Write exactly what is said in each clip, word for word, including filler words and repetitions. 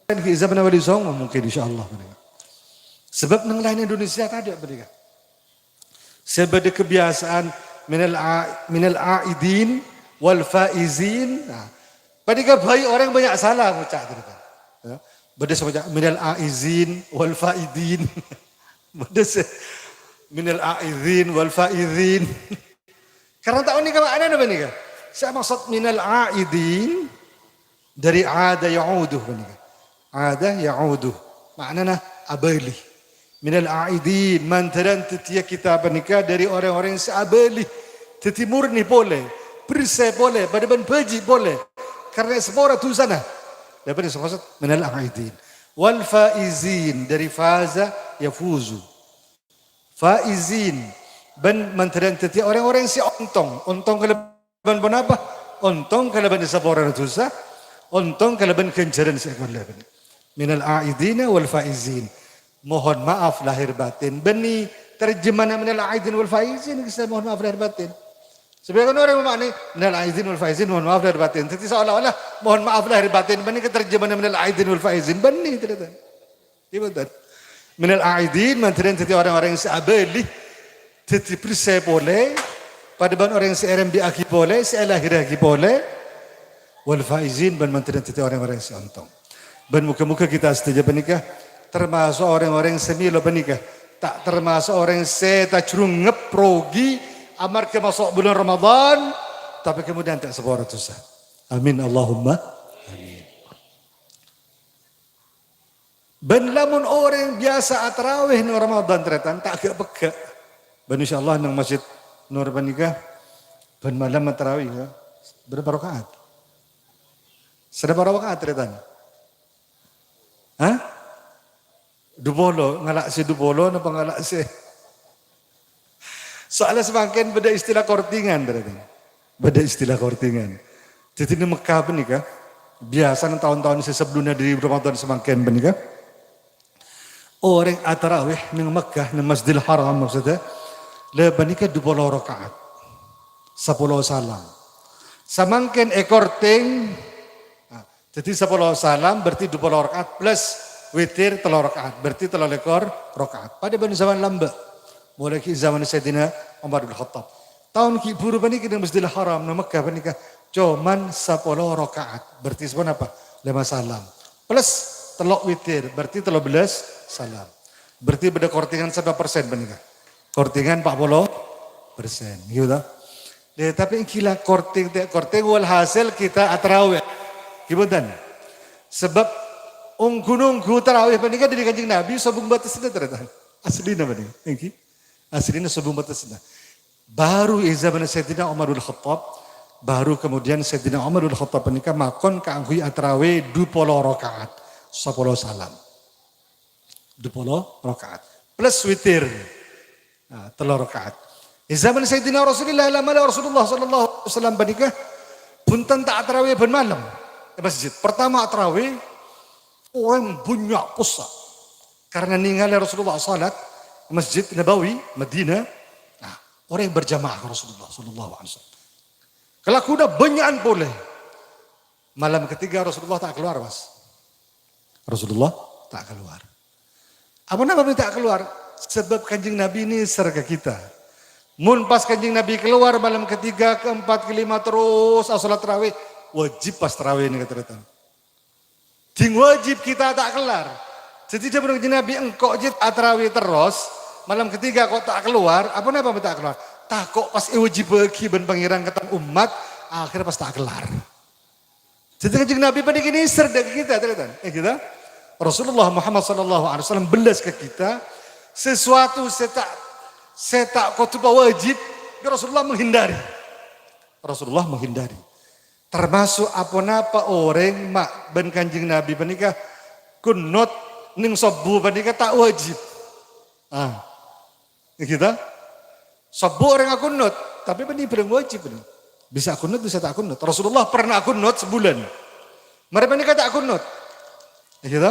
Kan ghi' zamana Wali Songo mungkin, insyaallah, panèka. Sabâb neng laèn Indonesia tadâ' panèka. Sè bâdâ kebiasaan minal a-, minal aidin wal faizin. Nah, panèka bhâi orèng bânnya' sala ngoca' ghânèka. Ya. Bâdâ sè ngoca' minal aizin wal faidin. Bâdâ sè minal aidin wal faizin. Karena ta' onèng ka ma'nana panèka. Sè maksod minal aidin, dâri ada ya'udu panèka. Ada ya'udu. Ma'nana abâli. Minal aidin, mandhârân dhâddhiyâ kita panèka dâri orèng-orèng sè abâli. Dhâddhi murni polè, bersè polè, padâ bân bhâji' polè. Karena èsapora dhusana. Lha panèka sè maksod minal aidin. Wal faizin, dâri faza yafuzu. Faizin, bân mandhârân dhâddhiyâ orèng-orèng sè ontong. Ontong kalabân ponapa? Ontong kalabân èsaporana dhusa, ontong kalabân ghânjhârân sè èkaollè bânnè. Minal aidina wal faizin. Mohon maaf lahir batin. Bânnè terjemana minal aidin wal faizin, kèsa mohon maaf lahir batin. Sabâgâi orèng mama'anè, minal aidin wal faizin, mohon maaf lahir batin. Dhâddhi seolah-olah mohon maaf lahir batin, bânnè terjemana minal aidin wal faizin. Bânnè, tarètan. Ghi bhunten. Minal aidin, mandhârân dhâddhi orèng-orèng sè abâli, dhâddhi bersè polè, padâ bân orèng sè èrembi'aghi polè, sè èlahèrraghi polè, wal faizin, bân mandhârân dhâddhi orèng-orèng sè ontong. Bân moghâ-moghâ kita sadhâjâ panèka tamaso' orèng-orèng sè mèlo panèka, ta' tamaso' orèng sè tajrungep rogi amarghâ maso' bulân Ramadan, tapè kemudian ta' sapora dhusa. Amin, Allahumma amin. Bân lamon orèng biyasa atarawè neng Ramadan, tarètan, ta' ghâ'-peggâ'. Bân insyaallah neng Masjid Nur panèka bân malem atarawè, ya. Bârâmpa raka'at? Sabârâmpa raka'at, tarètan? Hah? Dupolo, ngala' sè dupolo napa ngala' sè Soalnya samangkèn bâdâ istilah kortingan, tarètan. Bâdâ istilah kortingan. Dhâddhi neng Mekkah panèka, biyasana taon-taon sè sabellunna dâri Ramadan samangkèn panèka, orèng atarawè neng Mekkah, neng Masjidil Haram maksudnya, la panèka dupolo raka'at. Sapolo salam. Samangkèn èkorting, nah, Dhâddhi sapolo salam berarti dupolo raka'at plus witir tello raka'at, berarti tello lèkor raka'at. Padâ bân zaman lambâ'. Molaè ghi' zaman Sayyidina Umar bin Khattab. Taon ghi' bhuru panèka neng Masjidil Haram, neng Mekkah panèka coma sapolo raka'at. Berarti saponapa? Lèma salam. Plus tello witir, berarti tello bellâs salam. Berarti bâdâ kortingan sabârâmpa persen panèka? Kortingan empat puluh persen, gitu. Deh, tapi gila korting, te-, korting, walhasil kita atarawè. Ghi bhunten? Sabâb ongghu-nongghu tarawè panèka dâri Kanjeng Nabi sobung bâtesna, tarètan. Aslina panèka, èngghi. Aslina sobung bâtesna. Baru è zaman Sayyidina Umar bin Khattab, baru kemudian Sayyidina Umar bin Khattab panèka makon kaangghuy atarawè dupolo raka'at, sapolo salam. Dupolo raka'at. Plus witir. Nah, tello raka'at. È zaman Sayyidina Rasulullah, la mala Rasulullah sallallahu alaihi wasallam panèka bhunten ta' atarawè bân malem è masjid. Pertama atarawè, orèng bânnya' possa'. Karena nèngalè Rasulullah salat è Masjid Nabawi, Madinah. Nah, orèng berjamaah ka Rasulullah sallallahu alaihi wasallam. Kalagguna bânnya'an polè. Malam ketiga Rasulullah ta' kalowar, Mas. Rasulullah ta' kalowar. Aponapa mè' ta' kalowar? Sabâb Kanjeng Nabi nèser ka kita. Mon pas Kanjeng Nabi kalowar malam ketiga, keempat, kelima, terros asolat tarawè, wajib pas tarawè nèka, tarètan. Ding wajib kita ta' kellar. Dhâddhi dhâbuna Kanjeng Nabi, "Engko' jiyâ atarawè terros, malam ketiga ko' ta' kalowar, aponapa mè' ta' kalowar? Tako' pas èwajibâghi bân Pangèran ka tang ommat, akhirnya pas ta' kellar." Dhâddhi Kanjeng Nabi panèka nèser dâ' ka kita, tarètan. Eh, kita. Rasulullah Muhammad sallallahu alaihi wasallam bellas ka kita, sesuatu sè ta', sè ta' kodhu pawajib, Rasulullah menghindari. Rasulullah menghindari. Termasuk aponapa orèng ma' bân Kanjeng Nabi panèka kunut neng sobbhu panèka ta' wajib. Ah. Gitu. Sobbhu orèng akunut, tapi bânnè bhârâng wajib bânnè. Bisa akunut, bisa ta' akunut. Rasulullah pernah akunut sabulân. Marè panèka ta' akunut. Gitu.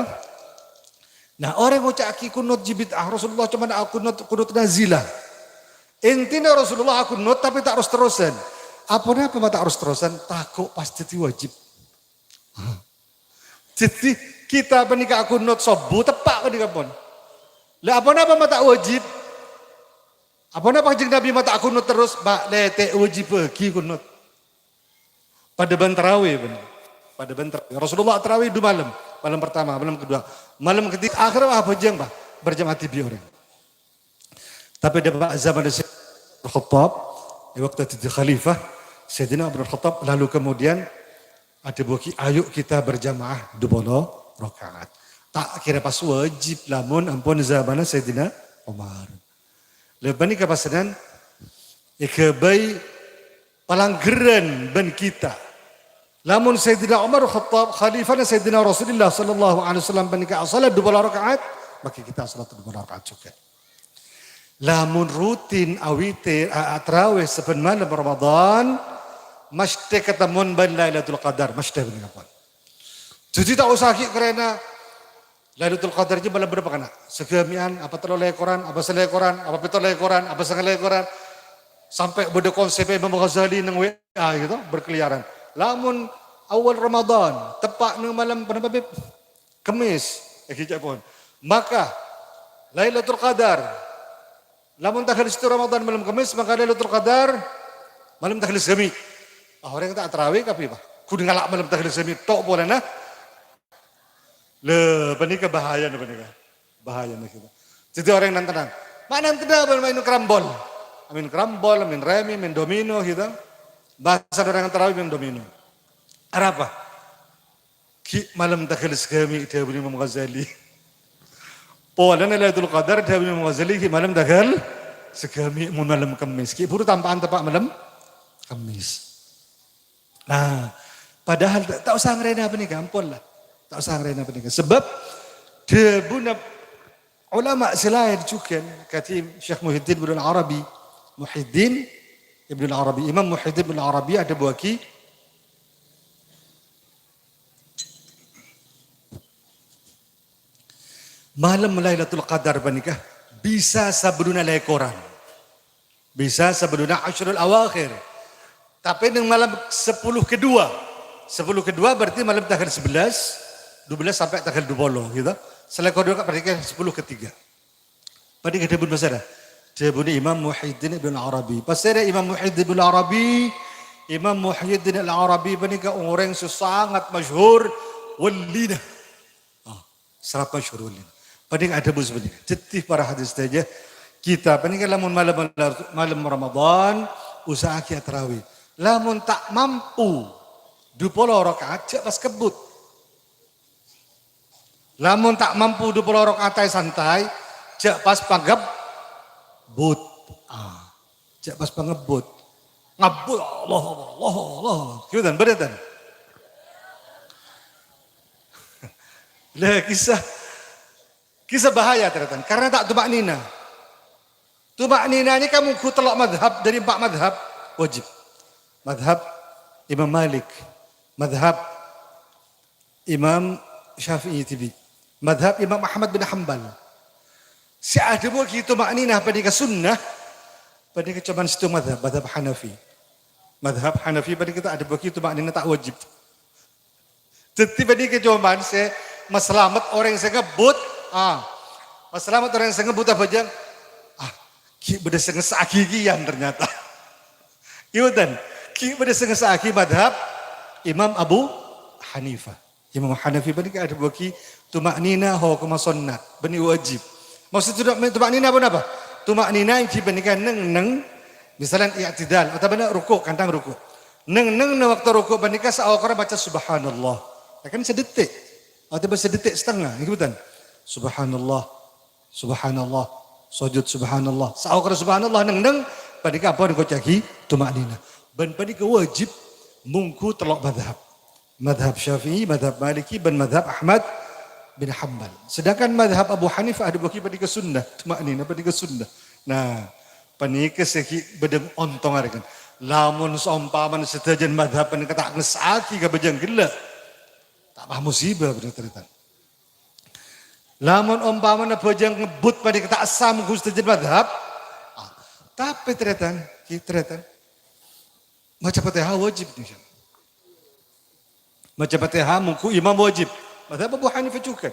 Nah, orèng ngoca'aghi kunut jiyâ bid'ah, Rasulullah coma akunut, kunut nazilah. Intina Rasulullah akunut, tapi ta' ros-terrosan. Aponapa ma' ta' ros-terrosan? Tako' pas dhâddhi wajib. Dhâddhi, Kita panèka akunut sobbhu, teppa' panèka pon. Lah, aponapa ma' ta' wajib? Aponapa Kanjeng Nabi ma' ta' akunut terros? Ma' lè ta' wajibbhâghi kunut. Padâ bân tarawih, bân. Padâ bân tarawih. Rasulullah tarawih du malem. Malem pertama, malem kedua. Malem ketiga, akhir abhâjâng, Pak. Berjamaah dhibi' orèng. Tapè dâpa' zaman Sayyidina Umar Khattab, è bâkto dhâddhi khalifah, Sayyidina Umar Khattab lalu kemudian adhâbuwâghi, "Ayo kita berjamaah du polo rakaat." Ta' kèra pas wajib lamon ampon zamanna Sayyidina Umar. Lha panèka pasennan èghâbây palangghârân bân kita. Lamon Sayyidina Umar Khattab, khalifana Sayyidina Rasulullah sallallahu alaihi wasallam panèka asalla du polo rakaat, maka kita asalla du polo rakaat jhughân. Lamon rutin awitir, a-, atarawih sabbhân malem Ramadan, masthè katemmon bân Lailatul Qadar, masthè panèka pon. Dhâddhi ta' osa ghi' karena Lailatul Qadar jiyâ malem bârâmpa kana'? Saghâmi'an, apa tello lèkoran, apa salèkoran, apa pètto lèkoran, apa sanga lèkoran. Sampè' bâdâ konsèp Imam Ghazali neng W A gitu, berkeliaran. Lamon awal Ramadan, teppa' neng malem ponapa, Bib? Kemmis, èghi ca'èpon. Maka Lailatul Qadar, lamon tangghâl sèttong Ramadan malem Kemmis, maka Lailatul Qadar malem tangghâl saghâmi'. Ah, orèng ta' tarawih kabbhi, Pak. Ghun ngala' malem tangghâl saghâmi' tok polana. Lha, panèka bahayana panèka. Bahayana gitu. Dhâddhi orèng nan-tenang. Ma' nan-tenang bân maèn karambol. Maèn karambol, maèn rèmi, maèn domino gitu. Bhâsa orèng tarawih maèn domino. Arapa? Ghi' malem tangghâl saghâmi' dhâbuna Imam Ghazali. Polana Lailatul Qadar dhâbuna Imam Ghazali ghi' malem tangghâl saghâmi' mon malem Kemmis. Ghi' bhuru tampa'an teppa' malem Kemmis. Nah, padahal ta', ta' osa ngarèna panèka, ampon la. Ta' osa ngarèna panèka. Sabâb dhâbuna ulama sè laèn jhughân, kadhi Syekh Muhyiddin Ibnu Arabi. Muhyiddin Ibnu Arabi, Imam Muhyiddin Ibnu Arabi adhâbuwâghi, malem Lailatul Qadar panèka bisa sabellunna lèkoran. Bisa sabellunna Asyrul Awakhir. Tapè neng malem sepuluh kedua. Sepuluh kedua berarti malem tangghâl sebelas, dua belas sampai tangghâl dua puluh gitu. Salèkor dua berarti sepuluh ketiga. Panèka dhâbuna pasèra? Dhâbuna Imam Muhyiddin Ibnu Arabi. Pasèra Imam Muhyiddin Ibnu Arabi? Imam Muhyiddin Al-Arabi panèka orèng sè sangat masyhur wallina. Oh, sangat masyhur wallina. Panèka adhâbu sapanèka. Dhâddhi para hadirin sadhâjâ, kita panèka lamon malem, malem Ramadan, usaha'aghi atarawih. Lamon ta' mampu du polo rakaat, jhâ' pas kebbut. Lamon ta' mampu du polo rakaat santai, jhâ' pas pangebbut. Ah, jhâ' pas pangebbut. Ngebbut, Allah, Allah, Allah, Allah. Gimana, bâdâ tan? Lah, kisah, kisah bahaya, tarètan. Karena ta' tuma'nina. Tuma'nina ini kan mongghu tello' madhab, dâri empa' madhab wajib. Madhab Imam Malik, madhab Imam Syafi'i dhibi', madhab Imam Ahmad bin Hambal. Sè adhâbuwâghi tuma'nina panèka sunnah, panèka coma sèttong madhab, madhab Hanafi. Madhab Hanafi panèka ta' adhâbuwâghi tuma'nina ta' wajib. Dhâddhi panèka coma sè maslamet orèng sè ngebbut, ah, maslamet orèng sè ngebbut abhâjâng, ah, ghi' bâdâ sè ngessa'aghi kèyan ternyata. Ghi' bâdâ sè ngessa'aghi madhab Imam Abu Hanifah. Imam Hanafi panèka adhâbuwâghi tuma'nina hokomma sonnat, bânnè wajib. Maksud tuma'nina ponapa? Tuma'nina èngghi panèka neng-neng, misalnya i'tidal, otabâna ruku', kantang ruku'. Neng-neng neng bâkto ruku' panèka saokora maca subhanallah. Ya kan sadettik. Otabâ sadettik setengah, èngghi bhunten? Subhanallah. Subhanallah, sujud subhanallah. Saokor subhanallah neng-neng, panèka ampon èkoca'aghi tuma'nina. Bân panèka wajib mongghu tello' madhab. Madhab Syafi'i, madhab Maliki, bân madhab Ahmad bin Hambal. Sedangkan madhab Abu Hanifah adhâbuwâghi panèka sunnah, tuma'nina panèka sunnah. Nah, panèka sè ghi' bâdâ ontong arèkan. Lamon saompamana sadhâjâna madhab panèka ta' ngessa'aghi ka bhâjâng ghellâ', ta' pas musibah bhender, tarètan. Lamon ompamana bhâjâng ngebbut panèka ta' essa mongghu sadhâjâna madhab, ah, tapè tarètan, ghi tarètan, maca Fatihah wajib, nèka. Maca Fatihah mongghu imam wajib. Madhab Abu Hanifah jhughân.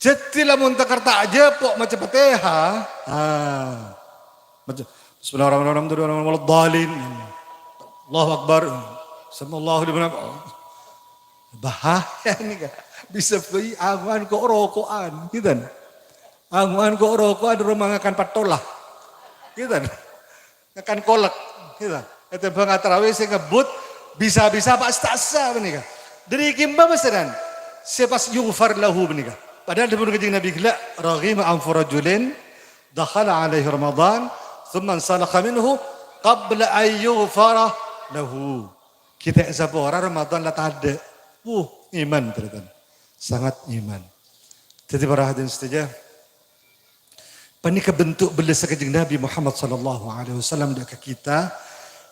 Dhâddhi lamon takar ta' ajâpo' maca Fatihah, ah, maca, "Bismillahirrahmanirrahim, waladdallin." Allahu Akbar. Sami'allahu liman hamid. Bahaya nèka. Bisa bhâi ango'an ko'-roko'an, gitu. Ango'an ko'-roko'an roma ngakan pattola. Gitu. Ngakan kolek, gitu. Ètèmbhâng atarawi sè ngebbhut bisa-bisa pas ta' sah panèka. Dhâri kemma pasanan sè pas yughfar lahu panèka. Padahal dhâbuna Kanjeng Nabi ghellâ', "Raghima anfu rajulin dakhala alaihi Ramadan, tsumma insalakha minhu qabla an yughfara lahu." Ghi' ta' èsapora Ramadan la tadâ'. Wuh, iman, tarètan. Sangat iman. Dhâddhi, para hadirin sadhâjâ, panèka bentuk bellâssa Kanjeng Nabi Muhammad sallallahu alaihi wasallam dâ' ka kita.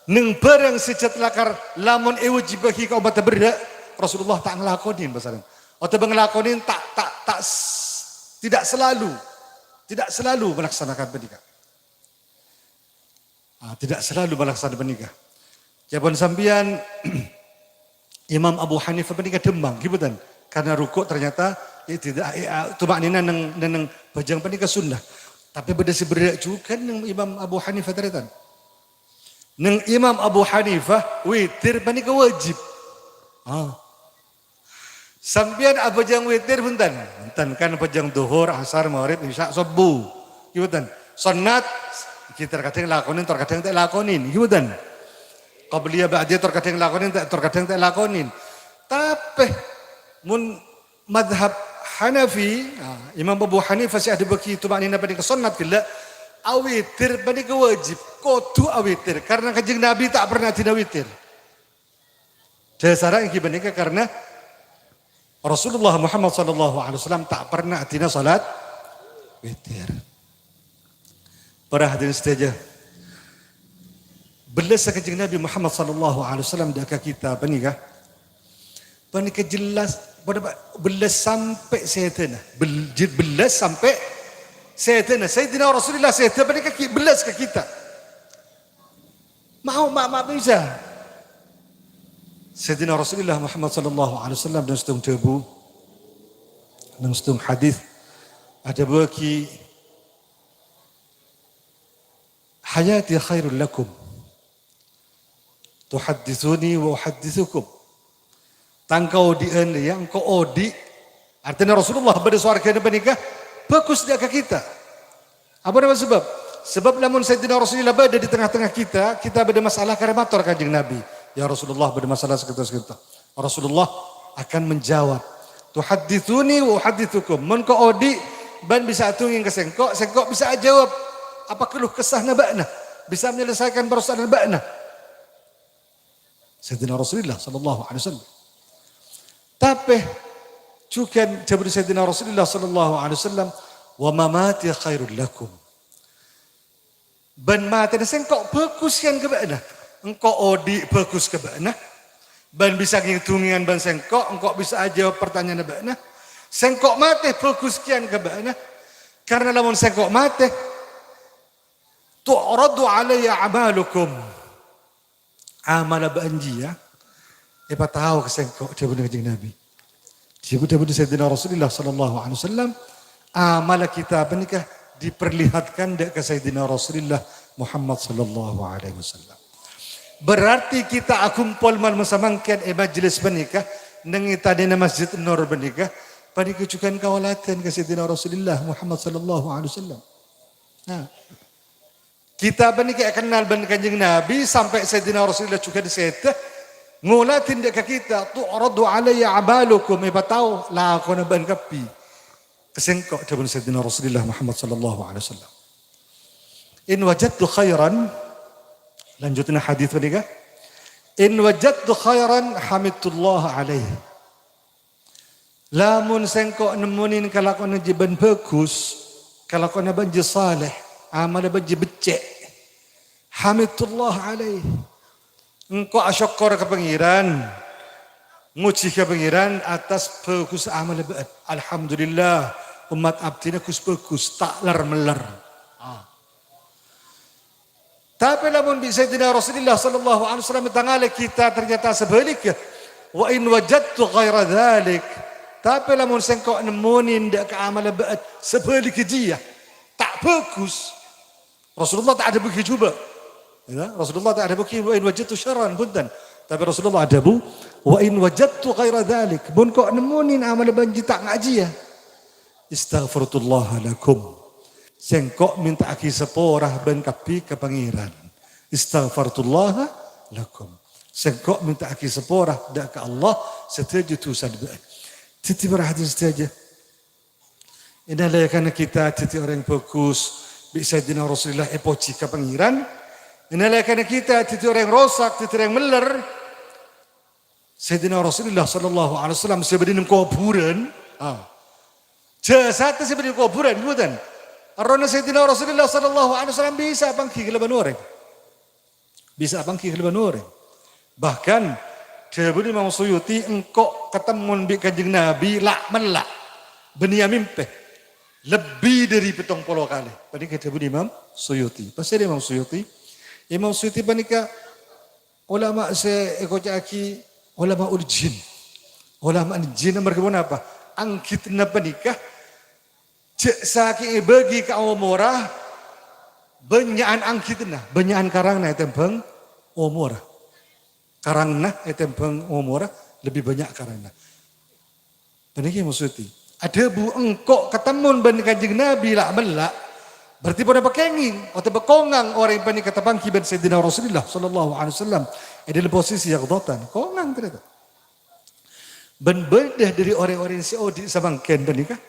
Nèng bhârâng sè jhât lakar lamon èwâjibhâghi ka ommaddhâ berrâ', Rasulullah ta' ngalakonè, pasanan. Otabâ ngalakonè ta', ta', ta' s-, tidak selalu, tidak selalu melaksanakan panèka. Ah, tidak selalu melaksanakan panèka. Jhâ' pon sampèyan, Imam Abu Hanifah panèka dhâmmang, ghi bhunten? Karena ruku' ternyata, eh, tidak, eh, ah, tuma'ninah nèng, nèng, nèng bhâjâng panèka sunnah. Tapè bâdâ sè berrâ' jhughân nèng Imam Abu Hanifah, tarètan. Nèng Imam Abu Hanifah, witir panèka wajib. Ah. Sampèyan abhâjâng witir bhunten? Bhunten, kan bhâjâng dhuhur, asar, maghrib, isya, subuh. Ghi bhunten? Sonnat, ghi terkadang lakonè, terkadang ta' lakonè. Ghi bhunten? Qabliyah, ba'diyah, terkadang lakonè, ta', terkadang ta' lakonè. Tapè, mon madhab Hanafi, nah, Imam Abu Hanifah sè adhâbuwâghi tuma'ninah panèka sonnat ghellâ', awitir panèka wajib. Kodhu awitir, karena Kanjeng Nabi ta' pernah adina witir. Dhâsarra èngghi panèka karena Rasulullah Muhammad sallallahu alaihi wasallam ta' pernah adina salat witir. Para hadirin sadhâjâ, bellâssa Kanjeng Nabi Muhammad sallallahu alaihi wasallam dâ' ka kita panèka, panèka jelas, padâ, Pak, bellâs sampè' sèdhâna. Bel-, je-, bellâs sampè' sèdhâna. Sayyidina Rasulullah sèdhâ panèka ghi' bellâs ka kita. Mau, ma', ma' bisa. Sayyidina Rasulullah Muhammad sallallahu alaihi wasallam nèng sèttong dhâbu, nèng sèttong hadis, adhâbuwâghi, "Hayati khairul lakum, tuhadditsuni wa uhadditsukum." Tang kaodi'ân rèya engko' odi'. Artèna Rasulullah bâdâ sowarghâna panèka bhâghus dâ' ka kita. Apa nama sebab? Sebab lamun Sayyidina Rasulullah bâdâ di tengah-tengah kita, kita bâdâ masalah karè mator ka Kanjeng Nabi, "Ya Rasulullah, bâdâ masalah sakèto-sakèto." Rasulullah akan menjawab, "Tuhadditsuni wa uhadditsukum." Mon ko' odi', bân bisa adhungèng ka sèngko', sèngko' bisa ajâwâb apa keluh kesahna bâ'na, bisa menyelesaikan persoalan bâ'na. Sayyidina Rasulullah sallallahu alaihi wasallam. Tapè jhughân dhâbuna Sayyidina Rasulullah sallallahu alaihi wasallam, "Wa mamati khairul lakum." Bân matèna sèngko' bhâghus kèyan ka bâ'na. Engko' odi' bhâghus ka bâ'na. Bân bisa ngèdhungèyan bân sèngko', engko' bisa ajâwâb partanya'anna bâ'na. Sèngko' matè bhâghus kèyan ka bâ'na. Karna lamon sèngko' matè, "Tu'radu alayya a'malukum." Amalla bâ'na jiyâ èpatao ka sèngko', dhâbuna Kanjeng Nabi. Dhâbu-dhâbuna Sayyidina Rasulullah sallallahu alaihi wasallam, amalla kita panèka diperlihatkan dâ' ka Sayyidina Rasulullah Muhammad sallallahu alaihi wasallam. Berarti kita akompol malem samangkèn è majelis panèka, neng è tanèna Masjid Nur panèka, panèka jhughân kaoladhân ka Sayyidina Rasulullah Muhammad sallallahu alaihi wasallam. Nah, kita panèka èkennal bân Kanjeng Nabi, sampè' Sayyidina Rasulullah jhughân sèdhâ ngoladhi dâ' ka kita, "Tu'radu alayya a'malukum," èpatao lakona bâ'na kabbhi ka sèngko', dhâbuna Sayyidina Rasulullah Muhammad sallallahu alaihi wasallam. "In wajadtu khairan," lanjutna hadis panèka, "In wajadtu khairan hamidtullaha alaih." Lamon sèngko' nemmonè kalakowanna jiyâ bâ'na bhâghus, kalakowanna bâ'na jiyâ saleh, amalla bâ'na jiyâ beccè', hamidtullah alaih. Engko' asokkor ka Pangèran, ngojhi ka Pangèran atas bhâghus amalla bâ'na. Alhamdulillah, ommat abdhina ghus-bhâghus, ta' ler-meller. Ah. Tapè lamon bi' Sayyidina Rasulullah sallallahu alaihi wasallam tangalè kita ternyata sabhâligghâ, "Wa in wajadtu ghaira dzalik," tapè lamon sèngko' nemmonè dâ' ka amalla bâ'na sabhâligghâ jiyâ, ta' bhâghus, Rasulullah ta' adhâbu ghi' jhubâ'. Ya, Rasulullah ta' adhâbu ghi', "Wa in wajadtu syarran," bhunten. Tapè Rasulullah adhâbu, "Wa in wajadtu ghaira dzalik," mon ko' nemmonè amalla bâ'na jiyâ ta' nga' jiyâ, "Istaghfartullaha lakum." Sèngko' mènta'aghi sapora bân kabbhi ka Pangèran. "Istaghfartullaha lakum." Sèngko' mènta'aghi sapora dâ' ka Allah sadhâjâ dhusana bâ'na. Dhâddhi, para hadirin sadhâjâ, è nalèkana kita dhâddhi orèng bhâghus, bi' Sayyidina Rasulullah èpojhi ka Pangèran. È nalèkana kita dhâddhi orèng rosak, dhâddhi orèng mellèr, Sayyidina Rasulullah sallallahu alaihi wasallam sè bâdâ neng kobhurân, ah, jasadda sè bâdâ neng kobhurân, bhunten. Errohna Sayyidina Rasulullah sallallahu alaihi wasallam bisa apangghi kalabân orèng. Bisa apangghi kalabân orèng. Bahkan, dhâbuna Imam Suyuti, "Engko' katemmon bi' Kanjeng Nabi la'-mella', bânnè amèmpè lebbi dâri pèttong polo kalè." Panèka dhâbuna Imam Suyuti. Pasèra Imam Suyuti? Imam Suyuti panèka ulama sè èkoca'aghi ulamaul jin. Ulama jin amarghâ ponapa? Anggitana panèka jhâ' sakè'è bâgi ka omorra, bânnya'an anggitana, bânnya'an karangnga ètèmbhâng omorra. Karangnga ètèmbhâng omorra, lebbi bânnya' karangnga. Panèka maksodda. Adhâbu engko' katemmon bân Kanjeng Nabi la'-mella', berarti ponapa kèngèng otabâ kongang orèng panèka tapangghi bân Sayyidina Rasulullah sallallahu alaihi wasallam è dâlem posisi yaqdhatan. Kongang tarètan. Bân bâdâ dâri orèng-orèng sè odi' samangkèn panèka,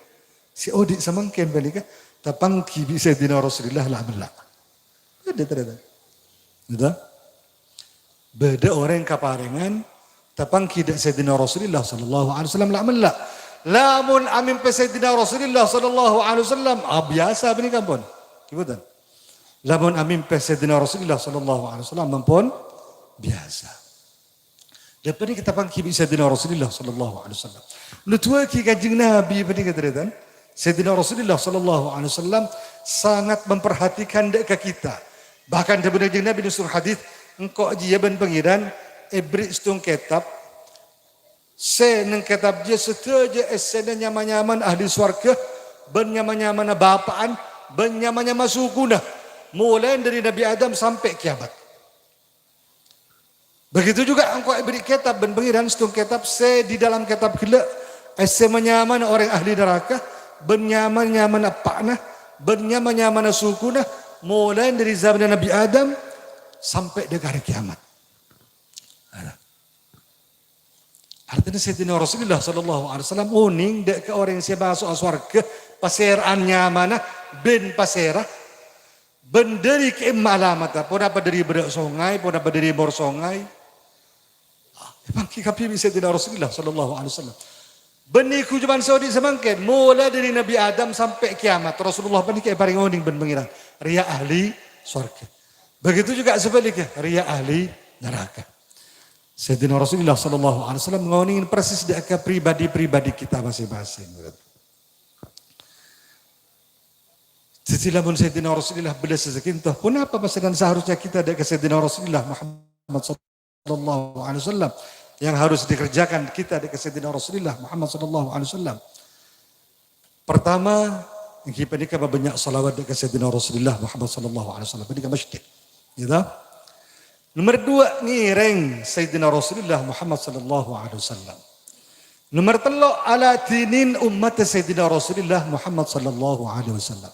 sè odi' samangkèn panèka tapangghi bi' Sayyidina Rasulullah la'-mella'. Bâdâ tarètan. Gitu. Bâdâ orèng kaparèngan tapangghi dâ' Sayyidina Rasulullah sallallahu alaihi wasallam la'-mella'. Lamon amèmpè Sayyidina Rasulullah sallallahu alaihi wasallam, ah, biyasa panèka ampon. Ghi bhunten. Lamon amèmpè Sayyidina Rasulullah sallallahu alaihi wasallam ampon biyasa. Lah panèka tapangghi bi' Sayyidina Rasulullah sallallahu alaihi wasallam. Noduwâghi Kanjeng Nabi panèka, tarètan. Sayyidina Rasulullah sallallahu alaihi wasallam sangat memperhatikan dâ' ka kita. Bahkan dhâbuna Kanjeng Nabi neng settong hadis, "Engko' jiyâ bân Pangèran èberri' settong kètab, sè neng kètab jiyâ sadhâjâ èssèna nyama-nyamana ahli sowarghâ, bân nyama-nyamana bapa'na, bân nyama-nyama sukuna, molaè dâri Nabi Adam sampè' kiyamat." Begitu juga engko' èberri' kètab bân Pangèran, settong kètab sè di dalam kètab ghellâ' èssè nyamana orèng ahli naraka, bân nyama-nyamana eppa'na, bân nyama-nyamana sukuna, molaè dâri zamanna Nabi Adam sampè' dâ' ka arè kiyamat. Nah. Artèna Sayyidina Rasulullah sallallahu alaihi wasallam onèng dâ' ka orèng sè maso'a sowarghâ pasèra'an nyamana bân pasèra. Bân dâri ka'imma alamatta, ponapa dâri berrâ' songay, ponapa dâri mor songay. Ah, èpangghi kabbhi bi' Sayyidina Rasulullah sallallahu alaihi wasallam. Bân nèko coma sè odi' samangkèn, molaè dâri Nabi Adam sampè' kiyamat, Rasulullah panèka èparèng onèng bân Pangèran. Rèya ahli sowarghâ. Begitu juga sebaliknya, rèya ahli naraka. Sayyidina Rasulullah sallallahu alaihi wasallam ngonèngè persis dâ' ka pribadi-pribadi kita masing-masing. Dhâddhi, lamon Sayyidina Rasulullah bellâs sakènto, ponapa pasanan seharusnya kita dâ' ka Sayyidina Rasulullah Muhammad sallallahu alaihi wasallam yang harus dikerjakan kita dâ' ka Sayyidina Rasulullah Muhammad sallallahu alaihi wasallam? Pertama, èngghi panèka mabânnya' shalawat dâ' ka Sayyidina Rasulullah Muhammad sallallahu alaihi wasallam. Panèka mesti. Gitu. Nomer duwâ', ngèrèng Sayyidina Rasulullah Muhammad sallallahu alaihi wasallam. Nomer tello', aladinin ummatta Sayyidina Rasulullah Muhammad sallallahu alaihi wasallam.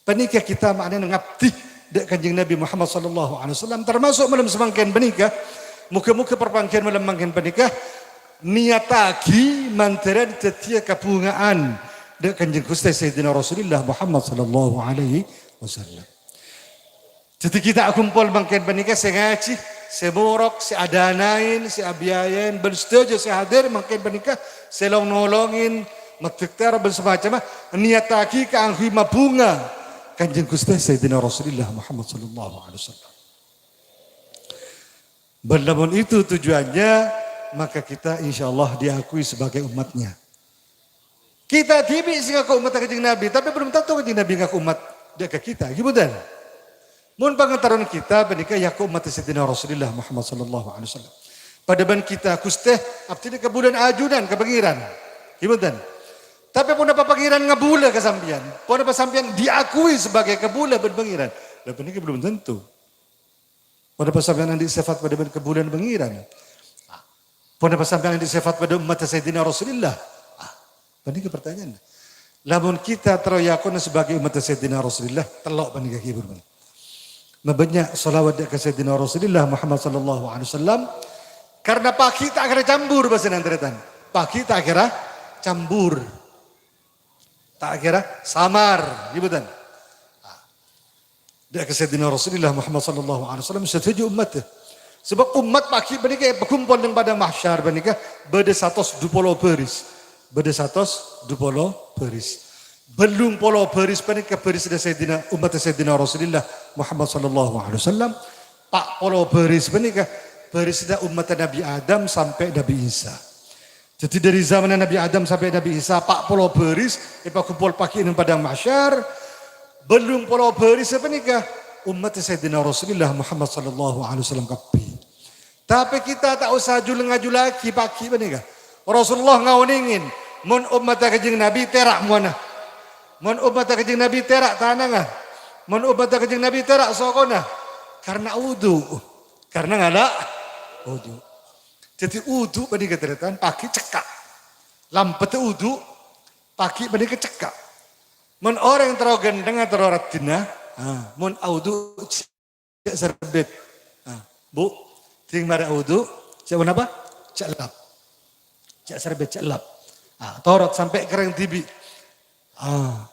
Panèka kita ma'nana ngabdi dâ' Kanjeng Nabi Muhammad sallallahu alaihi wasallam, termasuk malem samangkèn panèka. Moghâ-moghâ parpangghiyân malem mangkèn panèka niyattaghi mandhârân dhâddhiyâ kabhungaan dâ' Kanjeng Ghustè Sayyidina Rasulullah Muhammad sallallahu alaihi wasallam. Dhâddhi kita akompol mangkèn panèka sè ngajhi, sè morok, sè adanaèn, sè abiyayaèn, bân sadhâjâ sè hadir mangkèn panèka, sè long-nolongèn, maddhâktara bân samacemma, niyattaghi kaangghuy mabhunga Kanjeng Ghustè Sayyidina Rasulullah Muhammad sallallahu alaihi wasallam. Bân lamon itu tujuannya, maka kita insyaallah diakui sebagai umatnya. Kita dhibi' sè ngako ummatta Kanjeng Nabi, tapè belum tanto Kanjeng Nabi ngako ummat dâ' ka kita, ghi bhunten? Mon pangantaran kita panèka ngako ummatta Sayyidina Rasulullah Muhammad sallallahu alaihi wasallam. Padâ bân kita, "Ghustè, abdhina kabulâ'ân ajunan ka Pangèran." Ghi bhunten. Tapè ponapa Pangèran ngabulâ ka sampèyan? Ponapa sampèyan diakui sebagai kabulâ bân Pangèran? Lah, panèka belum tentu. Ponapa sampèyan andi' sèfat padâ bân kabulâ'ân Pangèran? Ponapa sampèyan andi' sèfat padâ ommaddhâ Sayyidina Rasulillah? Ah, panèka pertanyaanna. Lamon kita terro èakona sebagai ommaddhâ Sayyidina Rasulillah, tello' panèka ghi bhunten. Mabânnya' shalawat dâ' ka Sayyidina Rasulillah Muhammad sallallahu alaihi wasallam, karena pagghi' ta' kèra cambur, bhâsana tarètan. Pagghi' ta' kèra cambur. Ta' kèra samar, ghi bhunten. Dâ' ka Sayyidina Rasulillah Muhammad sallallahu alaihi wasallam sadhâjâ ommaddhâ. Sabâb ommat pagghi' panèka èpakumpol neng Padang Mahsyar panèka bâdâ satos du polo bâris. Bâdâ satos du polo bâris. Bâllung polo bâris panèka bârisna Sayyidina, ommaddhâ Sayyidina Rasulillah Muhammad sallallahu alaihi wasallam. Pa' polo bâris panèka bârisna ommaddhâ Nabbhi Adam sampè' Nabbhi Isa. Dhâddhi, dâri zamanna Nabbhi Adam sampè' Nabbhi Isa, pa' polo bâris èpakumpol pagghi' neng Padang Mahsyar. Bâllung polo bâris panèka ommaddhâ Sayyidina Rasulillah Muhammad sallallahu alaihi wasallam kabbhi. Tapè kita ta' osa jul-ngajhullaghi pagghi' panèka. Rasulullah ngaonèngè, mon ommaddhâ Kanjeng Nabbhi tèra' mowana. Mon ommaddhâ Kanjeng Nabbhi tèra' tanangnga. Mon ommaddhâ Kanjeng Nabbhi tèra' sokona. Karena wudu. Karena ngala' wudu. Dhâddhi, wudu panèka tarètan pagghi' cekka'. Lampeddhâ wudu, pagghi' panèka cekka'. Mon orèng terro ghântengnga, terro raddhinna, ah, mon awudu jhâ' sarbet. Ah, Bu, dhing marè awudu, jhâ' ponapa? Jhâ' lap. Jhâ' sarbet, jhâ' lap. Ah, torot sampè' kerrèng dhibi'. Ah,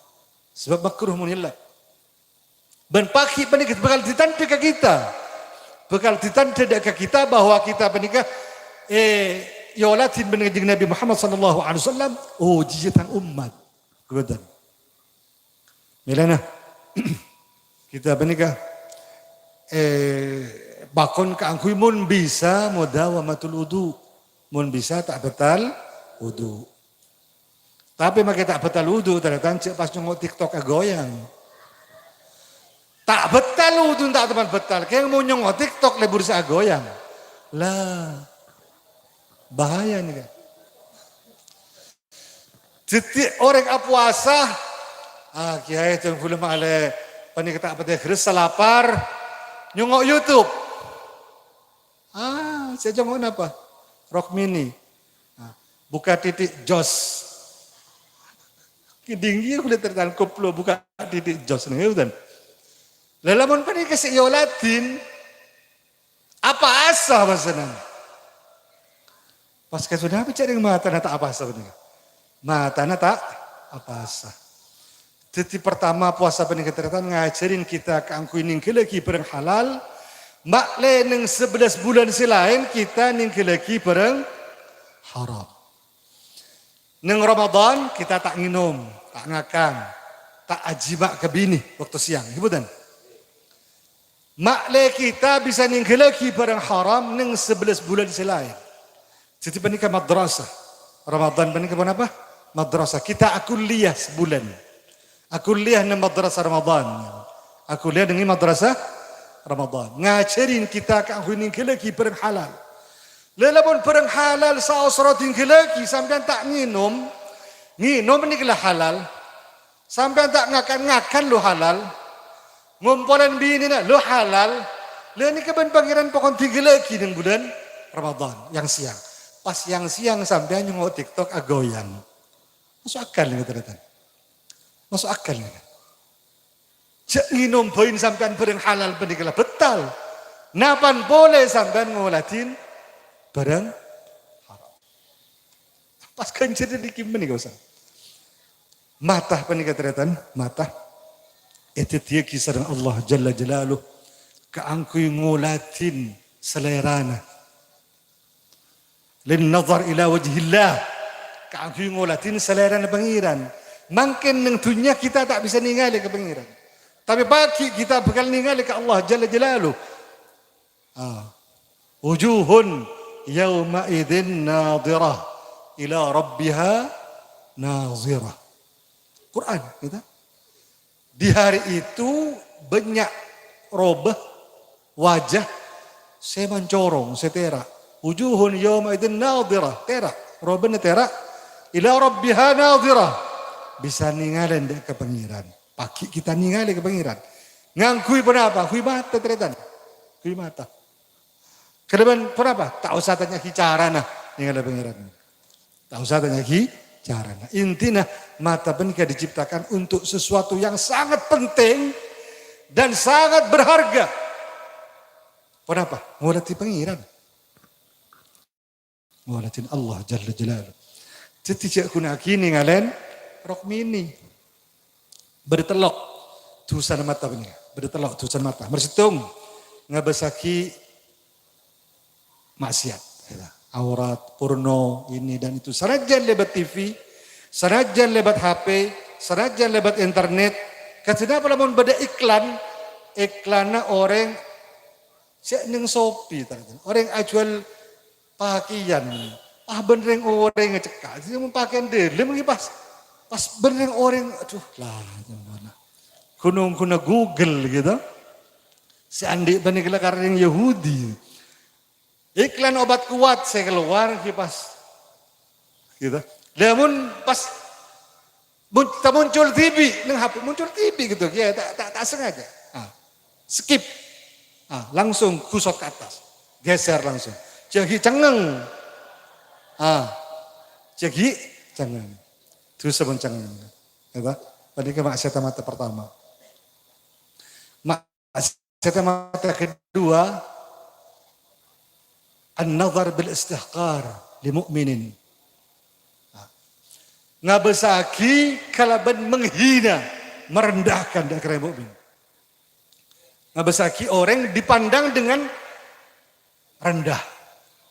sabâb makruh mon èlap. Bân pagghi' panèka bhâkal dâtandhâ ka kita. Bhâkal dâtandhâ dâ' ka kita bahwa kita panèka, eh, èoladhin bân Kanjeng Nabbhi Muhammad sallallahu alaihi wasallam. Oh, jiyâ tang ommat. Ghâbâdhân. Mèlana. Kita panèka, eh, pakon kaangghuy mon bisa mudawamatul wudu. Mon bisa ta' bâtal wudu. Tapè makè ta' bâtal wudu, tarètan jhâ' pas nyongngo' TikTok aghâbâyâng. Ta' bâtal wudu, ta' teman bâtal. Kèng mon nyongngo' TikTok lebur sè aghâbâyâng. Lah, bahaya nèka. Dhâddhi orèng apowasa, ah, kèyaè jhâ' ghulâ malè panèka ta' patè gherres, salapar, nyongngo' YouTube. Ah, sè nyongngo' napa? Rock Mini. Ah, buka titik jos. Kèdhing iyâ kulâ tertal koplo buka titik jos nèng, ya, bhunten. Lah, lamon panèka sè èoladhin, apowasa, maksudnya. Pas ka sudah apa ca'na matana ta' apowasa panèka? Matana ta' apowasa. Dhâddhi, pertama, powasa panèka tarètan ngajhârin kita kaangghuy nèngghâllaghi bhârâng halal, ma' lè nèng sabellâs bulân sè laèn kita nèngghâllaghi bhârâng haram. Nèng Ramadan kita ta' ngènom, ta' ngakan, ta' ajima' ka binè bâkto sèyang, ghi bhunten? Ma' lè kita bisa nèngghâllaghi bhârâng haram nèng sabellâs bulân sè laèn. Dhâddhi panèka madrasah. Ramadan panèka ponapa? Madrasah. Kita akulliyah sabulân. Akulliyah nèng madrasah Ramadan. Akulliyah nèng madrasah Ramadan. Ngajhârin kita kaangghuy nèngghâllaghi bhârâng halal. Lha, lamon bhârâng halal saos rowa èdhingghâllaghi, sampèyan ta' ngènom. Ngènom nèka la halal. Sampèyan ta' ngakan-ngakan lo halal. Ngompolèn binèna lo halal. Lha, nèka bân Pangèran pokon èdhingghâllaghi nèng bulân Ramadan, yang-sèyang. Pas yang-sèyang sampèyan nyongngo' TikTok aghâbâyâng. Maso' akal nèka, tarètan? Maso' akal nèka? Jhâ' ngènom bhâi sampèyan bhârâng halal panèka la bhâtal. Napan polè sampèyan ngoladhin bhârâng haram. Pas ghânjhârânna nèka mènèka, Ustaz. Mata panèka, tarètan, mata èdhâddhiyâghi sareng Allah Jalla Jalaluh kaangghuy ngoladhin salèrana. Lin nazar ila wajhillah. Kaangghuy ngoladhin salèrana Pangèran. Mangkèn nèng dhunnya kita ta' bisa nèngalè ka Pangèran. Tapè pagghi' kita bhâkal nèngalè ka Allah Jalla Jalaluh. Ah. Wujuhun yawma idzin nadhirah ila rabbiha nadhirah. Quran, gitu. Di hari itu bânnya' robâ wajah sè mancorong, sè tèra'. Wujuhun yawma idzin nadhirah, tèra', robâna tèra', ila rabbiha nadhirah. Bisa nèngalè dâ' ka Pangèran. Pagghi' kita nèngalè ka Pangèran. Ngangghuy ponapa? Ghuy mata, tarètan. Ghuy mata. Kalabân ponapa? Ta' osa tanya'aghi carana nèngalè Pangèran. Ta' osa tanya'aghi carana. Intina, mata panèka diciptakan untuk sesuatu yang sangat penting dan sangat berharga. Ponapa? Ngolatè Pangèran. Ngolatè Allah Jalla Jalaluh. Dhâddhi jhâ' ghuna'aghi nèngalè rokmini. Bâdâ tello' dhusana mata panèka. Bâdâ tello' dhusana mata. Nomor sèttong, ngabâsaghi maksiat. Aurat, porno, ini dan itu. Sanajjân lèbât T V, sanajjân lèbât H P, sanajjân lèbât internet. Kadhi napa lamon bâdâ iklan, iklanna orèng sè neng Shopee, tarètan. Orèng ajhuwâl pakèyan. Ah, bân rèng-orèng cekka'. Jadi, mon pakèyan dâlem ghi pas, pas bân rèng-orèng, aduh, lah, gimana? Ghun-ghuna Google gitu. Sè andi' panèka la karè rèng Yahudi. Iklan obat kuat sè kalowar ghi pas. Gitu. Lah, mon pas Mun-, ta' muncul dhibi' neng H P, muncul dhibi' gitu, ya, ta', ta', ta' sengaja. Ah, skip. Ah, langsung gusot ke atas. Geser langsung. Jhâ' ghi' cengngeng. Ah, jhâ' ghi' cengngeng. Dhusa mon cengngeng. Ya, ta? Panèka maksiat mata pertama. Ma-, Maksiat mata kedua, an-nazar bil istihqar li mu'minin. Ngabâsaghi kalabân menghina, merendahkan dâ' ka orèng mukmin. Ngabâsaghi orèng dipandang dengan rendah.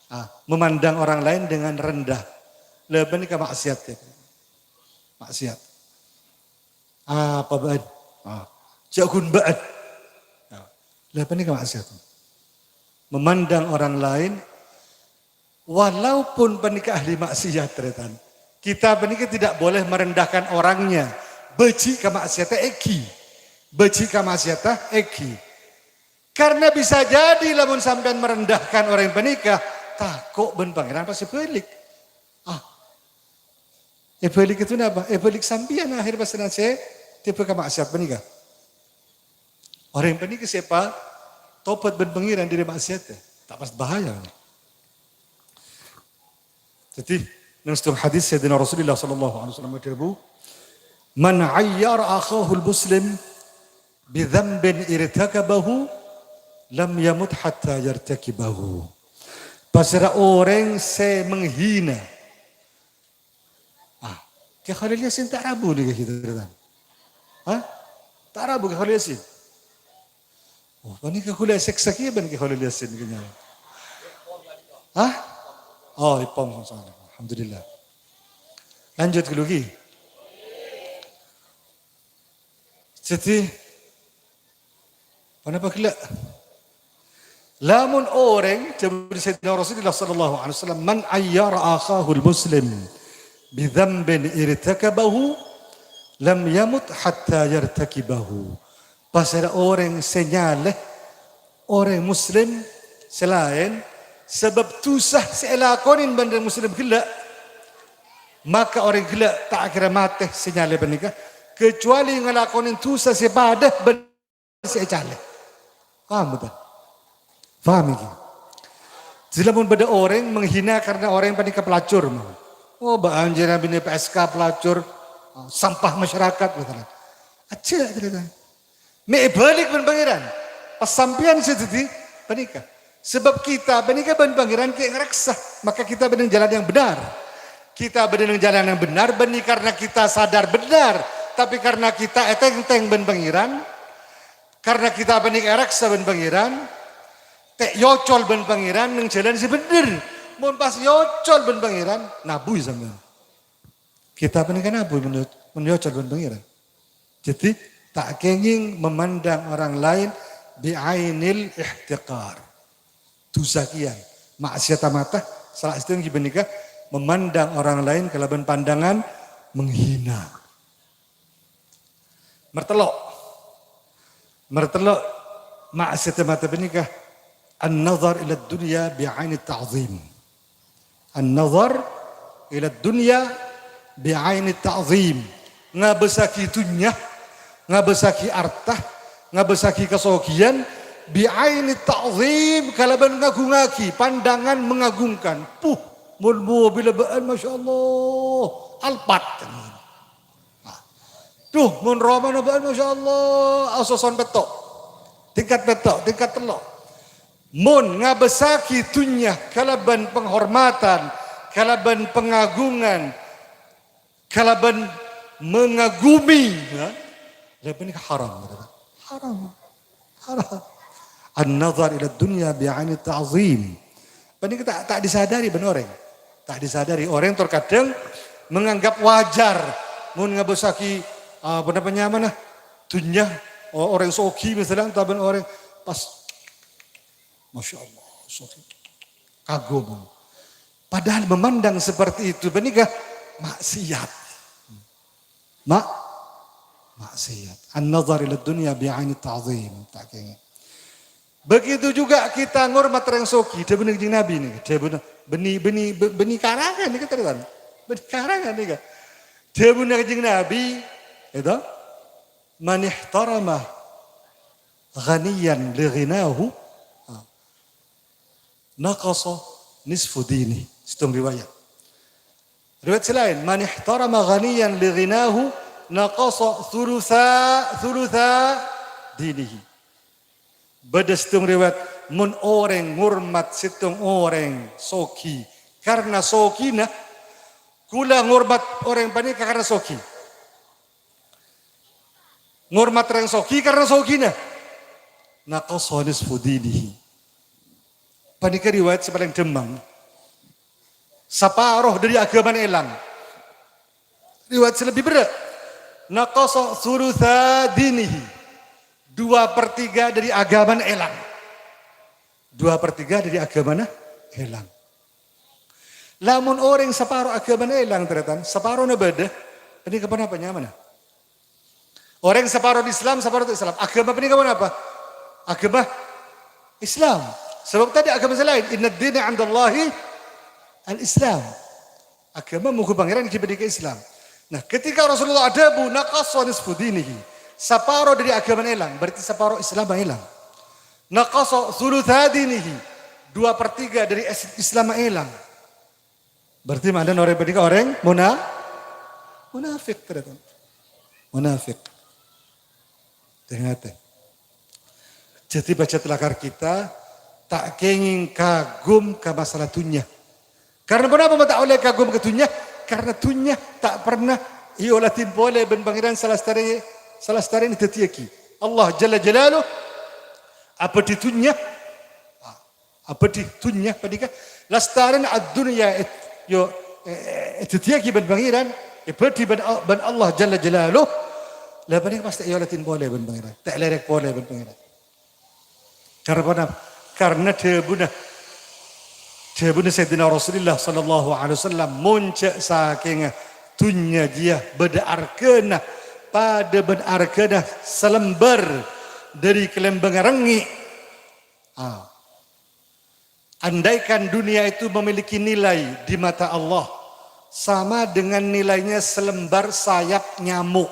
Ah, memandang orang lain dengan rendah. Lah, panèka maksiat, ya. Maksiat. Apa bâ'ân? Ah, jhâ' ghun bâ'ân. Ah, lah, panèka maksiat. Memandang orang lain, walaupun panèka ahli maksiat, tarètan. Kita panèka tidak boleh merendahkan orangnya. Bâji' ka maksiatta èngghi. Bâji' ka maksiatta èngghi. Karena bisa jadi lamon sampèyan merendahkan orèng panèka, tako' bân Pangèran pas èbâlik. Ah, Èbâlik itu napa? Èbâlik sampèyan akhèr pas sè tèbâ ka maksiat panèka. Orèng panèka sè èpatobat bân Pangèran dâri maksiat, ta' pas bahaya. Dhâddhi, neng settong hadis Sayyidina Rasulullah sallallahu alaihi wasallam adhâbu, "Man ayyara akhahul muslim bi dzambin irtakabahu, lam yamut hatta yartakibahu." Pasèra orèng sè menghina Ah, Kè Khalil Yasin ta' rabu nèka, tarètan? Hah? Ta' rabu Kè Khalil Yasin? Oh, panèka ghulâ sèksa kèya bân Kè Khalil Yasin kèya. Hah? Oh, èpong, masya Allah. Alhamdulillah. Lanjut ghâllu, ghi. Dhâddhi, ponapa ghellâ'? Lamon orèng, dhâbuna Sayyidina Rasulullah sallallahu alaihi wasallam, "Man ayyara akhahul muslim bi dzambin irtakabahu, lam yamut hatta yartakibahu." Pasèra orèng sè nyalè orèng muslim sè laèn, sabâb dhusa sè èlakonè bân orèng muslim ghellâ', maka orèng ghellâ' ta' kèra matè sè nyalè panèka, kecuali ngalakonè dhusa sè padâ bân sè ècalè. Paham bhunten? Paham iki? Jadi lamon bâdâ orèng menghina karena orèng panèka pelacur, mau. Oh, bâ'ân jârèya binè P S K pelacur, sampah masyarakat, misalnya. Ajjhâ' carètana. Mè' èbâlik bân Pangèran. Pas sampèyan sè dhâddhi panèka. Sabâb kita panèka bân Pangèran kè' ngareksa, maka kita bâdâ neng jalan yang benar. Kita bâdâ neng jalan yang benar, bânnè karena kita sadar benar, tapè karena kita ètèngtèng bân Pangèran, karena kita panèka èreksa bân Pangèran, ta' èocol bân Pangèran neng jalan sè bhender. Mon pas èocol bân Pangèran, nabu sampèyan. Kita panèka nabu mon èo-, mon èocol bân Pangèran. Jadi, ta' kèngèng memandang orang lain bi'ainil ihtiqar. Dhusa kèya, maksiat mata, sala sèttong ghi panèka memandang orang lain kalabân pandangan menghina. Mertello'. Mertello' maksiat mata panèka An-nazar ila dunya bi'aini ta'zim. An-nazar ila dunya bi'aini ta'zim. Ngabâssaghi dhunnya, ngabâssaghi arta, ngabâssaghi kasoghiyân, bi'aini ta'zim, kalabân ngagungaghi, pandangan mengagungkan. Puh, mon mobilla bâ'ân, masyaallah, Alphard. Nah. Duh, mon romana bâ'ân, masyaallah, ososon pètto'. Tingkat pètto', tingkat tello'. Mon ngabâssaghi dhunnya kalabân panghormadhân, kalabân pangagungan, kalabân mengagumi, ya, la panèka haram, haram, haram. An-nazar ila dunya bi'aini ta'zim. Panèka ta', ta' disadari bân orèng. Ta' disadari orèng terkadang menganggap wajar mon ngabâssaghi, apa namanya, mana, dhunnya, o-, orèng soghi misalnya, otabâ orèng pas, masyaallah, soghi. Kagum. Padahal memandang seperti itu, panèka maksiat. Ma-, maksiat. An-nazar ila dunya bi'aini ta'zim. Ta' kèngèng. Begitu juga kita ngormat orèng soghi. Dhâbuna Kanjeng Nabi nèka. Dhâbuna, bânnè, bânnè, bâ-, bânnè karangan nèka, tarètan. Bânnè karangan nèka. Dhâbuna Kanjeng Nabi, itu, "Man ihtarama ghaniyan li ghinahu, naqasa nisfu dini." Sèttong riwayat. Riwayat sè laèn, "Man ihtarama ghaniyan li ghinahu, naqasa thulutsa, thulutsa dinihi." Bâdâ sèttong riwayat, "Mon orèng ngormat sèttong orèng soghi karna soghina, kaulâ ngormat orèng panèka karna soghi." Ngormat orèng soghi karna soghina. Naqasa nisfu dinihi. Panèka riwayat sè palèng dhâmmang. Saparo dâri aghâmana èlang. Riwayat sè lebbi berrâ'. Naqasa thulutsa dinihi. Dua per tiga dâri aghâmana èlang. Dua per tiga dâri aghâmana èlang. Lamon orèng saparo aghâmana èlang, tarètan, saparona bâdâ, panèka ponapa nyamana? Orèng saparo Islam, saparo ta' Islam. Aghâma panèka ponapa? Aghâma Islam. Sabâb tadâ' aghâma sè laèn. "Innad dina 'indallahi al-Islam." Aghâma mongghu Pangèran ghi' panèka Islam. Nah, ketika Rasulullah adhâbu, "Naqasa nisfu dinihi," saparo dâri aghâmana èlang, berarti saparo Islamma èlang. "Naqasa thulutsa dinihi," dua per tiga dâri es-, Islamma èlang. Berarti ma'nana orèng panèka orèng muna-, munafik, tarètan. Munafik. Tè-ngatè. Jadi, pajhât lakar kita ta' kèngèng kagum ka masalah dhunnya. Karna ponapa ma' ta' ollè kagum ka dhunnya? Karna dhunnya ta' pernah èoladhin polè bân Pangèran salastarè, salastarèna èdhâddhiyâghi. Allah Jalla Jalaluh abâdhi dhunnya. Abâdhi dhunnya panèka, lastarèna ad-dunya, eh, yo, eh, eh, èdhâddhiyâghi bân Pangèran, èbâdhi bân Al-, bân Allah Jalla Jalaluh, la panèka pas ta' èoladhin polè bân Pangèran, ta' èlèrèk polè bân Pangèran. Karna ponapa? Karna dhâbuna, dhâbuna Sayyidina Rasulullah sallallahu alaihi wasallam, "Mon jhâ' sakènga dhunnya jiyâ bâdâ arghâna padâ bân arghâna salembâr dâri kalembhângnga rengngè'." Ah. Andaikan dunia itu memiliki nilai di mata Allah sama dengan nilainya selembar sayap nyamuk,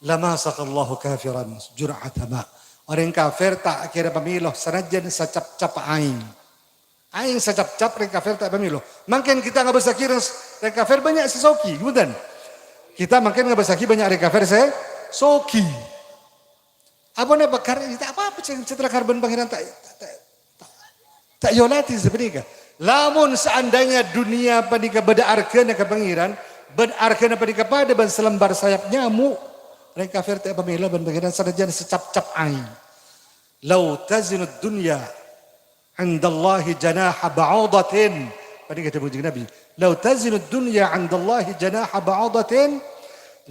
"Lama saqallahu kafiran jur'ata ma." Orèng kafir ta' kèra pamèlo sanajjhân sacap-cap aèng. Aèng sacap-cap, orèng kafir ta' pamèlo. Mangkèn kita ngabâssaghi orèng, orèng kafir bânnya' sè soghi, bhunten? Kita mangkèn ngabâssaghi bânnya' orèng kafir sè soghi. Apa napa? Karna ta' apa-apa, sè, sè lakar bân Pangèran ta', ta', ta', ta' èoladhi sapanèka. Lamon saandhâna dhunnya panèka bâdâ arghâna ka Pangèran, bân arghâna panèka padâ bân salembâr sayap nyamuk, orèng kafir ta' pamèlo bân Pangèran sanajjhân sacap-cap aèng. "Lau tazinu dunya 'indallahi janaha ba'udatin." Panèka dhâbuna Kanjeng Nabi, "Lau tazinu dunya 'indallahi janaha ba'udatin,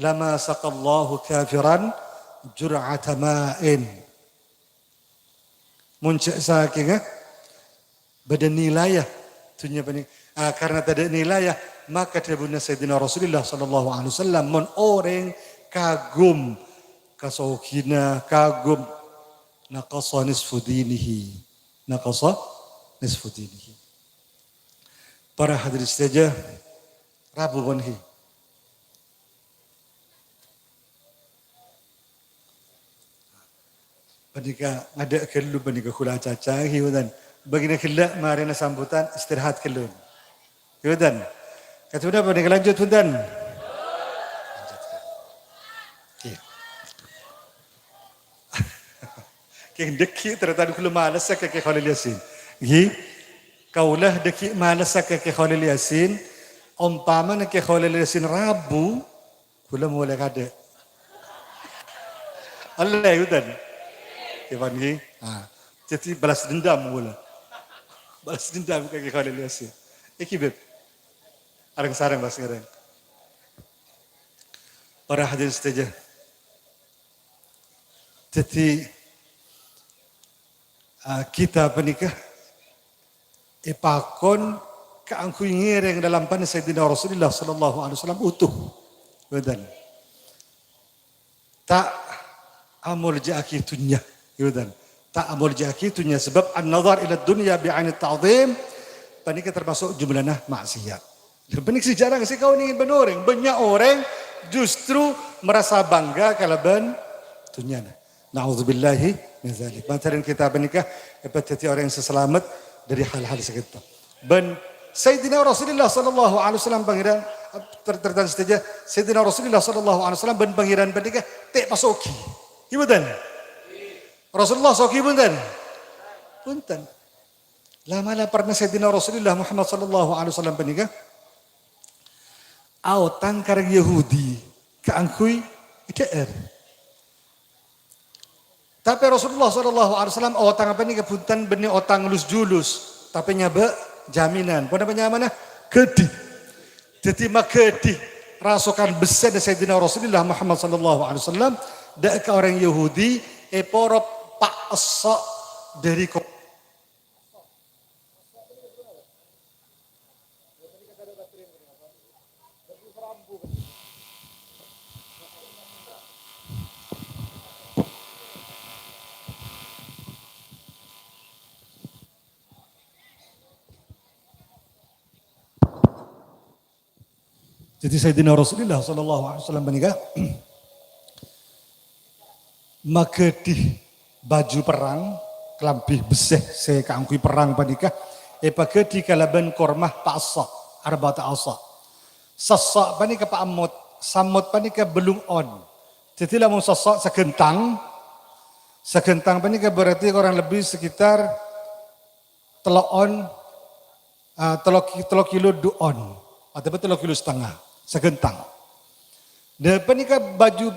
lama saqallahu kafiran jur'ata ma'in." Mon jhâ' sakènga bâdâ nilaiyâ dhunnya panèka, ah, karna tadâ' nilaiyâ, maka dhâbuna Sayyidina Rasulullah sallallahu alaihi wasallam, mon orèng kagum kasoghina, kagum Naqasa nisfu dinihi. Naqasa nisfu dinihi. Para hadirin sadhâjâ, rabu pon ghi. Panèka ngadâ' ghâllu panèka ghulâ caca ghi, bhunten. Bâgiyânna ghellâ' marèna sambutan, istirahat ghâllu. Ghi, bhunten. Kadhâbuna panèka lanjut, bhunten. Lanjut. Ghi. Kèng dâgghi' tarètan ghulâ malessa ka Kè Kholil Yasin. Ghi. Kaulâ dâgghi' malessa ka Kè Kholil Yasin. Ompamana Kè Kholil Yasin rabu, ghulâ molè kadâ'. Ollè, bhunten. Ghi pon ghi. Ah, dhâddhi balas dendam ghulâ. Balas dendam ka Kè Kholil Yasin. Èngghi, Bib. Areng-sareng pas ngareng. Para hadirin sadhâjâ. Dhâddhi, ah, kita panèka èpakon kaangghuy ngèrèng lalambâna Sayyidina Rasulullah sallallahu alaihi wasallam utuh. Bhunten. Ta' amolja'aghi dhunnya. Bhunten. Ta' amolja'aghi dhunnya. Sabâb an-nazar ila dunya bi'ainit ta'zim panèka termasuk jumlana maksiat. Lha, panèka sè jhârâng sè kaonèngè bân orèng. Bânnya' orèng justru merasa bangga kalabân dhunnyana. Na'udzubillahi min dzalik. Panjhârân kita panèka èpadhâddhi orèng sè salamet dâri hal-hal sè ka'dinto. Bân Sayyidina Rasulullah sallallahu alaihi wasallam, Pangèran, ter-, tarètan sadhâjâ, Sayyidina Rasulullah sallallahu alaihi wasallam bân Pangèran panèka ta' èpasoghi. Ghi bhunten? Rasulullah soghi bhunten? Bhunten. La mala pernah Sayyidina Rasulullah Muhammad sallallahu alaihi wasallam panèka aotang ka rèng Yahudi kaangghuy èdhâ'âr. Tapè Rasulullah sallallahu alaihi wasallam otang panèka bhunten bânnè otang lus-julus, tapè nyabâ' jaminan. Ponapa nyamana? Ghâdhi. Dhâddhi maghâdhi rasokan bessèna Sayyidina Rasulullah Muhammad sallallahu alaihi wasallam dâ' ka orèng Yahudi èporo pa' esso' dâri ko-, Dhâddhi Sayyidina Rasulullah sallallahu alaihi wasallam panèka maghâdhi bhâju perrang, kalambhi bessè sè kaangghuy perrang panèka èpaghâdhi kalabân korma pa' esso', arba'ata assa'. Sesso' panèka pa' emmot, sammot panèka bâllung on. Dhâddhi lamon sesso' saghântang, saghântang panèka berarti kurang lebih sekitar tello on, ah, tello ki-, tello kilo du on, otabâ tello kilo setengah, saghântang. Nah, panèka bhâju,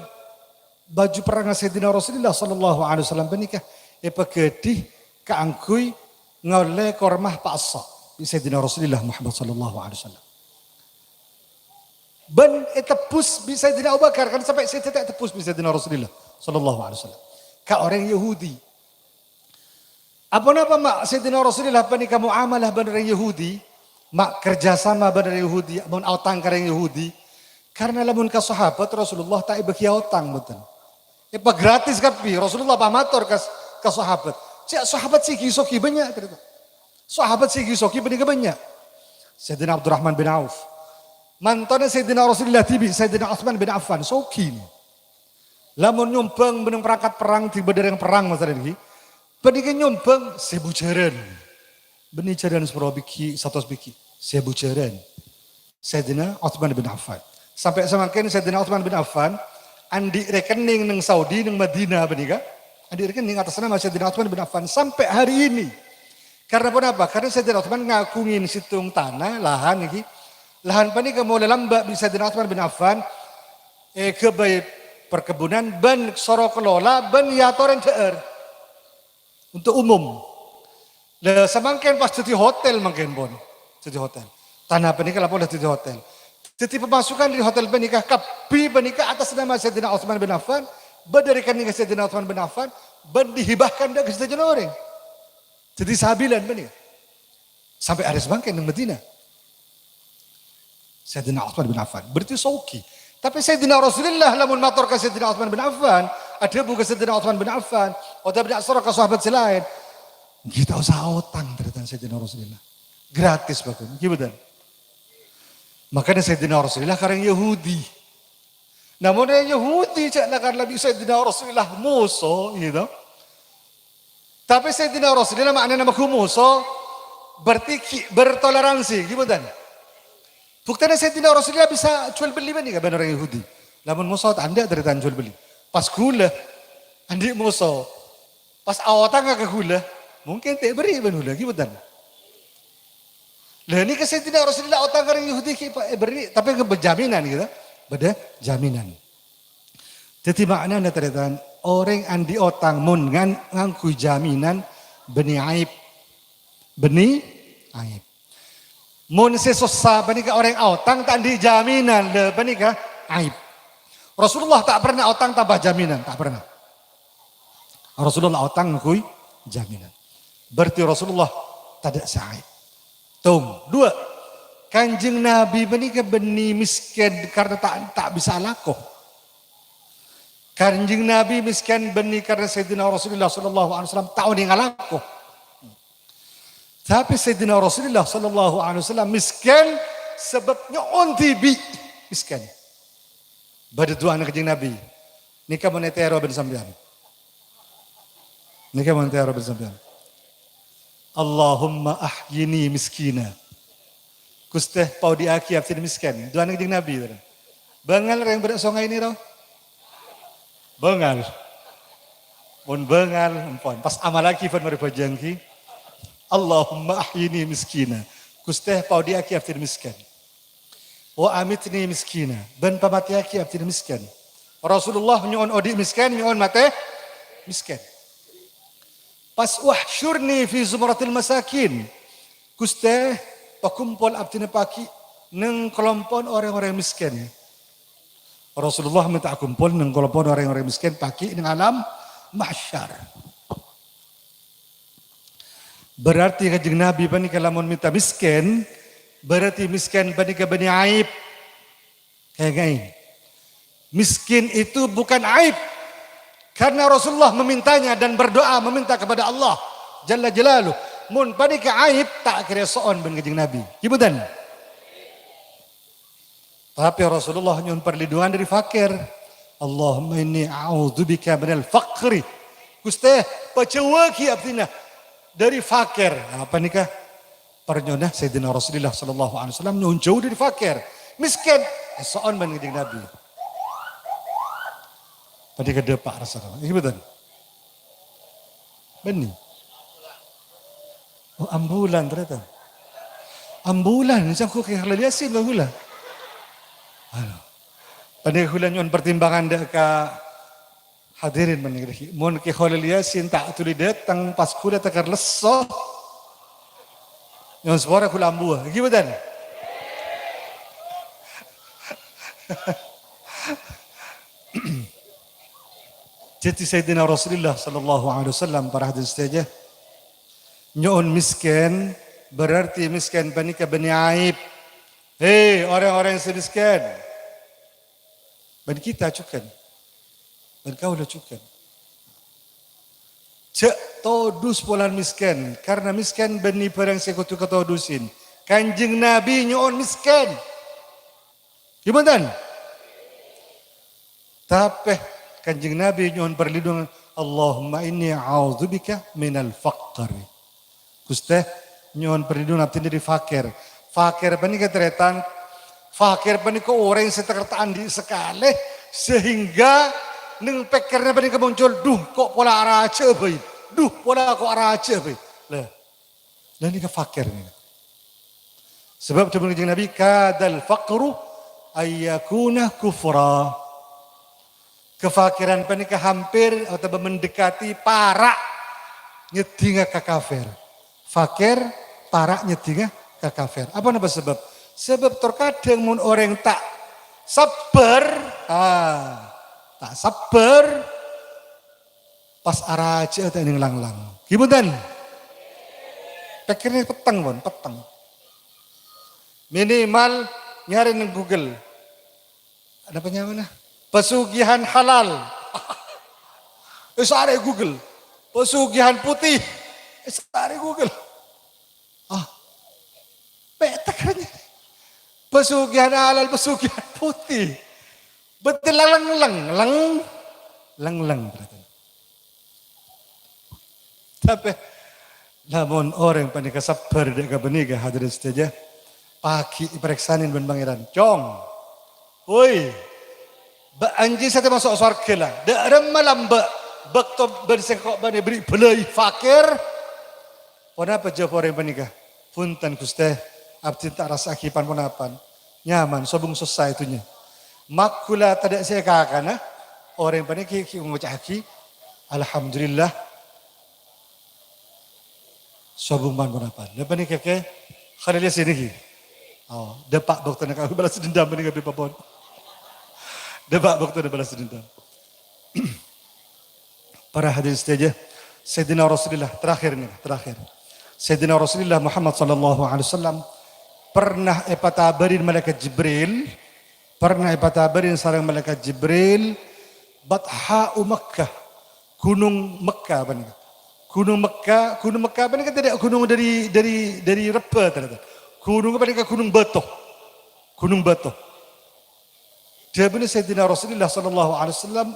bhâju perrang Sayyidina Rasulullah sallallahu alaihi wasallam panèka èpaghâdhi kaangghuy ngollè korma pa' esso' bi' Sayyidina Rasulullah Muhammad sallallahu alaihi wasallam. Bân ètebbhus bi' Sayyidina Abu Bakar, kan sampè' sè ta' ètebbhus bi' Sayyidina Rasulullah sallallahu alaihi wasallam. Ka orèng Yahudi. Aponapa ma' Sayyidina Rasulullah panèka muamalah bân orèng Yahudi, ma' kerja sama bân orèng Yahudi, mon aotang ka orèng Yahudi? Karna lamon ka sahabat Rasulullah ta' èbâghi aotang, bhunten. Èpagratis kabbhi, Rasulullah pamator ka, ka sahabat. Cè' sahabat sè ghi-soghi bânnya', tarètan. Sahabat sè ghi-soghi panèka bânnya'. Sayyidina Abdurrahman bin Auf. Mantona Sayyidina Rasulullah dhibi', Sayyidina Utsman bin Affan, soghi. Lamon nyombhâng bânnè perangkat perrang, dhibi' bâdâ rèng perrang masalana ghi. Panèka nyombhâng sèbu jhârân. Bânnè jhârân sapolo bighi', satos bighi'. Sèbu jhârân. Sayyidina Utsman bin Affan. Sampè' samangkèn Sayyidina Utsman bin Affan andi' rekening neng Saudi, neng Madinah panèka. Andi' rekening atas nama Sayyidina Utsman bin Affan sampè' hari ini. Karna ponapa? Karna Sayyidina Utsman ngagungin sèttong tana, lahan ghi. Lahan panèka molaè lambâ' bi' Sayyidina Utsman bin Affan èghâbây perkebunan bân soro kelola bân èyatorè dhâ'âr untuk umum. Lah, samangkèn pas dhâddhi hotel mangkèn pon. Dhâddhi hotel. Tana panèka la polè dhâddhi hotel. Dhâddhi pemasukan dâri hotel panèka kabbhi panèka atas nama Sayyidina Utsman bin Affan, bâdâ rekening Sayyidina Utsman bin Affan, bân dihibahkan dâ' ka sadhâjâna orèng. Dhâddhi sabilân panèka. Sampè' arè samangkèn neng Madinah. Sayyidina Utsman bin Affan. Berarti soghi. Tapè Sayyidina Rasulullah lamon mator ka Sayyidina Utsman bin Affan, adhâbu ka Sayyidina Utsman bin Affan, Otabâ ta' soro ka sahabat sè laèn. Ghi' ta' osa otang, tarètan Sayyidina Rasulullah. Gratis, bhâghun. Ghi bhunten? Makanya Sayyidina Rasulullah ka orèng Yahudi. Namun orèng Yahudi ca'na kan lebbi Sayyidina Rasulullah moso, gitu. Tapè Sayyidina Rasulullah ma'nana maghu moso, berarti ki-, bertoleransi, ghi bhunten? Buktèna Sayyidina Rasulullah bisa jual beli bânnè ka bân orèng Yahudi. Lamun moso ta' andi' tarètan jual beli. Pas ghulâ, andi' moso. Pas aotanga ka ghulâ, mungkin ta' èberri' bân ghulâ, ghi bhunten? Lah, nèka Sayyidina Rasulullah otang ka orèng Yahudi ghi' pa-, èberri', tapè ka bâdâ jaminan, gitu. Bâdâ jaminan. Dhâddhi, ma'nana, tarètan, orèng andi' otang mon ngan-, ngangghuy jaminan, bânnè aib. Bânnè aib. Mon sè sossa panèka orèng aotang ta' andi' jaminan, lha panèka aib. Rasulullah ta' pernah otang tanpa jaminan, ta' pernah. Rasulullah otang ngangghuy jaminan. Berarti Rasulullah tadâ' sè aib. Tong, duwâ'. Kanjeng Nabi panèka bânnè mèskèn karna ta', ta' bisa alako. Kanjeng Nabi mèskèn bânnè karna Sayyidina Rasulullah sallallahu alaihi wasallam ta' onèng alako. Tapè Sayyidina Rasulullah sallallahu alaihi wasallam mèskèn sabâb nyo'on dhibi' mèskèn. Bâdâ du'ana Kanjeng Nabi. Nèka mon ètèro bân sampèyan. Nèka mon ètèro bân sampèyan. "Allahumma ahyini miskina." "Ghustè, paodi'aghi abdhina mèskèn." Du'ana Kanjeng Nabi. Bângal rèng bârâ' songay nèro? Bângal. Mon bângal, empon. Pas amallaghi, bân marè bhâjâng ghi. "Allahumma ahyini miskina." "Ghustè, paodi'aghi abdhina mèskèn." "Wa amitni miskina." Bân pamatèyaghi abdhina mèskèn. Rasulullah nyo'on odi' mèskèn, nyo'on matè mèskèn. Pas, "Wahsyurni fi zumratil masakin." "Ghustè, pakompol abdhina paghi' neng kalompo'na orèng-orèng mèskèn." Rasulullah mènta akompol neng kalompo'na orèng-orèng mèskèn paghi' neng alam mahsyar. Berarti Kanjeng Nabi panèka lamon mènta mèskèn, berarti mèskèn panèka bânnè aib. Kaènga'è, miskin itu bukan aib. Karena Rasulullah memintanya dan berdoa meminta kepada Allah Jalla Jalaluh. Mon panèka aib, ta' kèra èso'on bân Kanjeng Nabi. Ghi bhunten? Tapè Rasulullah nyo'on parlindungan dâri fakèr. "Allahumma inni a'udzubika minal faqri." "Ghustè, pajhâuwâghi abdhina dâri fakèr." Apa nèka? Parnyo'onna Sayyidina Rasulullah sallallahu alaihi wasallam nyo'on jhâu dâri fakèr. Mèskèn, èso'on bân Kanjeng Nabi. Panèka dâpa' rassana. Ghi bhunten? Bânnè. Oh, ambulan tarètan. Ambulan, sangko' Kè Kholil Yasin, ambulan. Anu. Panèka ghulâ nyo'on partimbangan dâ' ka hadirin panèka. Mon Kè Kholil Yasin ta' dhuli dâteng, pas ghulâ tèkèr lesso. Nyo'on sapora ghulâ ambuwâ. Ghi bhunten? Dhâddhi Sayyidina Rasulullah sallallahu alaihi wasallam, para hadirin sadhâjâ, nyo'on mèskèn, berarti mèskèn panèka bânnè aib. He, orèng-orèng sè mèskèn. Bân kita jhughân. Bân kaulâ jhughân. Jhâ' todus polana mèskèn, karna mèskèn bânnè bhârâng sè kodhu katodusin. Kanjeng Nabi nyo'on mèskèn. Ghi bhunten? Tapè Kanjeng Nabi nyo'on parlindungan, "Allahumma inni a'udzubika minal faqri." "Ghustè, nyo'on parlindungan abdhina dâri fakèr." Fakèr panèka tarètan, fakèr panèka orèng sè tèkèr ta' andi' sakalè, sehingga neng pèkkèranna panèka muncul, "Dhu, ko' pola arajâ'â bhâi. Dhu, pola ko' arajâ'â bhâi." Lah, Lah nèka fakèr nèka. Sabâb dhâbuna Kanjeng Nabi, "Kadal faqru ayyakuna kufra." Kafakèran panèka hampir otabâ mendekati para' nyeddhingnga ka kafir. Fakèr para' nyeddhingnga ka kafir. Apa napa sabâb? Sabâb terkadang mon orèng ta' sabbhâr, ah, ta' sabbhâr, pas arajâ'â ta' nèng langlang. Ghi bhunten? Pèkkèrè petteng, pon, petteng. Minimal nyarè neng Google. Ada apa nyamana? Pesugihan halal. Èsarè Google. Pesugihan putih. Èsarè Google. Ah, pètèk rèya. Pesugihan halal, pesugihan putih. Betul leng-leng, leng, leng-leng. Tapè, lamon orèng panèka sabbhâr dâ' ka panèka, hadirin sadhâjâ, paghi' èparèksanè bân Pangèran. Cong, woi, bâ' anjing satèya maso' sowarghâ la. Dâ' remma lambâ' bâkto bân sèngko' bâ'na èberri' bâlâi fakir? Ponapa jâwâb orèng panèka? "Bhunten, Ghustè, abdhina ta' rassa'aghi pan-ponapan. Nyaman, sobung sossa è dhunnya." Makkula tadâ' sè èkakana, orèng panèka ghi' ngoca'aghi, "Alhamdulillah, sobung pan-ponapan." Lha panèka kè Khalil Yasin nèka. Oh, dâpa' bâktona kaangghuy balas dendam panèka bi' papon. Dâpa' bâktona balas dendam. Para hadirin sadhâjâ, Sayyidina Rasulullah, terakhir ini, terakhir. Sayyidina Rasulullah Muhammad sallallahu alaihi wasallam pernah èpatabârin Malaikat Jibril, pernah èpatabârin sareng Malaikat Jibril, Batha'u Makkah, Gunung Mekkah panèka. Gunung Mekkah, Gunung Mekkah panèka tadâ' gunung dâri, dâri, dâri rebbhâ, ternyata. Gunung panèka gunung bâto. Gunung bâto. Dhâbuna Sayyidina Rasulullah sallallahu alaihi wasallam,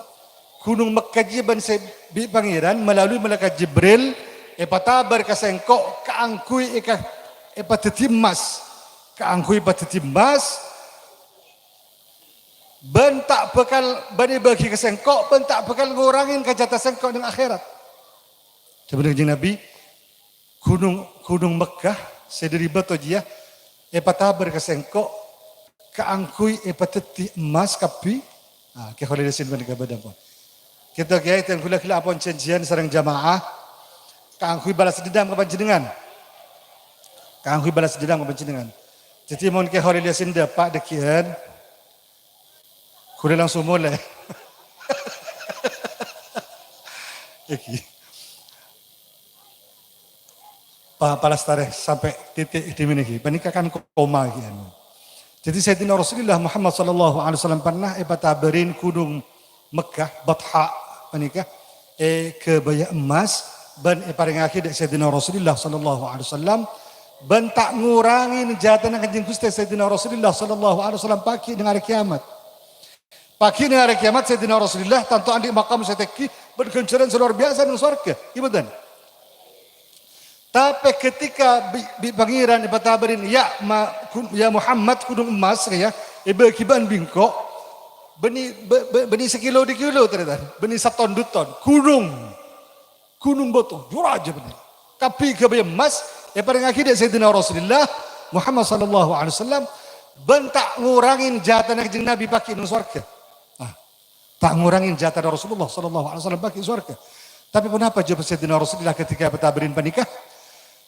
Gunung Mekkah jiyâ bân sè bi' Pangèran malalui Malaikat Jibril èpatabâr ka sèngko' kaangghuy èka-, èpadhâddhi emmas, kaangghuy èpadhâddhi emmas, bân ta' bhâkal, bân èbâghi ka sèngko', bân ta' bhâkal ngorangè ka jhâtâ sèngko' neng akhèrat. Dhâbuna Kanjeng Nabi, Gunung, Gunung Mekkah sè dâri bâto jiyâ èpatabâr ka sèngko' kaangghuy èpadhâddhi emmas kabbhi. Ah, Kè Khalil Yasin panèka bâdâ, pon. Kita kèyaè dan ghulâ ghellâ' apon janjian sareng jamaah kaangghuy balas dendam ka panjhennengngan. Kaangghuy balas dendam ka panjhennengngan. Dhâddhi mon Kè Khalil Yasin dâpa' dhâggi'ân, ghulâ langsung molè. Iki. Pa-, palastarè sampè' titik dhimèn iki. Panèka kan koma iki, anu. Dhâddhi Sayyidina Rasulullah Muhammad sallallahu alaihi wasallam pernah èpatabârin Gunung Mekkah, Batha panèka, èghâbâyâ emmas bân èparèngaghi dâ' Sayyidina Rasulullah sallallahu alaihi wasallam, bân ta' ngorangè jhâtana Kanjeng Ghustè Sayyidina Rasulullah sallallahu alaihi wasallam paghi' neng arè kiamat. Paghi' neng arè kiamat, Sayyidina Rasulullah tanto andi' makam sè tèngghi bân ghânjhârân sè lowar biyasa neng sowarghâ. Ghi bhunten? Tapè ketika bi-, bi' Pangèran èpatabârin, "Ya Ma-, Gun-, ya Muhammad, ghunong emmas, ya, èbâghi bân bi' engko', bânnè, bâ-, bâ-, bânnè sakilo dâ kilo, tarètan, bânnè saton du ton, ghunong." Ghunong bâto, jhur rajâ bhender. Kabbhi ghâbâyâ emmas èparèngaghi dâ' Sayyidina Rasulullah Muhammad sallallahu alaihi wasallam, bân ta' ngorangè jhâtana Kanjeng Nabi paghi' neng sowarghâ. Ah, ta' ngorangè jhâtana Rasulullah sallallahu alaihi wasallam paghi' sowarghâ. Tapè ponapa jâwâb Sayyidina Rasulullah ketika èpatabârin panèka?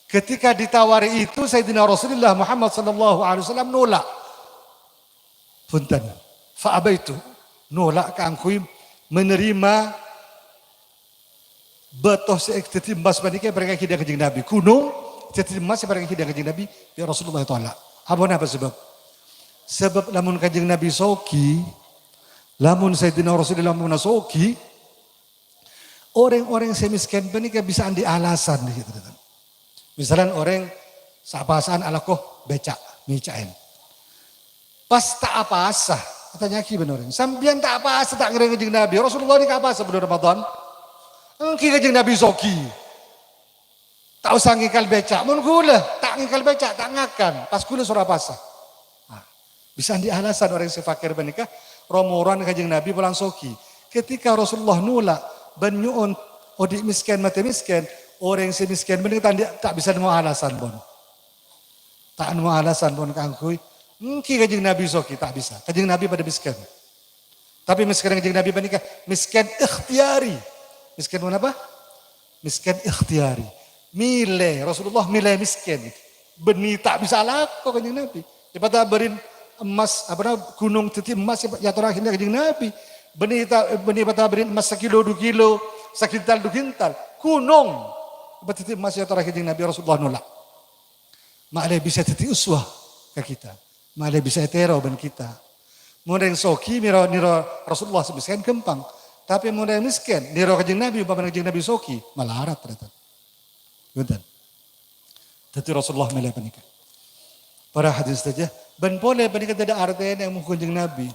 Ketika ditawari itu, Sayyidina Rasulullah Muhammad sallallahu alaihi wasallam nolak. Bhunten. Fa abaitu. Nolak kaangghuy menerima bâto sè èdhâddhi emmas panèka èparèngaghi dâ' Kanjeng Nabi. Ghunong èdhâddhi emmas èparèngaghi dâ' Kanjeng Nabi, ya Rasulullah tolak. Apa, napa sabâb? Sabâb lamon Kanjeng Nabi soghi, lamon Sayyidina Rasulullah lamon soghi, orèng-orèng sè mèskèn panèka bisa andi' alasan, gitu, gitu. Misalnya orèng sa'-pasa'an alako bèca', mèca'èn. Pas ta' apasa, atanya'aghi bân orèng, "Sampèyan ta' apasa ta' ngèrèng Kanjeng Nabi? Rasulullah nèka apasa bulân Ramadan? Èngghi Kanjeng Nabi soghi. Ta' osa ngèngkal bèca'. Mon ghulâ ta' ngèngkal bèca', ta' ngakan. Pas ghulâ soro apasa." Nah, bisa andi' alasan orèng sè fakir panèka, ro-morowan Kanjeng Nabi pola soghi. Ketika Rasulullah nolak bân nyo'on odi' mèskèn matè mèskèn, orèng sè mèskèn panèka ta' andi', ta' bisa nemmo alasan, pon. Ta' nemmo alasan, pon, kaangghuy, "Èngghi Kanjeng Nabi soghi," ta' bisa. Kanjeng Nabi padâ mèskèn. Tapè mèskèn Kanjeng Nabi panèka mèskèn ikhtiyari. Mèskèn ponapa? Mèskèn ikhtiyari. Mèlè, Rasulullah mèlè mèskèn. Bânnè ta' bisa alako Kanjeng Nabi. Èpatabârin emmas, apa na-, ghunong dhâddhi emmas, èatorraghi Kanjeng Nabi. Bânnè ta-, bânnè èpatabârin emmas sakilo, du kilo, sagintal, du gintal. Ghunong èpadhâddhi emmas, èatorraghi Kanjeng Nabi, Rasulullah nolak. Ma'lè bisa dhâddhi uswah ka kita. Ma'lè bisa ètèro bân kita. Mon orèng soghi mèro-, nèro Rasulullah sè mèskèn ghâmpang. Tapè mon orèng mèskèn, nèro Kanjeng Nabi, umpama Kanjeng Nabi soghi, malarat, tarètan. Bhunten. Dhâddhi Rasulullah mèlè panèka. Para hadirin sadhâjâ, bân polè panèka tadâ' artèna mon Kanjeng Nabi.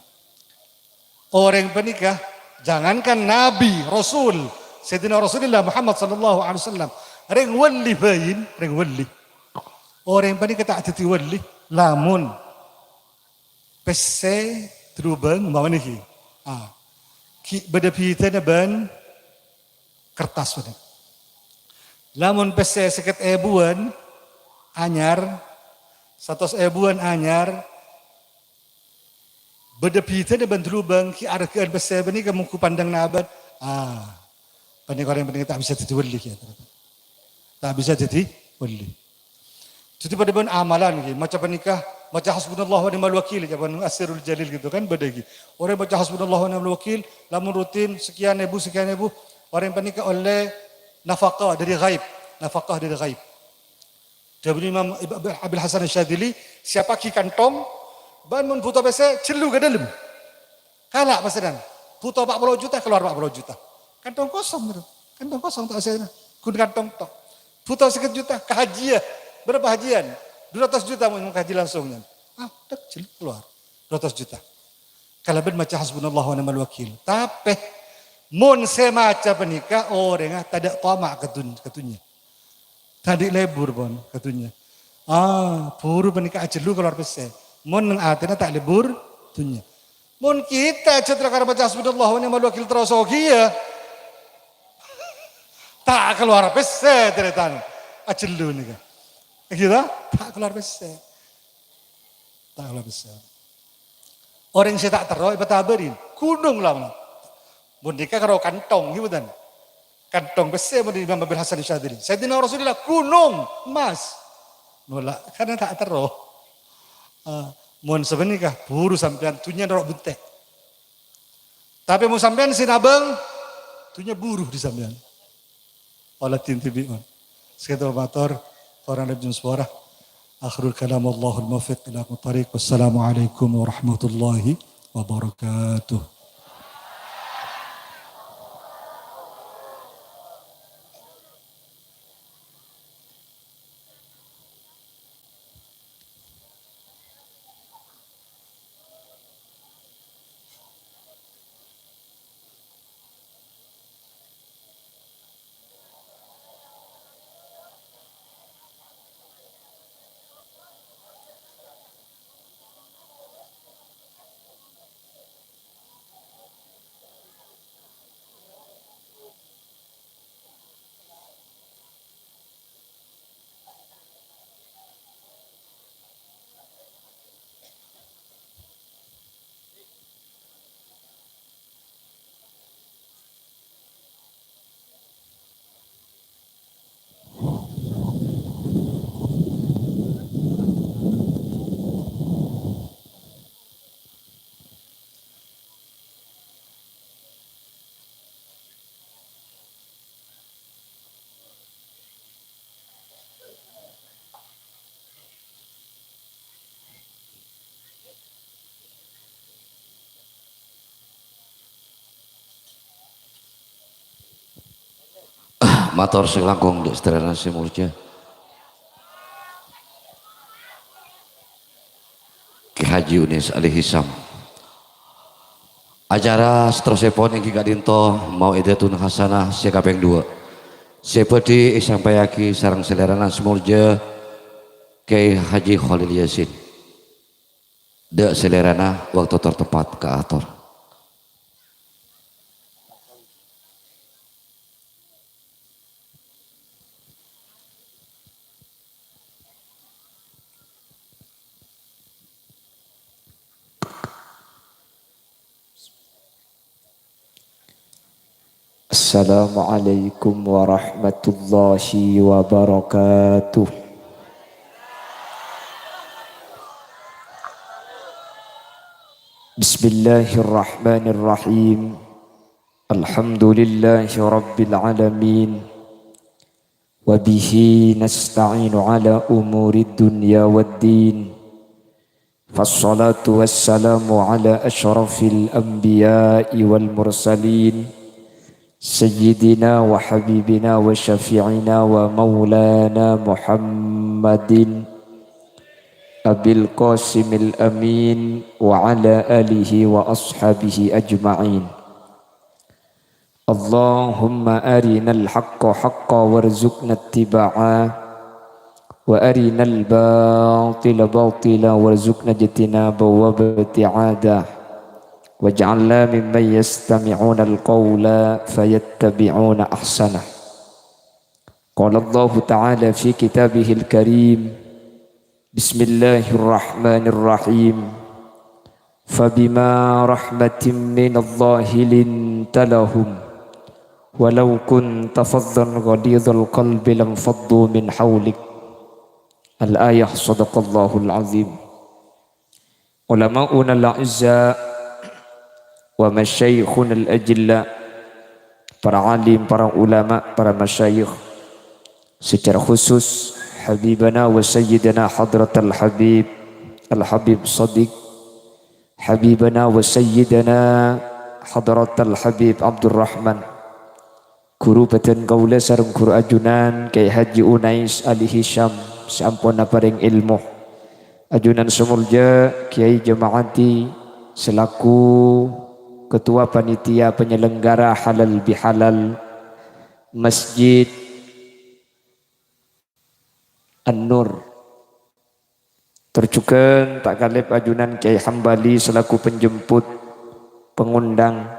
Orèng panèka, jangankan Nabi, Rasul, Sayyidina Rasulullah Muhammad sallallahu alaihi wasallam, rèng wali bhâi, rèng wali. Orèng panèka ta' dhâddhi wali, lamon pèssè, dhâlubâng, umpama nèka. Ah, ghi' bâdâ bhidhâna bân kertas panèka. Lamon pèssè sèket èbuwân anyar, satos èbuwân anyar, bâdâ bhidhâna bân dhâlubâng, ghi' arghâ'ân pèssè panèka mongghu pandhângnga abâ'. Ah, panèka orèng panèka ta' bisa dhâddhi wali, ya. Ta' bisa dhâddhi wali. Dhâddhi padâ bân amalan ghi, maca panèka, maca hasbunallahu wa ni'mal wakil, jhâman Asirul Jalil gitu kan, bâdâ ghi. Orèng maca hasbunallahu wa ni'mal wakil, lamon rutin sekian èbu, sekian èbu, orèng panèka ollè nafaqah dâri ghaib, nafaqah dâri ghaib. Dhâbuna Imam Ib-, Abil Hasan Asyadzili, siapaghi kantong, bân mon bhuto pèssè, jhellu ka dâlem. Kala' pèssèna. Bhuto pa' polo juta, kalowar pa' polo juta. Kantong kosong, gitu. Kantong kosong ta' sè, ghun kantong tok. Bhuto sèket juta, kahajiyâ. Berapa hajian? Dua ratus juta mon kaji langsung, nyan. Ah, tek, jhellu kalowar. Dua ratus juta. Kalabân maca hasbunallahu wa ni'mal wakil. Tapè, mon sè maca panèka orèngnga tadâ' tama' ka dun-, ka dhunnya. Tadâ' lebur, pon, ka dhunnya. Ah, buru panèka ajhellu kalowar pèssè. Mon neng atèna ta' lebur dhunnya. Mon kita ajâ terro karo maca hasbunallahu wa ni'mal wakil terro soghi, ya. Ta' kalowar pèssè, tarètan. Ajhellu nèka. Gitu? Ta' kalowar pèssè. Ta' kalowar pèssè. Orèng sè ta' terro èpatabâri, ghunong la. Mon nèka karo kantong, ghi bhunten. Kantong pèssè mon Imam Abil Hasan Asyadzili. Sayyidina Rasulullah ghunong emmas. Nolak, karena ta' terro. Ah, mon sapanèka, buru sampèyan dhunnya noro' bunte'. Tapè mon sampèyan sè nabâng, dhunnya buru dâri sampèyan. Ola dindibi, mon. Sekian mator, orang lebih suara. Akhirul kalam, wallahul muwaffiq ila aqwamit thariq. Wassalamualaikum warahmatullahi wabarakatuh. Mator sè langkong dâ' sadhâjâna sè molja. Kè Haji Unis Ali Hisam. Acara saterrossèpon èngghi ka'dinto Mau'idatun Hasanah sè kapèng duwâ'. Sè bhâdhi èsampèyaghi sareng salèrana sè molja Kè Haji Kholil Yasin. Dâ' salèrana bâkto tor tempat kaator. Assalamualaikum warahmatullahi wabarakatuh. Bismillahirrahmanirrahim. Alhamdulillahi rabbil alamin. Wa bihi nasta'inu ala umuri dunya waddin. Fassalatu wassalamu ala asyrafil anbiya'i wal mursalin, سيدنا وحبيبنا وشفيعنا ومولانا محمد أبي القاسم الأمين وعلى آله وأصحابه أجمعين. اللهم أرنا الحق حقا وارزقنا اتباعه، وأرنا الباطل باطلا وارزقنا اجتنابه وابتعاده، واجعلنا ممن يستمعون القول فيتبعون أحسنه. قال الله تعالى في كتابه الكريم: بسم الله الرحمن الرحيم. فبما رحمة من الله لنت لهم، ولو كنت فظا غليظ القلب لانفضوا من حولك. الآية. صدق الله العظيم. Ulama'unal a'izza wa masyayikhunal ajilla, para alim, para ulama, para masyayikh, secara khusus Habibana wa Sayyidana Hadratal Habib Al-Habib Sadiq, Habibana wa Sayyidana Hadratal Habib Abdurrahman, ghuru bâdân kaulâ sareng ghuru ajunan Kyai Haji Unais Ali Hisham sè ampon aparèng èlmo. Ajunan sè molja Kyai Jama'ati selaku Ketua Panitia Penyelenggara Halal Bihalal Masjid An-Nur. Tor jhughân ta' kalèp ajunan Kyai Hambali selaku penjemput, pengundang,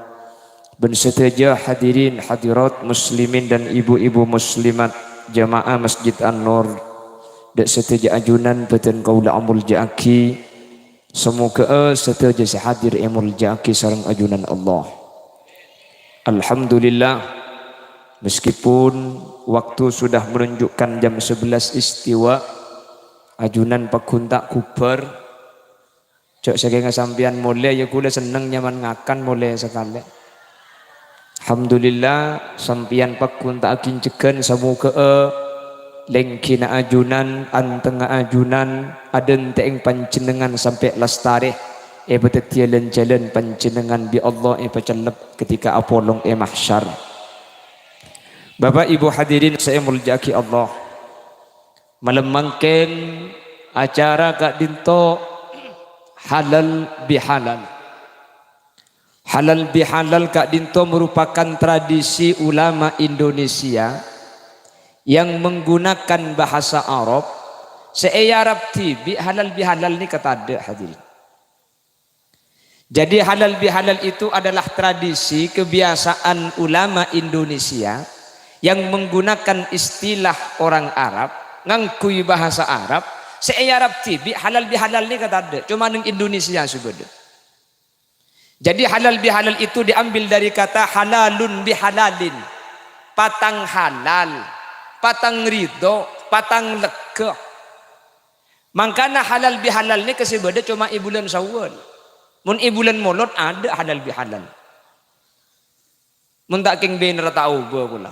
bân sadhâjâ hadirin hadirat muslimin dan ibu-ibu muslimat jamaah Masjid An-Nur, dâ' sadhâjâ ajunan bâdân kaulâ amolja'aghi. Samoghâ'â sadhâjâ sè hadir èmolja'aghi sareng ajunan Allah. Alhamdulillah, meskipun waktu sudah menunjukkan jam sebelas istiwa, ajunan pagghun ta' ghubâr. Jhâ' sakènga sampèyan molè, ya kaulâ senneng nyaman ngakan molè sakalè. Alhamdulillah, sampèyan pagghun ta' aghingjeghân, samoghâ'â lèngghina ajunan, antengnga ajunan, adhântè'èng panjhennengngan sampè' lastarè, èpadhâddhiyâ lan-jhâlân panjhennengngan bi' Allah èpacellep ketika apolong è mahsyar. Bapak Ibu hadirin sè èmolja'aghi Allah, malem mangkèn acara ka'dinto halal bihalal. Halal bihalal ka'dinto merupakan tradisi ulama Indonesia yang menggunakan bahasa Arab, sè è Arab dhibi' halal bihalal nèka tadhâ', hadirin. Jadi, halal bihalal itu adalah tradisi kebiasaan ulama Indonesia yang menggunakan istilah orang Arab, ngangghuy bahasa Arab, sè è Arab dhibi' halal bihalal nèka tadhâ', coma neng Indonesia sè bâdâ. Jadi, halal bihalal itu diambil dari kata halalun bihalalin, patang halal, patang ridho, patang lega. Mangkana halal bihalal nèka sè bâdâ coma è bulân Syawal. Mon è bulân Molod adâ' halal bihalal. Mon ta' kèng bhender ta' obâ pola.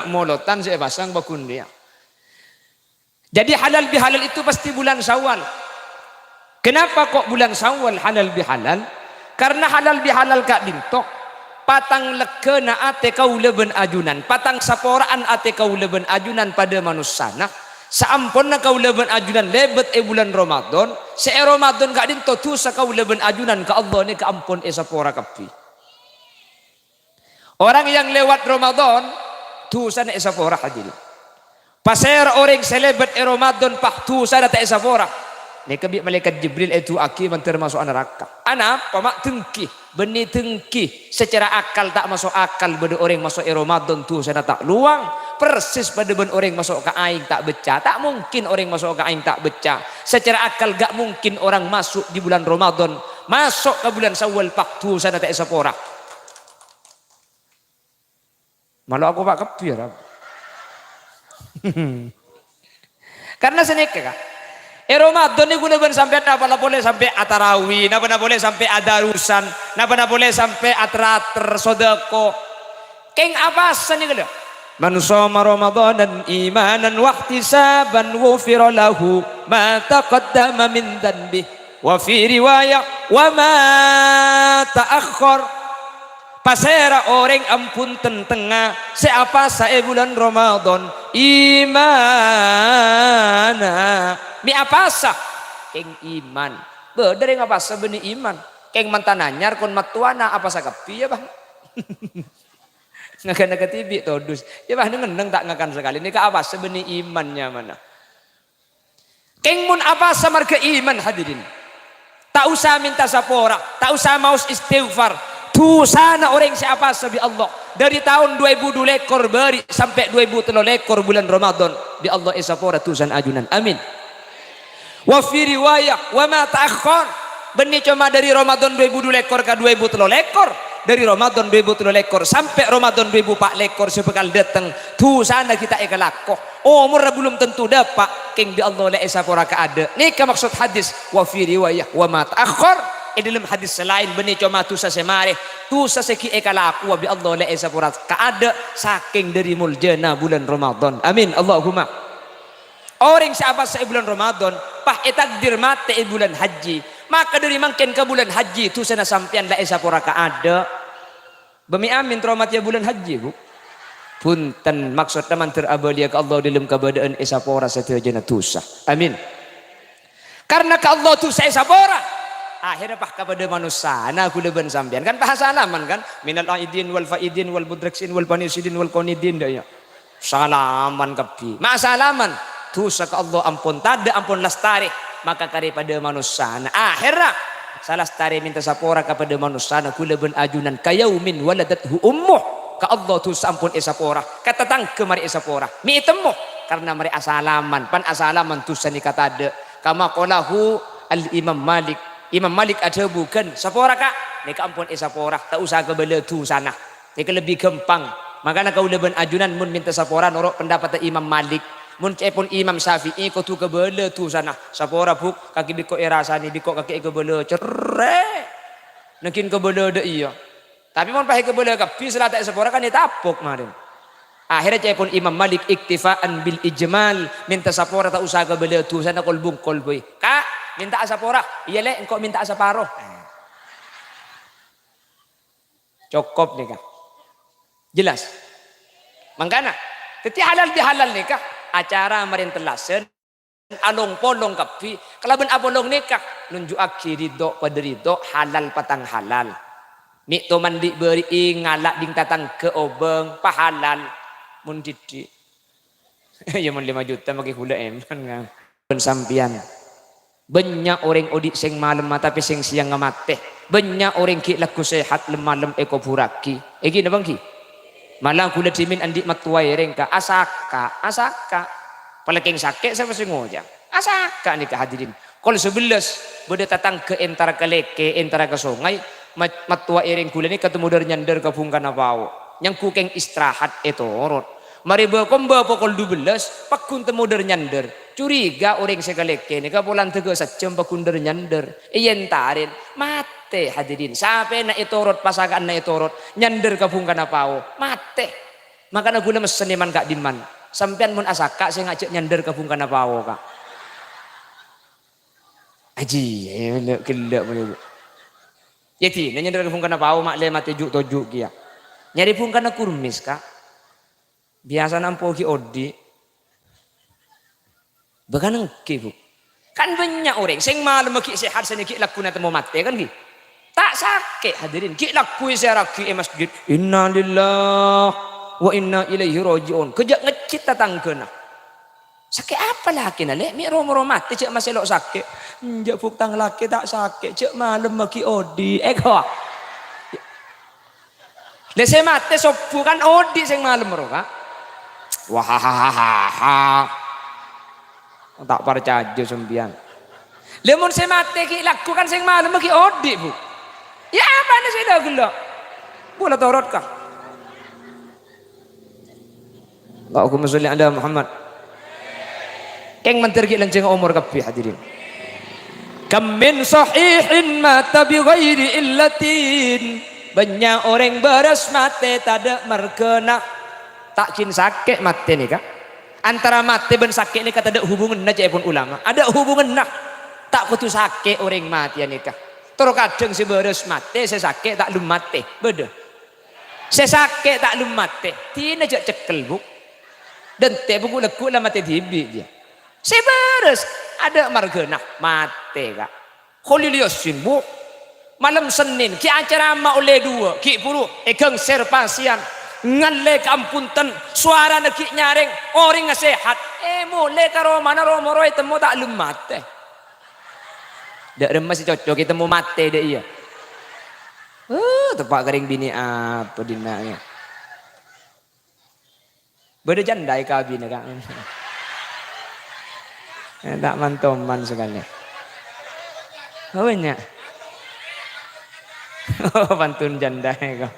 Molotan sè èpasang pagghun rèya. Jadi halal bihalal itu pasti bulan Syawal. Kenapa kok bulan Syawal halal bihalal? Karena halal bihalal ka'dinto patang leggana atè kaulâ bân ajunan, patang sapora'an atè kaulâ bân ajunan padâ manossana. Saamponna kaulâ bân ajunan lèbât è bulân Ramadan, sè è Ramadan ka'dinto dhusa kaulâ bân ajunan ka Allah nèka ampon èsapora kabbhi. Orang yang lewat Ramadan, dhusana èsapora, hadirin. Pasèra orèng sè lèbât è Ramadan, pas dhusana ta' èsapora? Nèka bi' Malaèkat Jibril èdu'aaghi mandhâr maso'a naraka. Anapa, ma' denggi? Bânnè denggi. Secara akal ta' maso' akal bâdâ orèng maso' è Ramadan dhusana ta' lowang, persis padâ bân orèng maso' ka aèng ta' beccè. Ta' mungkin orèng maso' ka aèng ta' beccè. Secara akal ga' mungkin orang masuk di bulan Ramadan, maso' ka bulan Syawal, pas dhusana ta' èsapora. Malo' akopa' kabbhi, ya, Rab. Karena sanèka, Ka'. È Ramadan nèko kaulâ bân sampèyan napa la polè sampè' atarawi, napa la polè sampè' adarusan, napa la polè sampè' ater-ater, sodako. Kèng apasa nèko, lho? "Man shoma Ramadanan imanan wahtisaban ghufira lahu ma taqaddama min dzanbih." Wa fi riwayah, "Wa ma ta'akhkhar." Pasèra orèng ampon tentengnga sè apasa è bulân Ramadan? Imana. Mè' apasa? Kèng iman. Bâdâ rèng apasa bânnè iman. Kèng mantan anyar kon mattowana apasa kabbhi, yâ, Bâh? Ngakan-ngakan dhibi' todus. Yâ, Bâh, neng-enneng ta' ngakan sakalè. Nèka apasa bânnè iman nyamana. Kèng mon apasa marghâ iman, hadirin. Ta' osa mènta sapora, ta' osa maos istighfar. Dusana orèng sè apasa bi' Allah. Dâri taon dua èbu du lèkor bâri' sampè' dua èbu tello lèkor bulân Ramadan, bi' Allah èsapora dusana ajunan. Amin. Wa fi riwayah, "Wa ma ta'akhkhar." Bânnè coma dâri Ramadan dua èbu du lèkor ka dua èbu tello lèkor, dâri Ramadan dua èbu tello lèkor sampè' Ramadan dua èbu pa' lèkor sè bhâkal dâteng, dusana ghi' ta' èkalako. Omorra bellum tanto dâpa', kèng bi' Allah la èsapora kaadâ'. Nèka maksod hadis, wa fi riwayah, "Wa ma ta'akhkhar." È dâlem hadis sè laèn, bânnè coma dusa sè marè, dusa sè ghi' èkalakowa bi' Allah la èsapora kaadâ', sakèng dâri moljâna bulân Ramadan. Amin, Allahumma. Orèng sè apasa è bulân Ramadan, pas ètakdir matè è bulân Hajji. Maka dâri mangkèn ka bulân Hajji, dusana sampèyan la èsapora kaadâ'. Bâ mè' amin terro matèya bulân Hajji, Bu? Bhunten, maksodda mandhâr abâliyâ ka Allah dâlem kabâdâ'ân èsapora sadhâjâna dusa. Amin. Karna ka Allah dusa èsapora. Akhèrra pas kapadâ manossana ghulâ bân sampèyan. Kan pas asalaman, kan? "Minal aidin wal faidin wal mudraksin wal panisidin wal qonidin," dâ' iyâ. Salaman kabbhi. Ma' salaman. Dusa ka Allah ampon tadâ', ampon lastarè. Maka karè padâ manossana. Akhèrra, salastarè mènta sapora ka padâ manossana ghulâ bân ajunan, "Ka yaumin waladathu ummuh." Ka Allah dusa ampon èsapora. Ka tatangghâ marè èsapora. Mè' ètemmo. Karna marè asalaman. Pan asalaman dusa nèka tadâ'. Kama qalahu Al-Imam Malik. Imam Malik adhâbu, "Ghân, sapora, Ka'." Nèka ampon èsapora. Ta' osa kabâlâ dusana. Nèka lebbi ghâmpang. Mangkana kaulâ bân ajunan mon mènta sapora noro' pendapatta Imam Malik. Mon ca'èpon Imam Syafi'i kodhu kabâlâ dusana. Sapora, Bu', kakè bi' ko' èrasanè, bi' ko' kakè èkabâlâ cerrè'. Nèngghing kabâlâ dâ' iyâ. Tapè mon pas èkabâlâ kabbhi, sè la ta' èsapora kan ètapok marèn. Akhèrra ca'èpon Imam Malik iktifa'an bil ijmal, mènta sapora ta' osa kabâlâ dusana kol-bungkol bhâi. "Ka', mènta'a sapora." "Iyâ, Lè', engko' mènta'a saparo." Cokop nèka. Jelas? Mangkana, dhâddhi halal bihalal nèka acara marèn tellasân, along-polong kabbhi, kalabân apolong nèka nunju'aghi ridho padâ ridho, halal patang halal. Mè' to mandi bâri'i ngala' dhing tatangghâ obâng, pahalal. Mon dhiddhi'. Ya, mon lèma juta makè ghulâ èman, kan. Bân sampèyan. Bânnya' orèng odi' sèng malemma, tapè sèng sèyangnga matè. Bânnya' orèng ghi' lagghu sehat, lem-malem èkoburraghi. Èngghi napa èngghi? Mala ghulâ dhimèn andi' mattowa èrèng, Ka', asaka', asaka'. Palakèng sakè' sapa sè ngoca'? Asaka' nèka, hadirin. Kol sabellâs, bâdâ tatangghâ entara ka lèkè, entara ka songay, ma-, mattowa èrèng ghulâ nèka temmo dâr-nyandâr ka bhungkana pao. Nyangghu kèng istirahat ètorot. Marè bâ-kombâ pokol dubellâs, pagghun temmo dâr-nyandâr. Curiga orèng sè kalèkè nèka polana dhâghâ sajjhâm pagghun dâr-nyandâr. Èyèntarèn, matè, hadirin. Sapèna ètorot, pasaka'anna ètorot, nyandâr ka bhungkana pao, matè. Mangkana ghulâ messen èman ka'dimman. Sampèyan mon asaka' sè ngajhâk nyandâr ka bhungkana pao, Ka'. Aji, gellâ', gellâ' monyè, Bu. Yâ, dinah nyandâr ka bhungkana pao, ma' lè matè ju'-toju' kèya. Nyarè bhungkana kurmis, Ka'. Biyasana ampo ghi' odi'. Bahkan èngghi, Bu. Kan bânnya' orèng sèng malemma ghi' sehat, sè ghi' lagghuna temmo matè, kan, ghi? Ta' sakè', hadirin. Ghi' lagghu èsèrraghi è masjid, "Innalillahi wa inna ilaihi raji'un." Ghâjâ' ngejjhit tatangghâna. "Sakè' apa lakèna, Lè'? Mè' ro-moro matè jhâ' masè lo' sakè'." "Enjâ', Bu', tang lakè ta' sakè', jhâ' malemma ghi' odi'." Èko. Lè sè matè sobbhu kan odi' sèng malem ro, Ka'. Wahahaha. Ta' parcajâ sampèyan. Lè mon sè matè ghi' lagghu kan sèng malem ghi' odi', Bu. Yâ apana sè la ghellâ'? Bu la torot, Ka'. Allahumma sholli ala Muhammad. Kèng mandhâr ghi' lanjhângnga omor kabbhi, hadirin. Kam min shahihin mata bi ghairi illatin. Bânnya' orèng bârâs matè tadâ' marghâna. Ta' ghin sakè' matè nèka. Antara matè bân sakè' nèka tadâ' hubunganna, ca'èpon ulama. Adâ' hubunganna. Ta' kodhu sakè' orèng matèya nèka. Toro kadhâng sè bârâs matè, sè sakè' ta' lem matè. Bâdâ. Sè sakè' ta' lem matè, dinah jhâ' cekkel, Bu. Dântè' bu ghu'-lagghu' la matè dhibi', jiyâ. Sè bârâs, adâ' marghâna, matè, Ka'. Kholil Yasin, Bu. Malem Sennèn, ghi' acarama ollè duwâ', ghi' bhuru èghângsèr pasèyan. Ngallè kaampon ten, sowarana ghi' nyarèng, orèngnga sehat. È, molè ka romana, ro-moro ètemmo ta' lem matè. Dâ' remma sè cocok ètemmo matè, dâ' iyâ. Eh, teppa' ka rèng binè' apa dinna', yâ? Bâdâ janda èkabinna, Ka'. Eh, ta' man-toman sakalè. Oh, bânnya'. Oh, pantun janda, èko.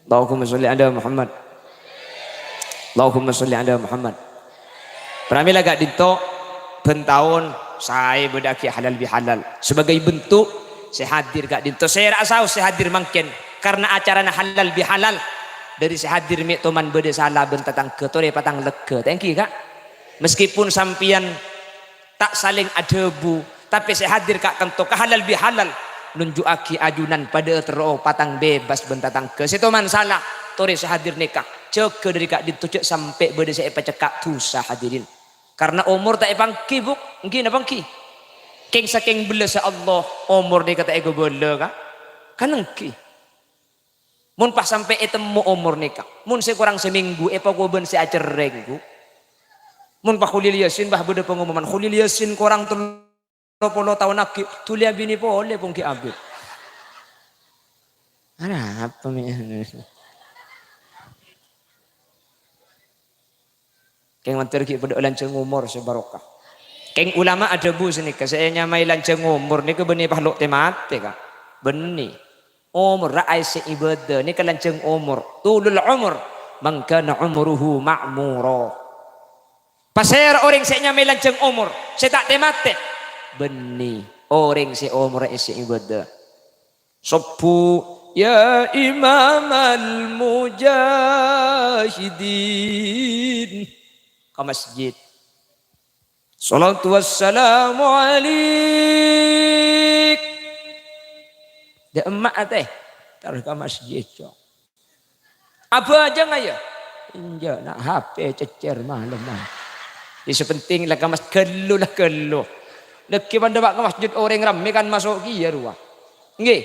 Allahumma sholli ala Muhammad. Allahumma sholli ala Muhammad. Pramila ka'dinto bân taon saè bâdâ'âghi halal bihalal. Sebagai bentuk sè hadir ka'dinto. Sèra'a saos sè hadir mangkèn karna acarana halal bihalal. Dâri sè hadir mè' toman bâdâ sala bân tatangghâ, torè patang lega. Ta' ènggi, Ka'? Meskipun sampèyan ta' salèng adhâbu, tapè sè hadir ka'kanto ka halal bihalal, nunju'aghi ajunan padâ'â terro patang bebas bân tatangghâ. Sè toman sala, torè sè hadir nèka, jâgâ dâri ka'dinto jhâ' sampè' bâdâ sè èpacekka' dhusa, hadirin. Karna omor ta' èpangghi, Bu. Ènggi napa ènggi? Kèng-sakèng bellâssa Allah, omor nèka ta' èghâbâlâ, Ka'? Kan ènggi. Mon pas sampè' ètemmo omor nèka, mon sè korang samènggu èpakowa bân sè acerrèng, Bu. Mon pas Kholil Yasin, bâh, bâdâ pangomoman, "Kholil Yasin korang tello polo taon aghi', dhuli abinè polè, pong ghi' abit." Arapa mè'? Kèng mandhâr ghi' padâ lanjhâng omor sè barokah. Kèng ulama adhâbu sanèka, sè ènyamaè lanjhâng omor nèka bânnè pas lo' tè-matè, Ka'. Bânnè. Omor ra aèssè ibâdâ nèka lanjhâng omor. Tulul umur, man kana umruhu ma'mura. Pasèra orèng sè ènyamaè lanjhâng omor, sè ta' tè-matè? Bânnè, orèng sè omorra aèssè ibâdâ. Sobbu, ya imamal mujahidin. Ka masjid. Shalatu wassalamu alaik. Dâ' emma' atè. Tar ka masjid, Cong. Abhâjâng, yâ. Enjâ', na' H P cècèr malem, ah. Sè penting la ka mas-, ghâllu la ghâllu. Dhâggi' pandâ pa' ka masjid orèng rammè kan maso' kèya rowa. Ènggi.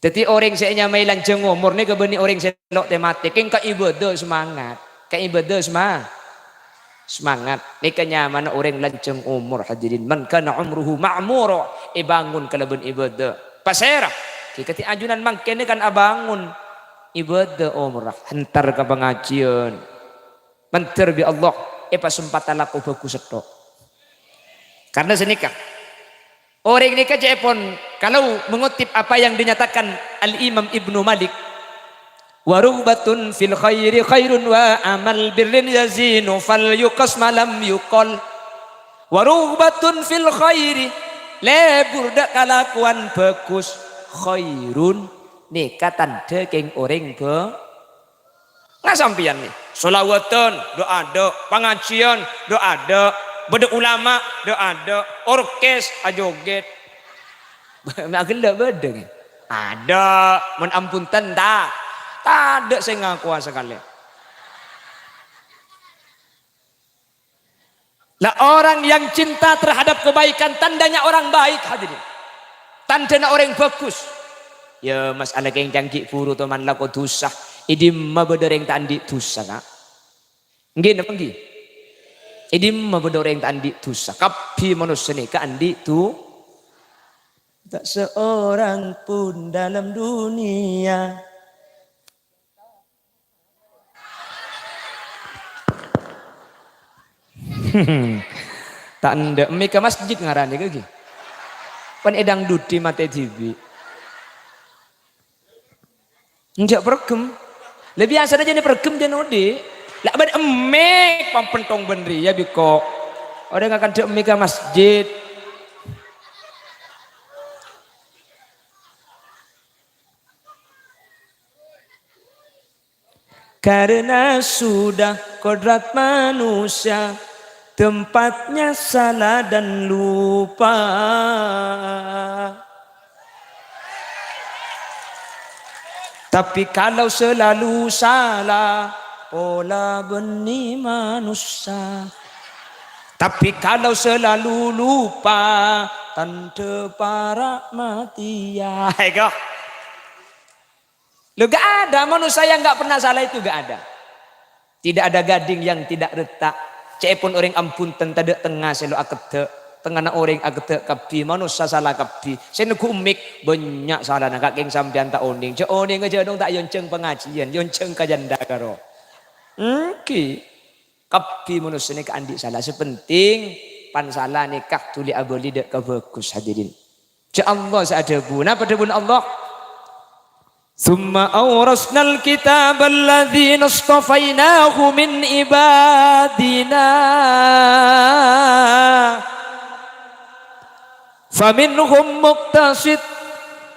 Dhâddhi orèng sè ènyamaè lanjhâng omor nèka bânnè orèng sè lo' tè-matè. Kèng ka ibâdâ semangat. Ka ibâdâ sema-, semangat. Nèka nyamana orèng lanjhâng omor, hadirin. Man kana umruhu ma'mura. Èbângon kalabân ibâdâ. Pasèra? Ghi kadhi ajunan mangkèn kan abângon. Ibâdâ omorra, entar ka pangajiân. Mandhâr bi' Allah, èpasempata lako bhâghus sèttong. Karna sanèka, orèng nèka ca'èpon, kalau mengutip apa yang dinyatakan Al-Imam Ibnu Malik, "Wa rughbatun fil khairi khairun wa amal birrin yazinu fal yuqas ma lam yuqal." "Wa rughbatun fil khairi," lebur dâ' kalakowan bhâghus, "khairun," nèka tandhâ kèng orèng bhâ-, Nga' sampèyan nè, sholawatan, dâ' adâ', pangajiân, dâ' adâ', bâdâ ulama, dâ' adâ', orkes, ajogèt. Ma' ghellâ' bâdâ, ngghi? Adâ', mon ampon ten, ta-, tadâ' sè ngakowa sakalè. Lah, orang yang cinta terhadap kebaikan, tandanya orang baik, hadirin. Tandhâna orèng bhâghus. Ya, masalah kèng canggi buru toman lako dhusa. È dimma bâdâ orèng ta' andi' dhusa, Ka'? Ènggi napa ènggi? È dimma bâdâ orèng ta' andi' dhusa? Kabbhi manossa nèka andi' dhu-, tak seorang pun dalam dunia. Ta' endâ', mè' ka masjid ngaranè kèya. Pan èdangdudhi matè dhibi'. Enjâ' preghem. Lah, biyasana jârèya preghem jân odi'. Lah, bân emmè' pampentong bân rèya biko. Orèng akan dâ' emmè' ka masjid. Karena sudah kodrat manusia, Tempatnya salah dan lupa. Tapi kalau selalu salah, pola bânnè manossa. Tapi kalau selalu lupa, tandhâ para' matèya. Eko. Lo, gak ada manusia yang gak pernah salah itu, gak ada. Tidak ada gading yang tidak retak. Ca'èpon orèng ampon ten tadâ' tengnga sè lo akeddhâ'. Tengngana orèng akeddhâ' kabbhi, manossa sala kabbhi. Sè neggu' mik, bânnya' salana, kakèng sampèyan ta' onèng. Jhâ' onèng jhâ' dong ta' èyonjhâng pangajiân, èyonjhâng ka jhândhâ karo. Èngghi. Kabbhi manossa nèka andi' sala. Sè pentèng, pan sala nèka dhuli abâli dâ' ka bhâghus, hadirin. Jhâ' Allah sè adhâbu. Napa dhâbuna Allah? "Tsumma aurasnal kitaballadzina istafainahu min ibadina. Faminhum muqtasid,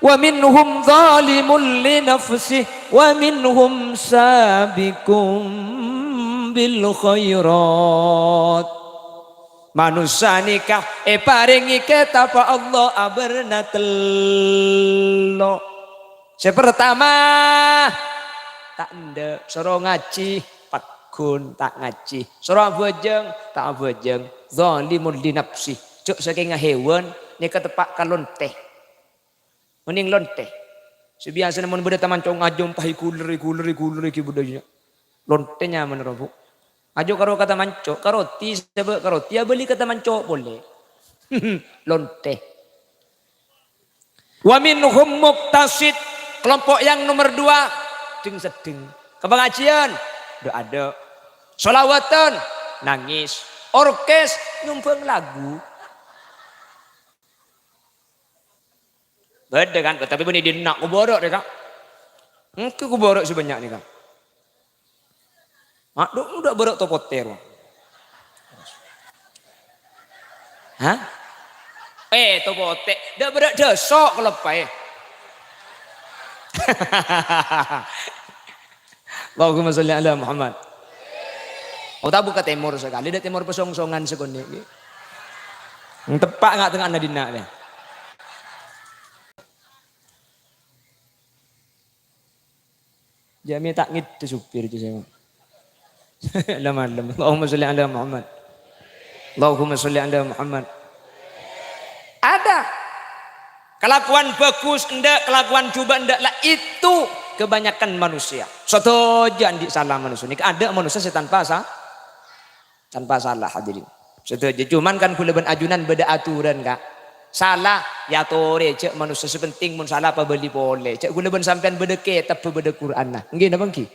wa minhum zalimun li nafsih, wa minhum sabiqum bil khairat." Manossa nèka èparèngè kètabbhâ Allah abârna tello'. Sè partama, ta' endâ', soro ngajhi, paggun, ta' ngajhi. Soro abhâjâng, ta' abhâjâng. Zalimun li nafsih. Jhâ' sakènga hèwan, nèka teppa' ka lontè. Onèng lontè. Sè biyasana mon bâdâ tamanco' ngajhâmpahi ghuler, ghuler, ghuler ghi' bâdâ, iyâ. Lontè nyamana rowa, Bu. Ajhâ' karo ka tamanco', ka roti, sabâ' ka roti, abâli ka tamanco' polè. Lontè. Wa minhum muqtasid, kelompok yang nomor dua, dheng-seddheng. Ka pangajiyân, dâ'-adâ'. Sholawatan, nangis. Orkes, nyombhâng lagu. Bâdâ kan, tapi bânnè dinna' kobârâ' rèya, Ka'. Èngghi kobârâ' sè bânnya' nèka. Adhu, dâ' bârâ' to potè rowa. Hah? Eh, to potè. Dâ' bârâ' dâso' kaloppaè. Allahumma sholli ala Muhammad. Oh, ta' bu ka tèmor sakalè, dâ' tèmor pasongsongan sakonè'. Teppa' nga' tengnga'na dinna' rè. Jâ' mè' ta' ngèdhâ supir jâ' sènga'. Lem-alem. Allahumma sholli ala Muhammad. Allahumma sholli ala Muhammad. Ada. Kelakuan bagus endâ', kelakuan jhubâ' endâ', la itu kebanyakan manusia. Sadhâjâ andi' sala manusia. Nèka adâ' manusia sè tanpa sa-, Tanpa sala, hadirin. Sadhâjâ, cuman kan kaulâ bân ajunan bâdâ aturan, Ka'. Sala, èyatorè, jhâ' manossa sè pentèng mon sala pabâli polè. Jhâ' kaulâ bân sampèyan bâdâ kètabbhâ bâdâ Qur'anna. Èngghi napa èngghi?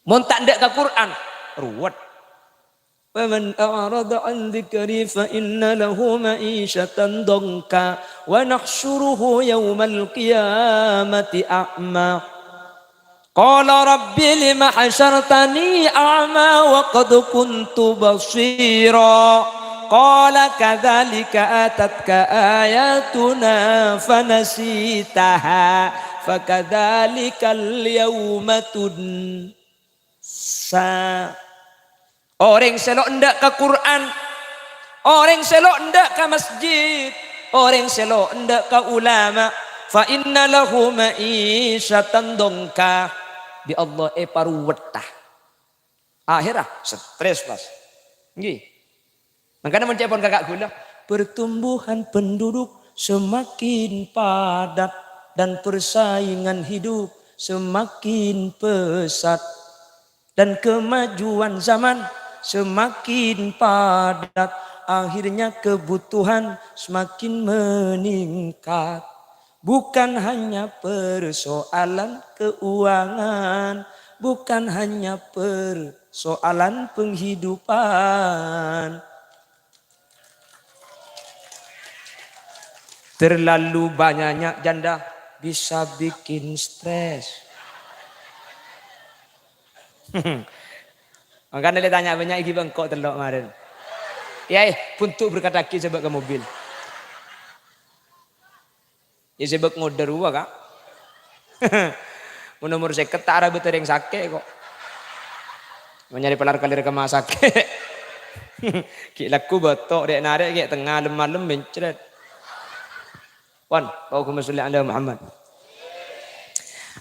Mon ta' endâ' ka Qur'an, ruwet. "Wa man a'rada 'an dzikri fa inna lahu ma'isyatan dhanka, wa nahsyuruhu yaumal qiyamati a'ma." Qala, "Rabbi, lima hasyartani a'ma wa qad kuntu basira." Qala, "Kadzalika atatka ayatuna fanasitaha, fakadzalikal yauma tunsa." Orèng sè lo' endâ' ka Qur'an, orèng sè lo' endâ' ka masjid, orèng sè lo' endâ' ka ulama, fa inna lahu ma'isyatan dhanka. Bi' Allah èparuwetta. Ahèrra stres, pas. Èngghi. Mangkana mon ca'èpon kaka' kaulâ, pertumbuhan penduduk semakin padat dan persaingan hidup semakin pesat. Dan kemajuan zaman semakin padat, akhirnya kebutuhan semakin meningkat. Bukan hanya persoalan keuangan, bukan hanya persoalan penghidupan. Terlalu banyaknya janda bisa bikin stres. Mangkana lè tanya bânnya' èngghi bengko tello' marèn. Yâ, eh, buntu berkat lagi coba ke mobil. Yâ, sè bâk ngodâ rowa, Ka'. Mon nomor sèket ta' arabât orèng sakè' ko'. Mon nyarè palar kalèr ka ma' sakè'. Ghi' lagghu bâto', rè'-narè' ghi' tengnga lem-malem mencret. Pon, Allahumma sholli ala Muhammad.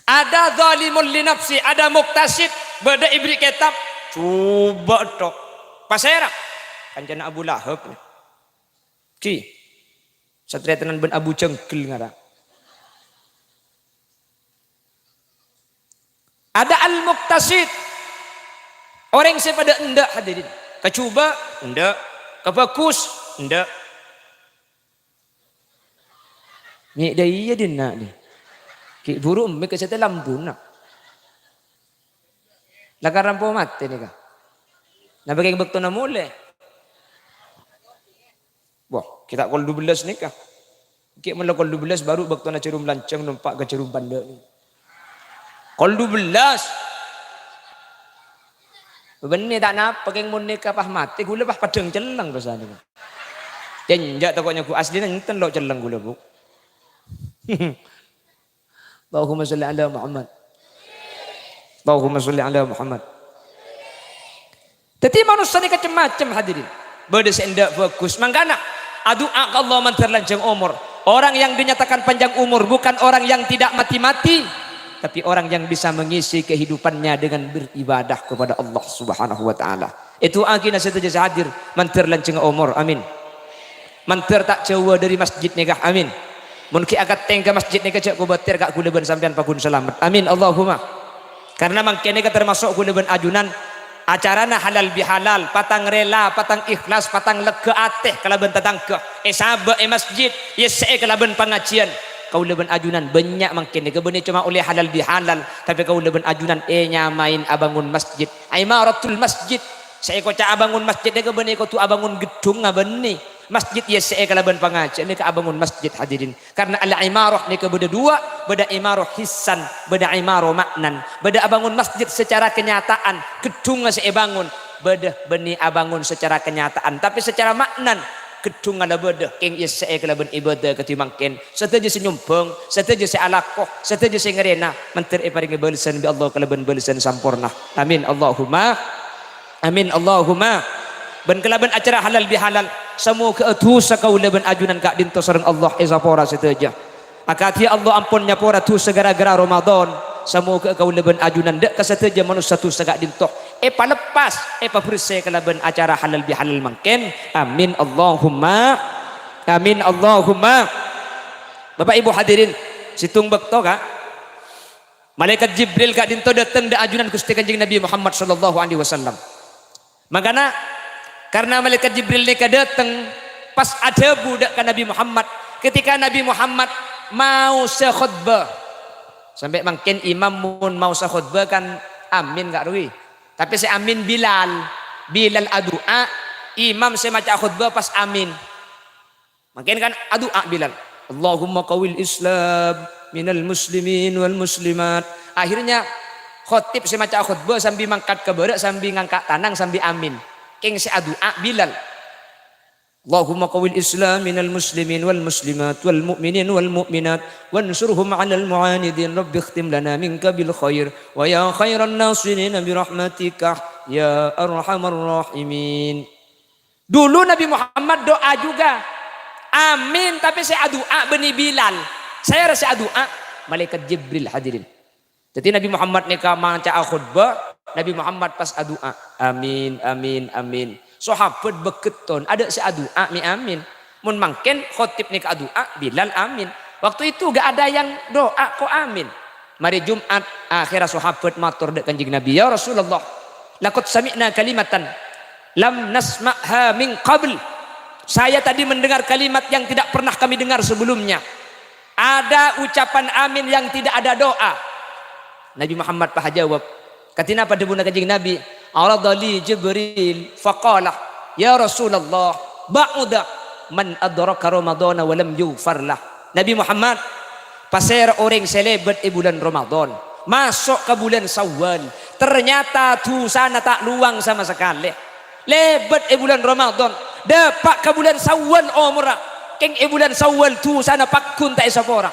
Ada zalimun li nafsi, ada muktasid, bâdâ èberri' kètab. Coba tok. Pasèra? Kancana Abu Lahab. Ghi. Satarètanan bân Abu Janggal ngara. Ada al-muktasid. Orèng sè padâ endâ', hadirin. Ka jhubâ', endâ'. Ka bhâghus, endâ'. Mè' dâ' iyâ dinna' nè. Ghi' buru emmè' ka sèttè lambuna. La karampo matè nèka. Napa kèng bâktona molè? Wah, ghi' ta' kol dubellâs nèka. Ghi' mon la kol dubellâs baru bâktona jhârum lanjhâng nompa' ka jhârum pandâ' nèka. Kol dubellâs. Bânnè ta' napa, kèng mon nèka pas matè, ghulâ pas peddhâng celleng, rasana. Jhânjhâ' tako' nyagu aslina enten lo' celleng ghulâ, Bu. Allahumma sholli ala Muhammad. Allahumma sholli ala Muhammad. Dhâddhi manossa nèka cem-macem, hadirin. Bâdâ sè endâ' bhâghus. Mangkana, adu'a ka Allah mandhâr lanjhâng omor. Orang yang dinyatakan panjang umur bukan orang yang tidak mati-mati, tapi orang yang bisa mengisi kehidupannya dengan beribadah kepada Allah Subhanahu wa Ta'ala. Èdu'aaghinah sadhâjâ sè hadir, mandhâr lanjhângnga omor. Amin. Mandhâr ta' jhâuwâ dâri masjid nèka. Amin. Mon ghi' akattèng ka masjid nèka, jhâ' kobâtèr ka ghulâ bân sampèyan pagghun salamet. Amin. Allahumma. Karna mangkèn nèka tamaso' ghulâ bân ajunan acarana halal bihalal, patang rela, patang ikhlas, patang lega atè kalabân tatangghâ. Èsabâ' è masjid, èyessè'è kalabân pangajiyân. Kaulâ bân ajunan bânnya' mangkèn nèka bânnè coma ollè halal bihalal, tapè kaulâ bân ajunan ènyamaè abângon masjid. Imaratul masjid. Sè èkoca' abângon masjid nèka bânnè kodhu abângon geddhungnga bânnè. Masjid èyessè'è kalabân pangajiyân nèka abângon masjid, hadirin. Karna al-imarah nèka bâdâ duwâ', bâdâ imarah hissan, bâdâ imarah ma'nan. Bâdâ abângon masjid secara kenyataan, geddhungnga sè èbângon, bâdâ bânnè abângon secara kenyataan, tapè secara ma'nan, geddhungnga la bâdâ, kèng èyessè'è kalabân ibâdâ kadhi mangkèn. Sadhâjâ sè nyombhâng, sadhâjâ sè alako, sadhâjâ sè ngarèna, mandhâr èparèngè bâlessan bi' Allah kalabân bâlessan samporna. Amin, Allahumma. Amin, Allahumma. Bân kalabân acara halal bihalal, samoghâ'â dhusa kaulâ bân ajunan ka'dinto sareng Allah èsapora sadhâjâ. Akadhi Allah ampon nyapora dhusa ghârâ-ghârâ Ramadan, samoghâ'â kaulâ bân ajunan dâ' ka sadhâjâ manossa dhusa ka'dinto èpaleppas, èpabersè kalabân acara halal bihalal mangkèn. Amin, Allahumma. Amin, Allahumma. Bapak Ibu hadirin, sèttong bâkto, Ka', Malaèkat Jibril ka'dinto dâteng dâ' ajunan Ghustè Kanjeng Nabi Muhammad sallallahu alaihi wasallam. Mangkana, karna Malaèkat Jibril nèka dâteng, pas adhâbu dâ' ka Nabi Muhammad, ketika Nabi Muhammad maosa khotbah. Sampè' mangkèn imam mon maosa khotbah kan amin, Ka' Rwi. Tapè sè amin Bilal. Bilal adu'a, imam sè maca'a khotbah pas amin. Mangkèn kan adu'a Bilal, "Allahumma qawil Islam minal muslimin wal muslimat." Akhirnya, khotib sè maca'a khotbah sambi mangkat ka bârâ', sambi ngangka' tanang, sambi amin. Kèng sè adu'a Bilal. "Allahumma qawil Islam minal muslimin wal muslimat wal mu'minin wal mu'minat wansurhum 'alal mu'anidin. Rabbi khtim lana minka bil khair wa ya khairan nasirin bi rahmatika ya arhamar rahimin." Dulu Nabi Muhammad doa juga. Amin, tapè sè adu'a bânnè Bilal. Sèra sè adu'a? Malaèkat Jibril, hadirin. Dhâddhi Nabi Muhammad nèka maca'a khotbah, Nabi Muhammad pas adu'a. Amin, amin, amin. Sahabat bâghetton, adâ' sè adu'a mè' amin. Mon mangkèn khotib nèka adu'a, Bilal amin. Waktu itu gak ada yang doa kok amin. Marè Jum'at, akhèrra sahabat mator dâ' Kanjeng Nabi, "Ya Rasulullah, laqad sami'na kalimatan lam nasma'ha min qabl." Saya tadi mendengar kalimat yang tidak pernah kami dengar sebelumnya. Ada ucapan amin yang tidak ada doa. Nabi Muhammad pas ajâwâb. Kadhi napa dhâbuna Kanjeng Nabi? "Arada li Jibril faqala, 'Ya Rasulullah, ba'uda man adraka Ramadana wa lam yughfar lah.'" Nabi Muhammad, pasèra orèng sè lèbât è bulân Ramadan, maso' ka bulân Syawal, ternyata dhusana ta' lowang sama sakalè. Lèbât è bulân Ramadan, dâpa' ka bulân Syawal omorra, kèng è bulân Syawal dhusana pagghun ta' èsapora.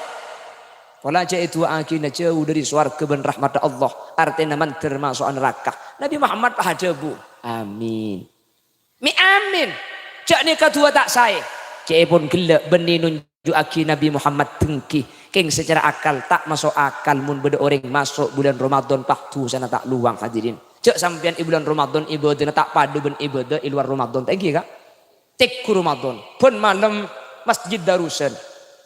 Pola jhâ' èdu'aaghi na jhâu dâri sowarghâ bân rahmatta Allah, artèna mandhâr maso'a naraka. Nabi Muhammad pas adhâbu, "Amin." Mi' amin. Jhâ' nèka du'a ta' saè. Cè'èpon ghellâ' bânnè nunju'aghi Nabi Muhammad dhenggi. Kèng secara akal ta' maso' akal mon bâdâ orèng maso' bulân Ramadan pas dhusana ta' lowang, hadirin. Jhâ' sampèyan è bulân Ramadan ibâdâna ta' padâ bân ibâdâ è lowar Ramadan, ta' ènggi, Ka'? Tèngghu Ramadan, bân malem masjid Darussan.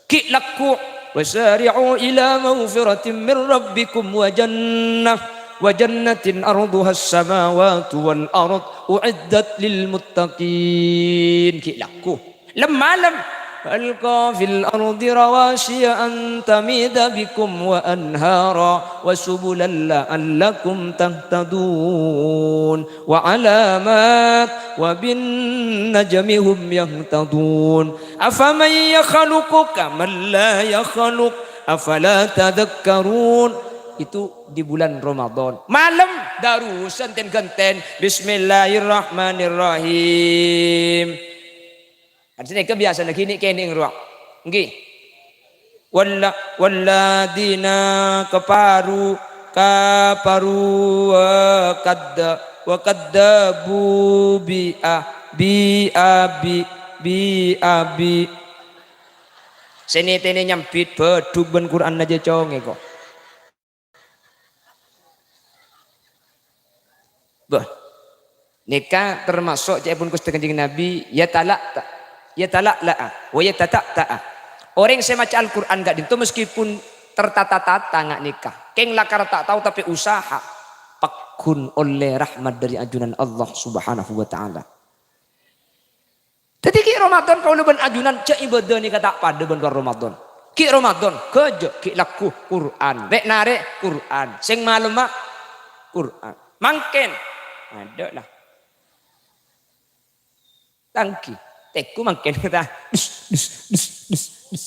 Ghi' lagghu', "Wasari'u ila maghfiratin min rabbikum wa jannah, wa jannatin arduhas samawatu wal ard, u'iddat lil muttaqin." Ghi' lagghu'. Lem-malem, "Alqa fil ardi rawasiya an tamida bikum wa anhara wa subulan la'allakum tahtadun." Wa alamat, wa bin najmi hum yahtadun. Afaman yakhluqu kaman la yakhluq, afala tadhakkarun. Itu di bulan Ramadan. Malem, Darussan ten-ghânten. Bismillahirrahmanirrahim. Kan sanèka biyasana ghi' nè'-kènè' rowa. Ènggi. Walla-, walladzina kafaru, kafaru wa kadda-, wa kaddabu bi a-, bi a-, bi, bi a-, bi. Sè nètènè nyambit bâdhuk bân Qur'anna jhâ' congè, ko'. Bâh. Nèka termasuk ca'èpon Ghustè Kanjeng Nabi, "Yatala'ta-, yatala'la'a, wa yatata'ta'a." Orèng sè maca Al-Qur'an ka'dinto meskipun tertata-tata nga' nèka, kèng lakar ta' tao tapè usaha, pagghun ollè rahmat dâri ajunan Allah Subhanahu wa Ta'ala. Dhâddhi, ghi' Ramadan kaulâ bân ajunan jhâ' ibâdâ nèka ta' padâ bân lowar Ramadan. Ghi' Ramadan, ghâjâ', ghi' lagghu', Qur'an. Rè'-narè', Qur'an. Sèng malemma, Qur'an. Mangkèn. Adâ' la. Tanggi. Tèngghu mangkèn ta. Dus, dus, dus, dus, dus.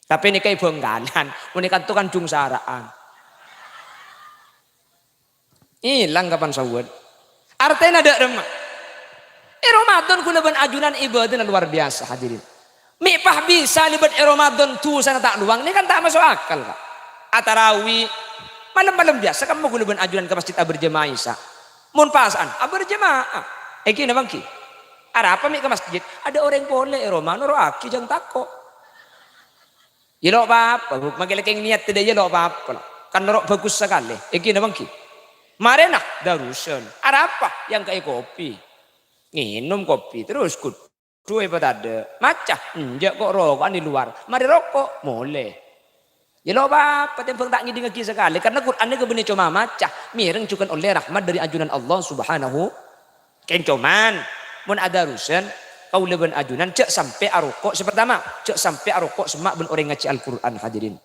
Tapè nèka è Bângkalan, mon è kanto kan jhung sara'an. Èlang kapan sawet. Artèna dâ' remma. È Ramadan kaulâ bân ajunan ibâdâna lowar biyasa, hadirin. Mè' pas bisa lèbât è Ramadan dhusana ta' lowang, nèka kan ta' maso' akal, Ka'. Atarawi, malem-malem biyasa kamma kaulâ bân ajunan ka masjid abherjemaah Isya. Mon pasa'an, abherjemaah. Ènggi napa ènggi? Arapa mè' ka masjid? Adâ' orèng polè è roma, noro'aghi jhâ' tako'. Yâ lo' pa-apa, Bu. Makè lakèng niyat tadâ' yâ lo' pa-apa, la. Kan noro' bhâghus sakalè. Ènggi napa ènggi? Marèna, Darussan. Arapa? Èangka'è kopi. Ngènom kopi, terros ghudhu èpatadâ'. Maca? Enjâ', ko' roko'an è lowar. Marè roko', molè. Yâ lo' pa-apa, tèmbhâng ta' ngèdingngaghi sakalè. Karna Qur'an nèka bânnè coma maca. Mèreng jhughân ollè rahmat dâri ajunan Allah Subhanahu Kèng coma, mon adarusân, kaulâ bân ajunan jhâ' sampè' aroko', sè partama, jhâ' sampè' aroko' semma' bân orèng ngajhi Al-Qur'an, hadirin.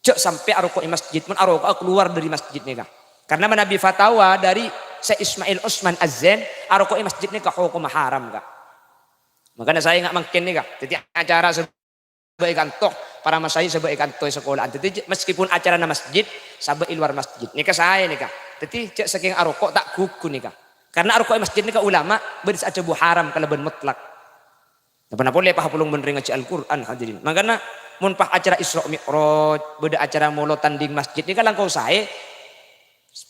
Jhâ' sampè' aroko' è masjid, mon aroko'a kalowar dâri masjid nèka. Karna manabi fatawa dâri Syekh Ismail Usman Az-Zain, aroko' è masjid nèka hokomma haram, Ka'. Makana saè nga' mangkèn nèka, dhâddhi acara sè sabâ è kanto, para masyayikh sabâ è kanto è sakola'an. Dhâddhi, meskipun acarana masjid, sabâ è lowar masjid. Nèka saè nèka. Dhâddhi, jhâ' sakèng aroko' ta' ghugu nèka. Karna aroko' è masjid nèka ulama bâdâ sè adhâbu haram kalabân mutlak. Napa-napa polè pas apolong bân rèng ngajhi Al-Qur'an, hadirin. Mangkana, mon pas acara Isra Mi'raj, bâdâ acara molod tandhing masjid nèka langkong saè,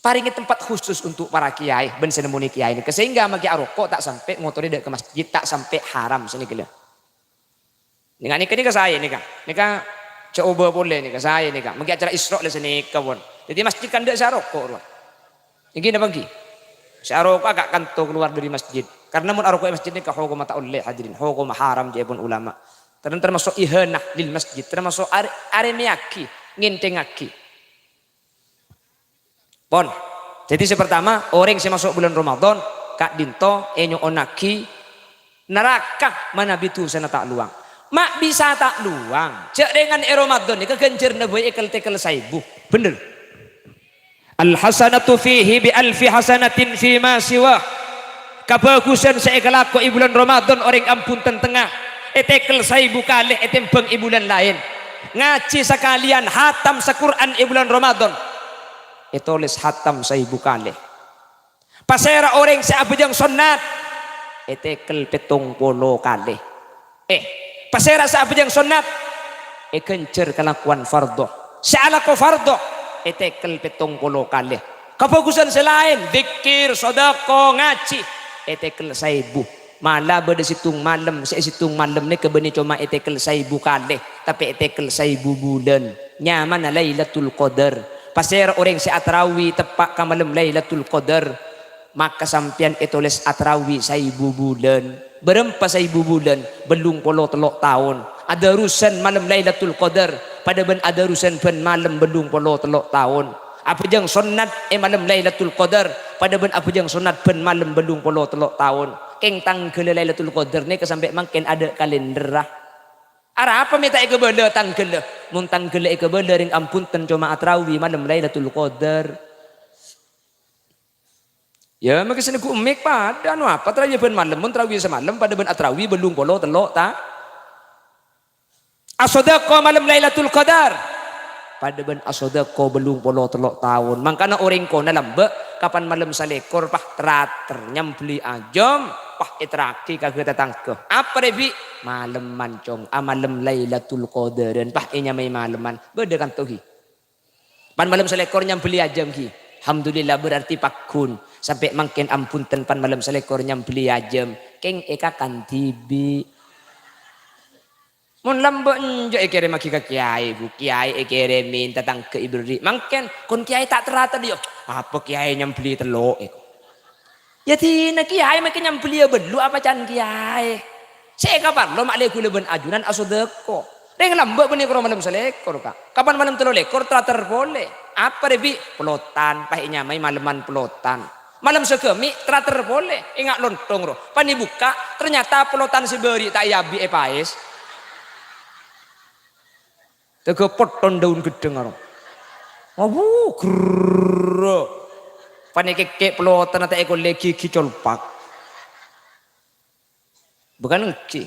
parèngè tempat khusus untuk para kiai bân sè nemmonè kiai nèka. Sehingga makè aroko' ta' sampè' ngotorè dâ' ka masjid, ta' sampè' haram sanèka la. Nèka, nèka, nèka saè nèka. Nèka jhâ' obâ polè nèka, saè nèka. Mangkè acara Isra la sanèka pon. Dhâddhi masjid kan dâ' sè aroko' rowa. Ènggi napa ènggi? Sè aroko'a ka' kanto kalowar dâri masjid. Karna mon aroko' è masjid nèka hokomma ta' ollè, hadirin. Hokomma haram, jhâ' pon ulama. Ter-, termasuk ihanah lil masjid. Termasuk are-, arèmèyaghi, ngènthèngngaghi. Pon. Dhâddhi, sè partama, orèng sè maso' bulân Ramadan, ka'dinto ènyo'onnaghi naraka manabi dusana ta' lowang. Ma' bisa ta' lowang. Jhâ' rèngan è Ramadan nèka ghânjhârna bhâi èkel-tèkel saèbu. Bhender. Al-hasanatu fihi bi alfi hasanatin fima siwa. Kabhâghusân sè èkalakoè è bulân Ramadan orèng ambunten tengnga, ètèkel saèbu kalè ètèmbhâng è bulân laèn. Ngajhi sakalèyan hatam sa-Qur'an è bulân Ramadan. Ètolès hatam saèbu kalè. Pasèra orèng sè abhâjâng sonnat? Ètèkel pèttong polo kalè. Eh, pasèra sè abhâjâng sonnat? Èghânjhâr kalakowan fardhu. Sè alako fardhu? Ètèkel pèttong polo kalè. Kabhâghusân sè laèn, dzikir, sodako, ngajhi, ètèkel saèbu. Mala bâdâ sèttong malem, sè è sèttong malem nèka bânnè coma ètèkel saèbu kalè, tapè ètèkel saèbu bulân. Nyamana Lailatul Qadar. Pasèra orèng sè atrawi teppa' ka malem Lailatul Qadar, maka sampèyan ètolès atrawi saèbu bulân. Bârâmpa saèbu bulân? Bâllung polo tello' taon. Adârusân malem Lailatul Qadar padâ bân adârusân bân malem bâllung polo tello' taon. Abhâjâng sonnat è malem Lailatul Qadar padâ bân abhâjâng sonnat bân malem bâllung polo tello' taon. Kèng tangghâlla Lailatul Qadar nèka sampè' mangkèn adâ' kalènderra. Arapa mè' ta' èkabâlâ tangghâlla? Mon tangghâlla èkabâlâ, rèng ampon ten coma atrawi malem Lailatul Qadar. Ya, mèkè sè neggu' mèk padâ, anu apa, trawi bân malem, mon trawi samalem padâ bân atrawi bâllung polo tello' ta-, asodako malem Lailatul Qadar, padâ bân asodako bâllung polo tello' taon. Mangkana orèng kona lambâ', kapan malem salèkor, pah, tratèr, nyambelli ajâm, pah, èterraghi ka ghâ-, tatangghâ. Apa rè, Bi'? Malem mancong, amalem Lailatul Qadaran, pah, ènyamaè maleman. Bâdâ kanto ghi. Pan malem salèkor nyambelli ajâm ghi. Alhamdulillah, berarti pagghun. Sampè' mangkèn ampon ten pan malem salèkor nyambelli ajâm. Kèng èkakan dhibi'. Mon lambâ' enjâ' èkèrèmmaghi ka kèyaè, Bu. Kèyaè èkèrèmè, tatangghâ èberri'. Mangkèn, kon kèyaè ta' tratèr, yâ. Apa kèyaè nyambelli tello' èko? Yâ, dinah kèyaè mèkè nyambelli bâllu' apa can kèyaè? Sè èkaparlo ma'lè ghulâ bân ajunan asodako. Rèng lambâ' bânnè karo malem salèkor, Ka'. Kapan malem tello lèkor, tratèr polè. Apa rè, Bi'? Pelotan, pah ènyamaè maleman pelotan. Malem saghâmè', tratèr polè. Enga' lontong, ro. Pan èbukka', ternyata pelotan sè bâri' ta' èabi' èpaès. Tèghâ potton daun ghedhâng, ro. Abu, gerrâ. Pan èkèkkè' pelotanna ta' èkollè ghighi colpak. Bukan èngghi.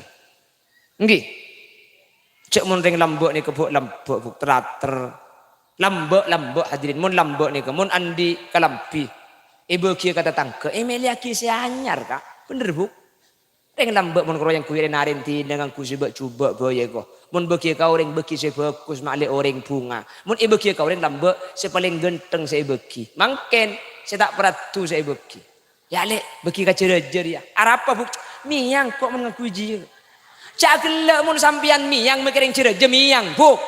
Èngghi. Jhâ' mon rèng lambâ' nèka, Bu', lambâ', Bu', tratèr. Lambâ', lambâ', hadirin. Mon lambâ' nèka, mon andi' kalambhi, èbâghiyâ ka tatangghâ, èmèlèyaghi sè anyar, Ka'. Bhender, Bu'. Rèng lambâ' mon karo èyangghuy rè-narèn dinah ngangghuy sè bâ'-jhubâ' bhâi, ko. Mon bâghiyâ ka orèng, bâghi sè bhâghus, ma'lè orèng bhunga. Mon èbâghiyâ ka orèng lambâ', sè palèng ghântheng sè èbâghi. Mangkèn, sè ta' paradu sè èbâghi. Yâ, Lè', bâghi ka jâ-rajâ rèya. Arapa, Bu'? Mèyang ko' mon ngangghuy jiyâ. Jhâ' ghellâ' mon sampèyan mèyang, mèkkè rèng jâ-rajâ mèyang, Bu'.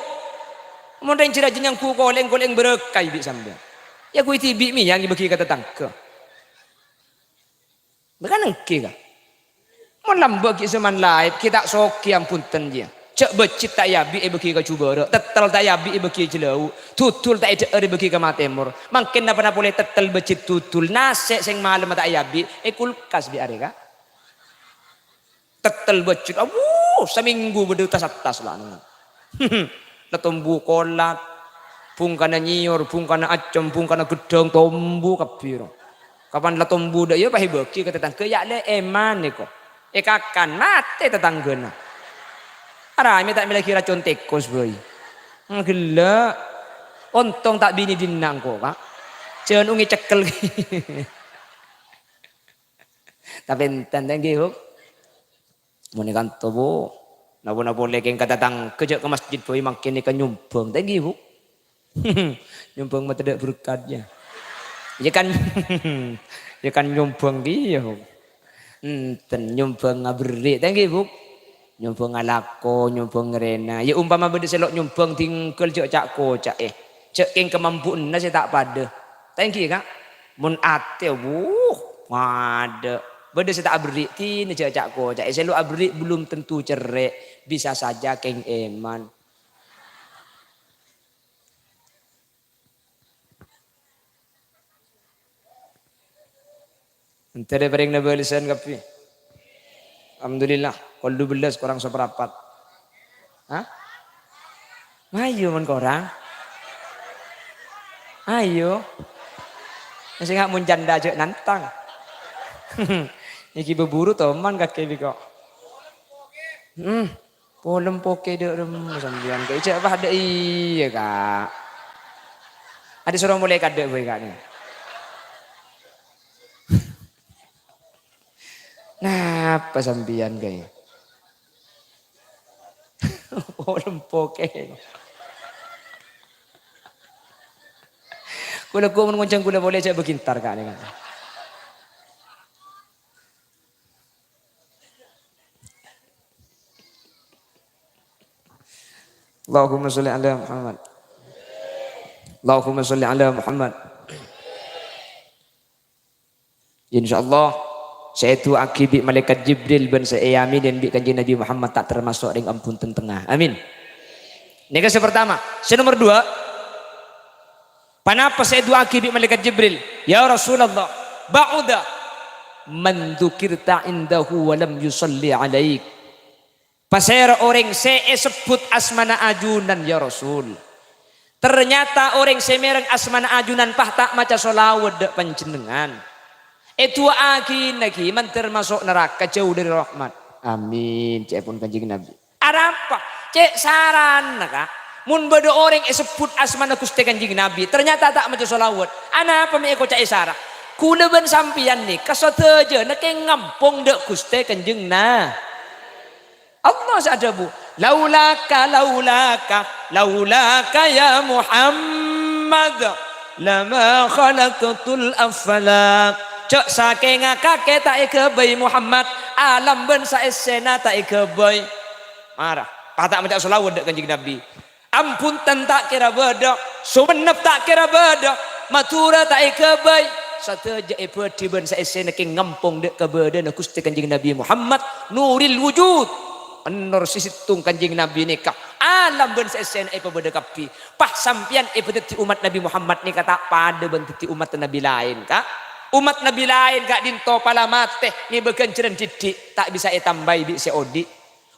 Mon rèng jâ-rajâ nyangghu kolèng-kolèng bârâkah bi' sampèyan. Yâ, ghuy dhibi' mèyang èbâghi ka tatangghâ. Bukan èngghi, Ka'. Mon lambâ' ghi' sè man laèp, ghi' ta' soghi, ampon ten, jiyâ. Jhâ' bâjjhit ta' èabi' èbâghi ka jhubârâ', tèttèl ta' èabi' èbâghi jhâlâu, dhudhul ta' èdhâ'âr èbâghi ka matèmor. Mangkèn napa-napa polè tèttèl bâjjhit dhudhul, nasè' sèng malem ta' èabi', è kulkas bi' arè, Ka'. Tèttèl bâjjhit, abu, samènggu bâdâ tas-attas la, neng. La tombu kolat, bungkana nyèyor, bungkana accem, bungkana ghedhâng, tombu kabbhi, ro. Kapan la tombu dâ' iyâ, pas èbâghi ka tatangghâ, yâ, Lè', èman, èko. Èkakan, matè tatangghâna. Arapa mè' ta' mèlèaghi racon tèkos bhâi. Ghellâ'. Ontong ta' binè dinna' engko', Ka'. Jhân ongè cekkel. Tapè enten, ta' èngghi, Bu'? Mon è kanto, Bu'. Napa-napa polè kèng ka tatangghâ, jhâ' ka masjid bhâi, mangkèn nèka nyombhâng, ta' èngghi, Bu'? Nyombhâng matèdhâ' berkat, yâ. Yâ kan, yâ kan nyombhâng kèya, Bu'. Enten, nyombhâng aberri', ta' èngghi, Bu'? Nyombhâng alako, nyombhâng rèna. Yâ, umpama bâdâ sè lo' nyombhâng, tinggal jhâ' ca'-koca'è. Jhâ' kèng kamampuanna sè ta' padâ. Ta' èngghi, Ka'? Mon atè, wuh, ngadâ'. Bâdâ sè ta' aberri', dinah jhâ' ca'-koca'è. Sè lo' aberri' belum tentu cerrè', bisa saja kèng èman. Enten rè parèngana bâlessan kabbhi. Alhamdulillah, kol dubellâs korang saparapat. Hah? Mayu mon korang. Ayo. Sènga' mon jhândhâ jhâ' nantang. Nèkè bhâbhuru toman kakè bi' ko'. Hmm. Polem pokè dâ' remma sampèyan, Ka'. Ijâ' padâ iyâ, Ka'. Adhi' soro molè kadâ' bhâi, Ka', nè. Napa sampèyan, Ka'? Polem pokè. Kaulâ ghu mon ngoncang kaulâ polè jhâ' bâgintar, Ka', nèka. Allahumma sholli ala Muhammad. Allahumma sholli ala Muhammad. Insyaallah, sè èdu'aaghi bi' Malaikat Jibril bân sè èyaminin bi' Kanjeng Nabi Muhammad ta' tamaso' rèng ampon tentengnga. Amin. Nèka sè partama. Sè nomer duwâ', ponapa sè èdu'aaghi bi' Malaikat Jibril? "Ya Rasulullah, ba'uda man dzukirta indahu wa lam yusalli alaik." Pasèra orèng sè èsebbhut asmana ajunan, ya Rasul? Ternyata orèng sè mèreng asmana ajunan pas ta' maca sholawat dâ' panjhennengngan. Èdu'aaghina ghi' mandhâr maso' naraka, jhâu dâri rahmat. Amin, ca'èpon Kanjeng Nabi. Arapa? Cè' sarana, Ka'. Mon bâdâ orèng èsebbhut asmana Ghustè Kanjeng Nabi, ternyata ta' maca sholawat. Anapa mè' èkoca'è sara? Kaulâ bân sampèyan nèka sadhâjâna kèng ngampong dâ' Ghustè Kanjeng Na-, Allah sè adhâbu, "Laulaka, laulaka, laulaka ya Muhammad, lama khalaqtul aflak." Jhâ' sakènga kakè ta' èghâbây Muhammad, alam bân saèssèna ta' èghâbây. Mara, pas ta' maca sholawat dâ' Kanjeng Nabi. Ampon ta' kèra bâdâ, Songennep ta' kèra bâdâ, Madhurâ ta' èghâbây. Sadhâjâ èbâdhi bân saèssèna kèng ngampong dâ' kabâdâna Ghustè Kanjeng Nabi Muhammad, Nuril Wujud. Enor sè sèttong Kanjeng Nabi nèka, alam bân saèssèna èpabâdâ kabbhi. Pas sampèyan èpadhâddhi ommat Nabi Muhammad nèka ta' padâ bân dhâddhi ommatta nabi laèn, Ka'. Ommat nabi laèn ka'dinto pala matè ngèbâ ghânjhârân dhiddhi', ta' bisa ètambâi bi' sè odi'.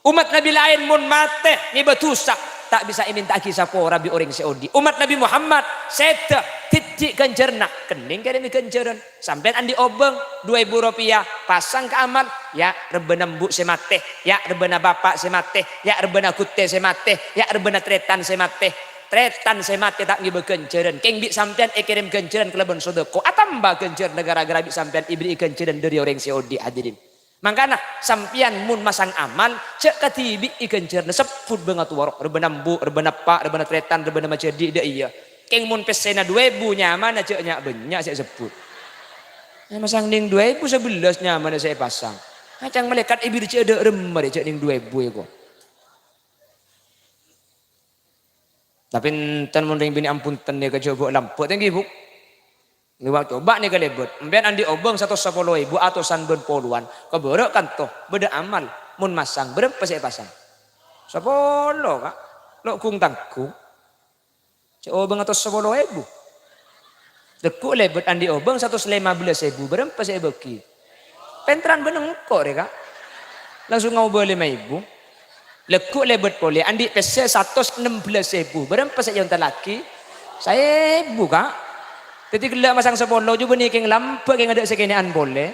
Ommat nabi laèn mon matè ngèbâ dhusa, ta' bisa èmènta'aghi sapora bi' orèng sè odi'. Ommat Nabi Muhammad sèdhâ dhiddhi' ghânjhârânna, kennèng kèrèmè ghânjhârân. Sampèyan andi' obâng du èbu ropèya, pasang ka amal, ya' rebbhâna embu' sè matè, ya' rebbhâna bapa' sè matè, ya' rebbhâna ghuttè sè matè, ya' rebbhâna tarètan sè matè. Tarètan sè matè ta' ngèbâ ghânjhârân, kèng bi' sampèyan èkèrèm ghânjhârân kalabân sodâko, atamba ghânjhârânna ghârâ-ghârâ bi' sampèyan èbèrri'i ghânjhârân dâri orèng sè odi', hadirin. Mangkana, sampèyan mon masang amal, jhâ' kadhibi'i ghânjhârânna, sebbhut bângatowa rowa, rebbhâna embu', rebbhâna eppa', rebbhâna tarètan, rebbhâna majhâdhi', dâ' iyâ. Kèng mon pèssèna du èbu nyamana jhâ' nya'-bânnya' sè èsebbhut. Èmasang nèng du èbu sabellâs nyamana sè èpasang. Acang malaèkat èbirjâ dâ' remma rè jhâ' nèng du èbu èko. Tapè enten mon rèng binè' ampon tennè ka jhubâ' lambâ' tèngghi, Bu. Nèka coba nèka lèbât. Sampèyan andi' obâng satos sapolo èbu atosan bân polowan. Kabârâ' kanto, bâdâ amal. Mon masang, bârâmpa sè èpasang? Sapolo, Ka'. Lo' gung-tanggung. Cè' obâng atos sapolo èbu. Lagghu' lèbât andi' obâng satos lèma bellâs èbu, bârâmpa sè èbâghi? Pènterran bân engko' rè, Ka'. Langsung ngaobâ lèma èbu. Lagghu' lèbât polè andi' pèssè satos nem bellâs èbu, bârâmpa sè èontallaghi? Saèbu, Ka'. Dhâddhi ghellâ' masang sapolo, jhubâ' nèkèng lambâ' kèng adâ' sè kènè'an polè.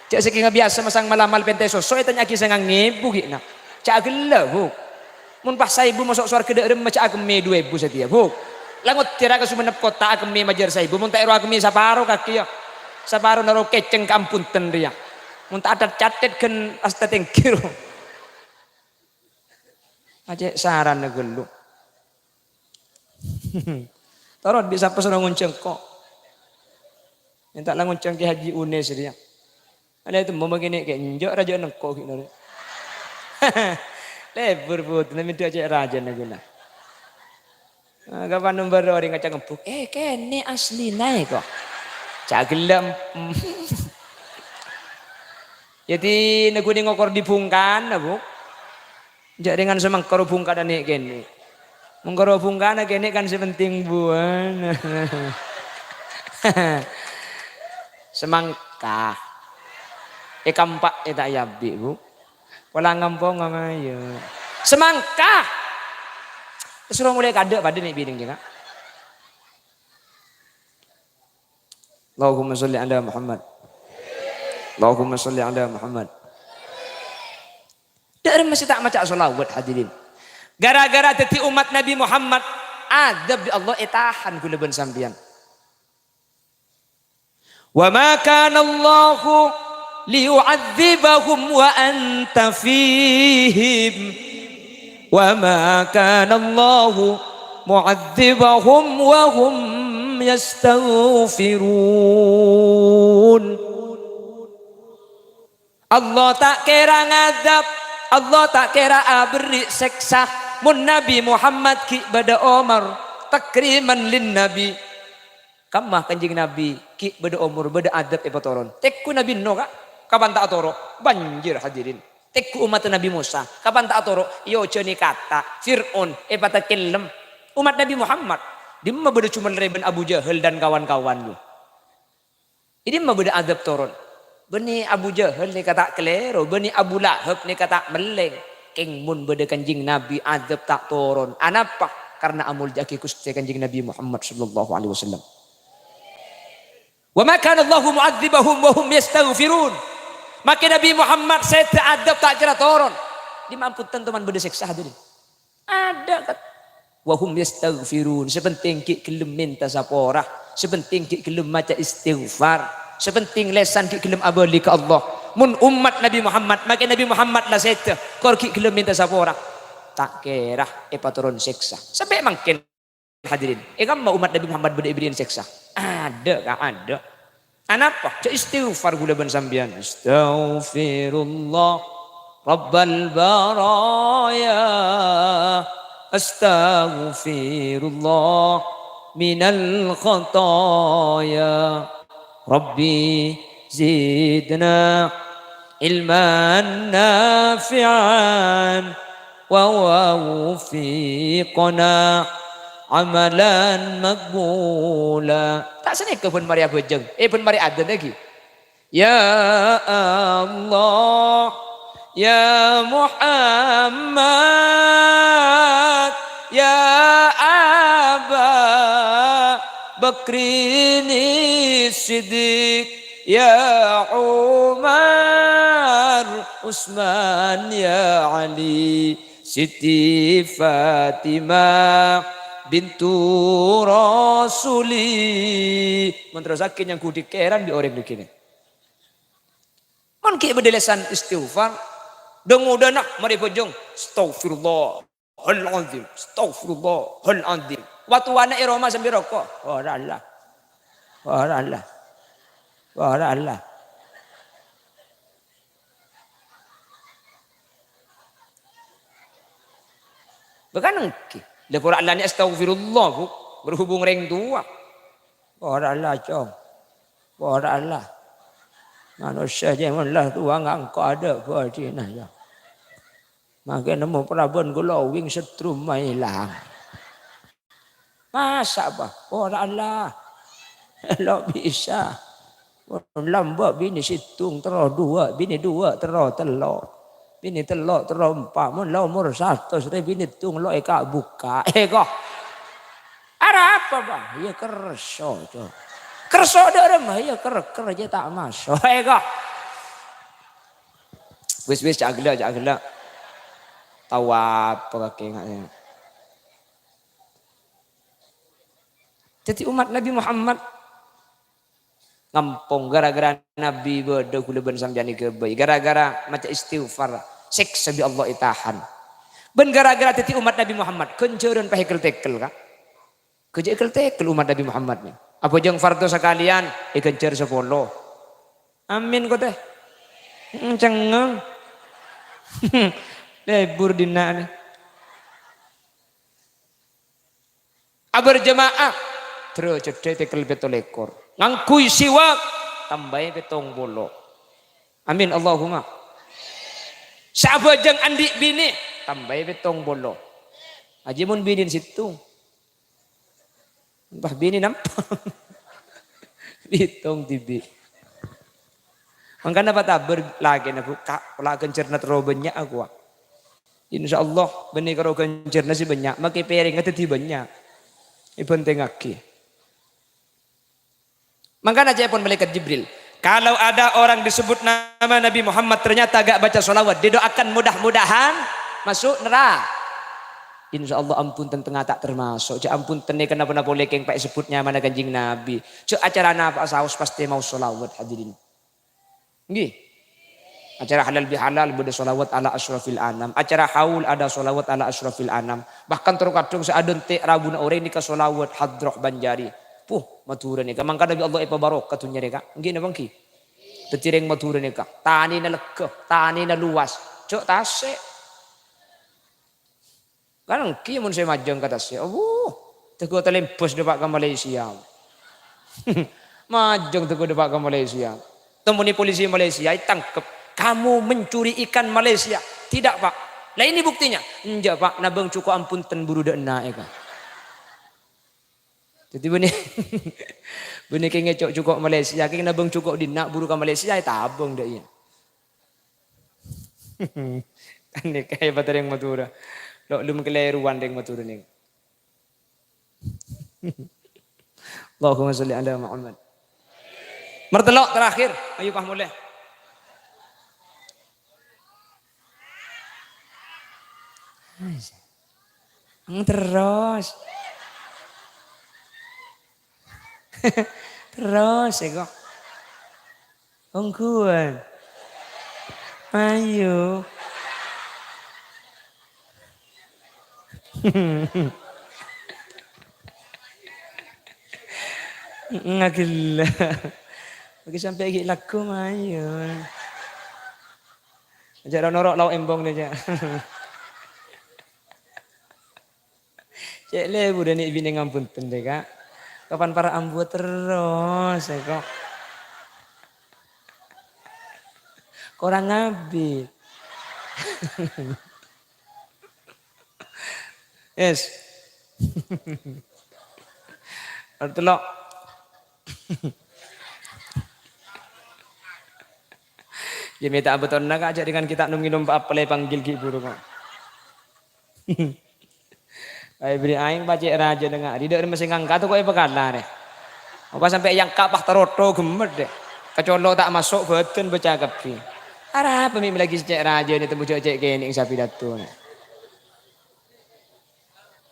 Jhâ' sakènga biyasa masang mal-amal pèntè sosso ètanya'aghi sangang èbu ghi'na. Jhâ' ghellâ', Bu. Mon pas saèbu maso' sowarghâ dâ' remma jhâ' akemmè du èbu satèya, Bu. La ngoddhârâ ka Sumenep Kottha akemmè majâr saèbu, mon ta' èro akemmè saparo kakè, yâ. Saparona ro kècèng kaampon ten rèya. Mon ta' acat-catet ghân asta tèngghi ro. Acè' sarana ghâllu. Torot bi' sapa soro ngoncang ko'? Ènta' la ngoncang Kè Haji Unes rèya. Alè temmo mangkènè kè enjâ' rajâ nengko' ghi' nore. Lebur putèna mènta cè' rajâna ghulâ. Ah, kapan nombor orèng ngacang ngebbhuk, "Eh, kènè' aslina, eh, kok." Cagellem. Jadi, neguni ngokor di bungkana, Bu. Jhâ' rèngan samangkara bungkana nè'-kènè'. Mangkara bungkana kènè' kan sè penting buwâna. Samangka. Èkampa' è ta' èabi', Bu. Pola ngamponga mayu. Samangka. Terus ro mulai kadâ' padâ nè' binèng jâ, Ka'. Allahumma sholli ala Muhammad. Allahumma sholli ala Muhammad. Dâ' remma sè ta' maca shalawat, hadirin. Gara-gara dhâddhi ommat Nabi Muhammad, adzâb dâ' Allah ètahan ghulâ bân sampèyan. "Wa ma kana Allahu liyu'adzibahum wa anta fihim. Wa ma kana Allahu mu'adzibahum wa hum yastaghfirun. Allah ta' kèra ngadhâb, Allah ta' kèra aberri' sèksa. Mon Nabi Muhammad ghi' bâdâ omor, takriman lin Nabi. Kamma Kanjeng Nabi ghi' bâdâ omor, bâdâ adhâb èpatoron. Tèngghu Nabi Nuh, Ka', kapan ta' atoro'? Banjir, hadirin. Tèngghu ommatta Nabi Musa, kapan ta' atoro'? Èojhâni kata', Fir'aun èpatakellem. Ommat Nabi Muhammad, dimma bâdâ Jumalrè bân Abu Jahal dan kawan-kawannya. È dimma bâdâ adhâb toron. Bânnè Abu Jahal nèka ta' kalèro, bânnè Abu Lahab nèka ta' mellèng. Kèng mon bâdâ Kanjeng Nabi, adhâb ta' toron. Anapa? Karna amoljâ'aghi Ghustè Kanjeng Nabi Muhammad sallallahu alaihi wasallam. "Wa ma kana Allahu mu'adzibahum wa hum yastaghfirun." Makè Nabi Muhammad sèdhâ adhâb ta' kèra toron. Dimma ampon tanto man bâdâ sèksa, hadirin. Adâ', kan? "Wa hum yastaghfirun." Sè pentèng ghi' ghellem mènta sapora. Sè pentèng ghi' ghellem maca istighfar. Sè pentèng lèsan ghi' ghellem abâli ka Allah. Mon ommat Nabi Muhammad, makè Nabi Muhammad la sèdhâ, kor ghi' ghellem mènta sapora. Ta' kèra èpatoron sèksa. Sampè' mangkèn. Hadirin, è kamma ommat Nabi Muhammad bâdâ èbèrri'in sèksa? Adâ', Ka', adâ'. Anapa? Jhâ' istighfar ghulâ bân sampèyan. Astaghfirullah rabbal baraya. Astaghfirullah minal khataya. Rabbi zidna ilman nafi'an wa waffiqna amalan maqbula. Ta' sanèka bân marè abhâjâng, eh, bân marè adzan lagi. Ya Allah, ya Muhammad, ya Aba Bakrin Siddiq, ya Umar, Utsman, ya Ali, Siti Fatimah bintu Rasuli. Mon terrossaghi nyangghudhi kèran bi' orèng nèkènè. Mon ghi' bâdâ lèsan istighfar, dhâng-odhâna marè abhâjâng, "Astaghfirullahal adzim, astaghfirullahal adzim." Wâ towana è roma sambi roko', "Ora Allah, ora Allah, ora Allah." Bâ' kan ènggi. Lha, pora la nè' astaghfirullah, Bu. Berhubung rèng towa. Pora la, Cong. Pora la. Manossa jhâ' mon la towa ngangko' adâ' bâdhina, ya. Mangkèn nemmo paraban glowing setrum maèlang. Masa', Pak? Pora la. Lo' bisa. Mon lambâ' binè sèttong terro duwâ', binè duwâ' terro tello', binè tello' terro empa'. Mon la omor satos rè binè tong lo' èka'-bukka'. Èko. Arapa, Pak? Iyâ kerso, Cong. Kerso dâ' remma? Iyâ ker-, kerja ta' maso'. Èko. Wis, wis, jhâ' ghellâ', jhâ' ghellâ'. Tao apa kakè nga', ya? Dhâddhi ommat Nabi Muhammad ngampong gara-gara Nabi bâdâ ghulâ bân sampèyan èghâbây, gara-gara maca istighfar, sèksa bi' Allah ètahan. Bân gara-gara dhâddhi ommat Nabi Muhammad, ghânjhârân pas èkel-tèkel, Ka'. Ghâjâ èkel-tèkel ommat Nabi Muhammad nè. Abhâjâng fardhu sakalèyan èghânjhâr sapolo. Amin, kotè. Hmm, cengngeng. Lebur dinna' nè. Aberjema'ah, dârâjâddhâ tèkel pètto lèkor. Ngangghuy siwak, tambâi pèttong polo. Amin, Allahumma. Sè abhâjâng andi' binè, tambâi pèttong polo. Ajiyâ mon binèna sèttong. Bâh, binè nampa. Bhitong dhibi'. Mangkana patabâr lakèna, Bu, Ka', la ghânjhârna terro bânnya' akowa. Insyaallah, bânnè karo ghânjhârna sè bânnya', makè pèrèngnga dhâddhi bânnya'. Èbhântèngngaghi. Mangkana ca'èpon Malaikat Jibril, "Kalau ada orang disebut nama Nabi Muhammad ternyata gak baca sholawat, didoakan mudah-mudahan masuk neraka." Insyaallah ampon tentengnga ta' termaso'. Jhâ' ampon tenè kenapa-napa polè kèng pas èsebbhut nyamana Kanjeng Nabi. Jhâ' acara napa saos pastè maos sholawat, hadirin. Ngghi. Acara halal bihalal bâdâ sholawat ala asyrafil anam. Acara haul ada sholawat ala asyrafil anam. Bahkan terkadang sè adhânte' rabuna orèng nèka sholawat hadroh Banjari. Puh, Madhurâ nèka mangkana bi' Allah èpabarokah dhunnya rèka. Ènggi napa ènggi? Dhâddhi rèng Madhurâ nèka, tanèna lega, tanèna luas. Jhâ' tasè'. Kan ènggi mon sè majâng ka tasè', awuh, teggu talèmbâs dâpa' ka Malaysia. Majâng teggu dâpa' ka Malaysia. Temmonè polisi Malaysia, ètangkep. "Kamu mencuri ikan Malaysia." "Tidak, Pak." "Lah, ini buktinya." "Enjâ', Pak, nabâng jhuko' ampon ten buru dâ' enna' è, Pak." Dhâddhi bânnè, bânnè kèng ngèco' jhuko' Malaysia, kèng nabâng jhuko' dinna' buru ka Malaysia, ètabâng dâ' iyâ. Kan nèka hebat rèng Madhurâ. Lo' lum kalèrowan rèng Madhurâ nèng. Allahumma sholli ala Muhammad. Nomer tello' terakhir, ayo pas molè. Terros. Terros è, kok. Ongghuwân. Ayo. Ngagella. Bagi sampai ghi' lagu, ayo. Jhâ' ro-noro' lao' embong dâ, jhâ'. Cè' lebur nè' binè ngampun tendhe, Ka'. Kapan para' ambu terros, ya, kok. Korang abit. Yes. Nomer tello'. Ya, mènta abetonna, Ka', jhâ' dengan kita nom-ngènom apa-apa lè panggil ghi' buru, kok. Ayo, bâri' aèng pacè' rajâna ngari, dâ' remma sè ngangka' to kok èpakala, rè. Apa sampè' èangka' pas tarotto gemmet, dè. Kacolo' ta' maso' bâdân baca kabbhi. Arapa mè' lagi sè cè' rajâna tembu jhâ' cè' kènè' sapidatona.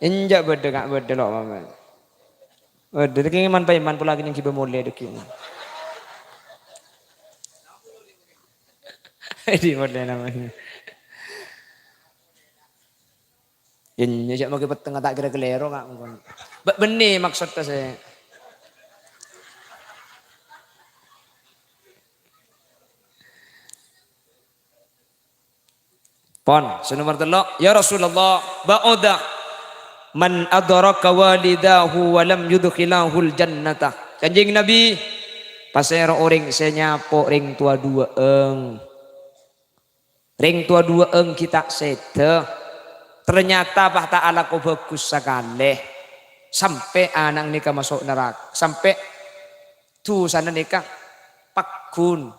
Enjâ' bâdâ, Ka', bâdâ lo', Mama. Bâdâ, dâgghi' man-, paiman pola kènè' ghibâ molè, dâgghi'. Dhi molè namanya. Yen nyajâk maghi pettengnga ta' kèra kalèro, Ka', mongkon. Bâ-, bânnè maksodda sè. Pon, sè nomer tello', "Ya Rasulullah, ba'uda man adraka walidahu wa lam yudkhilahul jannata." Kanjeng Nabi, pasèra orèng sè nyapo' rèng towa duwâ'eng? Rèng towa duwâ'eng ghi' ta' sèdhâ. Ternyata pas ta' alako bhâghus sakalè. Sampè' ana' nèka maso' neraka. Sampè' dusana nèka paggun.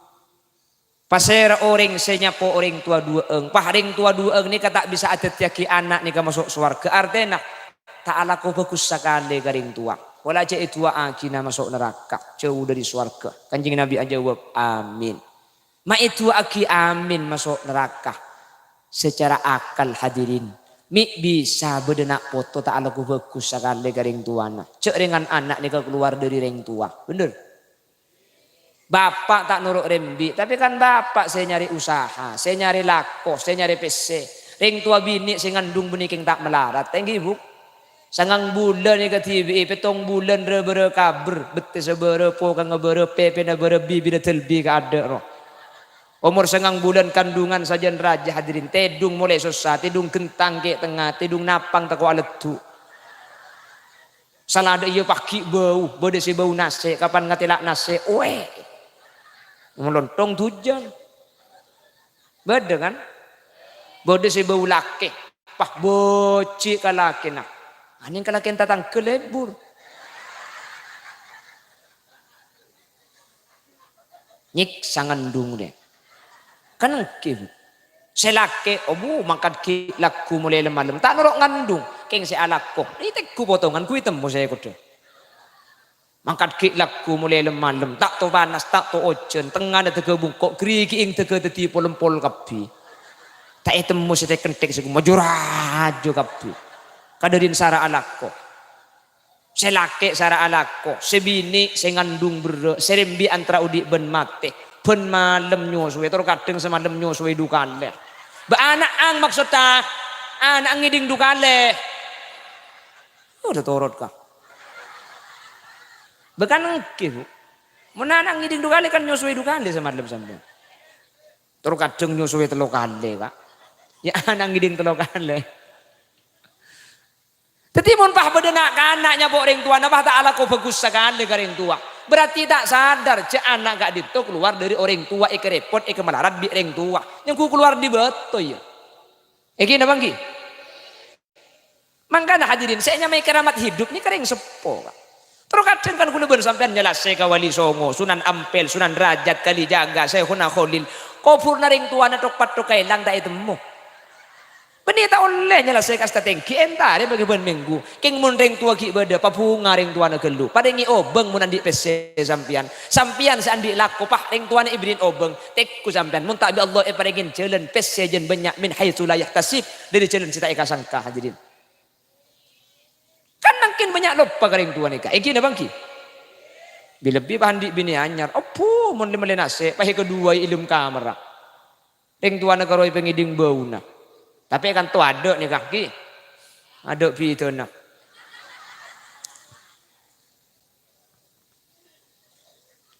Pasèra orèng sè nyapo' orèng towa duwâ'eng? Pas rèng towa duwâ'eng nèka ta' bisa adhâddhiyâghi ana' nèka maso' sowarghâ. Artèna, ta' alako bhâghus sakalè ka rèng towa. Pola jhâ' èduwâ'âghina maso' neraka, jhâu dâri sowarghâ. Kanjeng Nabi ajâwâb, "Amin." Ma' èduwâ'âghi amin maso' neraka. Secara akal, hadirin, mè' bisa bâdâ na' poto ta' alako bhâghus sakalè ka rèng towana. Jhâ' rèngan ana' nèka kalowar dâri rèng towa. Bhender? Bapa' ta' noro' rembi', tapè kan bapa' sè nyarè usaha, sè nyarè lako, sè nyarè pèssè. Rèng towa binè' sè ngandung bânnè kèng ta' malarat, ènggi, Bu? Sangang bulân èkadhibi'i, pèttong bulân râ-bârâ kabher, bettessa bârâ, pokangnga bârâ, pèpèna bârâ, bibirra dâlbi kaadâ' ro. Omor sangang bulân kandungan sajân rajâ, hadirin, tèdung molè sossa, tèdung ghentang kè' tengnga, tèdung napang tako' aleddhu'. Saladâ' iyâ paghi' bâu, bâdâ sè bâu nasè', kapan ngatèla' nasè', oè. Molontong dujân. Bâdâ, kan? Bâdâ sè bâu lakè, pas bâji' ka lakèna. Anèng ka lakèn tatangghâ lebur. Nyèksa ngandung rè. Kan ènggi, Bu. Sè lakè, obu, mangkat ghi' lagghu molè lem-malem. Ta' noro' ngandung. Kèng sè alako. Ètèggu potongan, ghu ètemmo sè kodhu. Mangkat ghi' lagghu molè lem-malem, ta' to panas, ta' to ojhân, tengngana dâgâ bungko', ghârighi'èng dâgâ dâddhi pol-empol kabbhi. Ta' ètemmo sè tèk-kenthèk sè majur-ajur kabbhi. Kadhâddhiyân sara alako. Sè lakè' sara alako, sè binè' sè ngandung berrâ', sè rembi' antara odi' bân matè, bân malem nyosowè, tor kadhâng samalem nyosowè du kalè. Bâ' ana'na maksodda, ana'na ngèdhing du kalè. Udah torot, Ka'. Bâ' kan ènggi, Bu. Mon ana' ngèdhing du kalè kan nyosowè du kalè samalem sampèyan. Terro kadhâng nyosowè tello kalè, Pak. Ya ana' ngèdhing tello kalè. Dhâddhi mon pas bâdâ na'-kana' nyapo' rèng towana, pas ta' alako bhâghus sakalè ka rèng towa. Berarti ta' sadar jhâ' ana' ka'dinto kalowar dâri orèng towa èkarèpot, èkamalarat bi' rèng towa. Nyangghu kalowar dâri bâto, iyâ. Ènggi napa ènggi? Mangkana hadirin, sè ènyamaè keramat hidup nèka rèng seppo, Pak. Terro kadhâng kan kaulâ bân sampèyan nyalasè ka Wali Songo, Sunan Ampel, Sunan Rajat, Kalijaga, Syekhona Kholil. Kobhurrâ rèng towana thok-pathok kaèlang ta' ètemmo. Bânnè ta' ollè nyalasè kasta tèngghi, èntarè paghi bân mènggu. Kèng mon rèng towa ghi' bâdâ, pabhunga rèng towana ghâllu. Parèngè obâng mon andi' pèssè sampèyan. Sampèyan sè andi' lako, pas rèng towana èberri'in obâng. Tèngghu sampèyan, mon ta' bi' Allah èparèngè jhâlân pèssè jân bânnya' min haitsu la yahtasib, dâri jhâlân sè ta' èkasangka, hadirin. Kan mangkèn bânnya' loppa ka rèng towa nèka. Ènggi napa ènggi? Bi-, lebbi pas andi' binè anyar. Abbhu, mon lè-mellè nasè', pas è kaduwâi è dâlem kamarra. Rèng towana karo èpangèdhing bâuna. Tapè kan to adâ' nèka, ghi. Adâ' bhidhâna.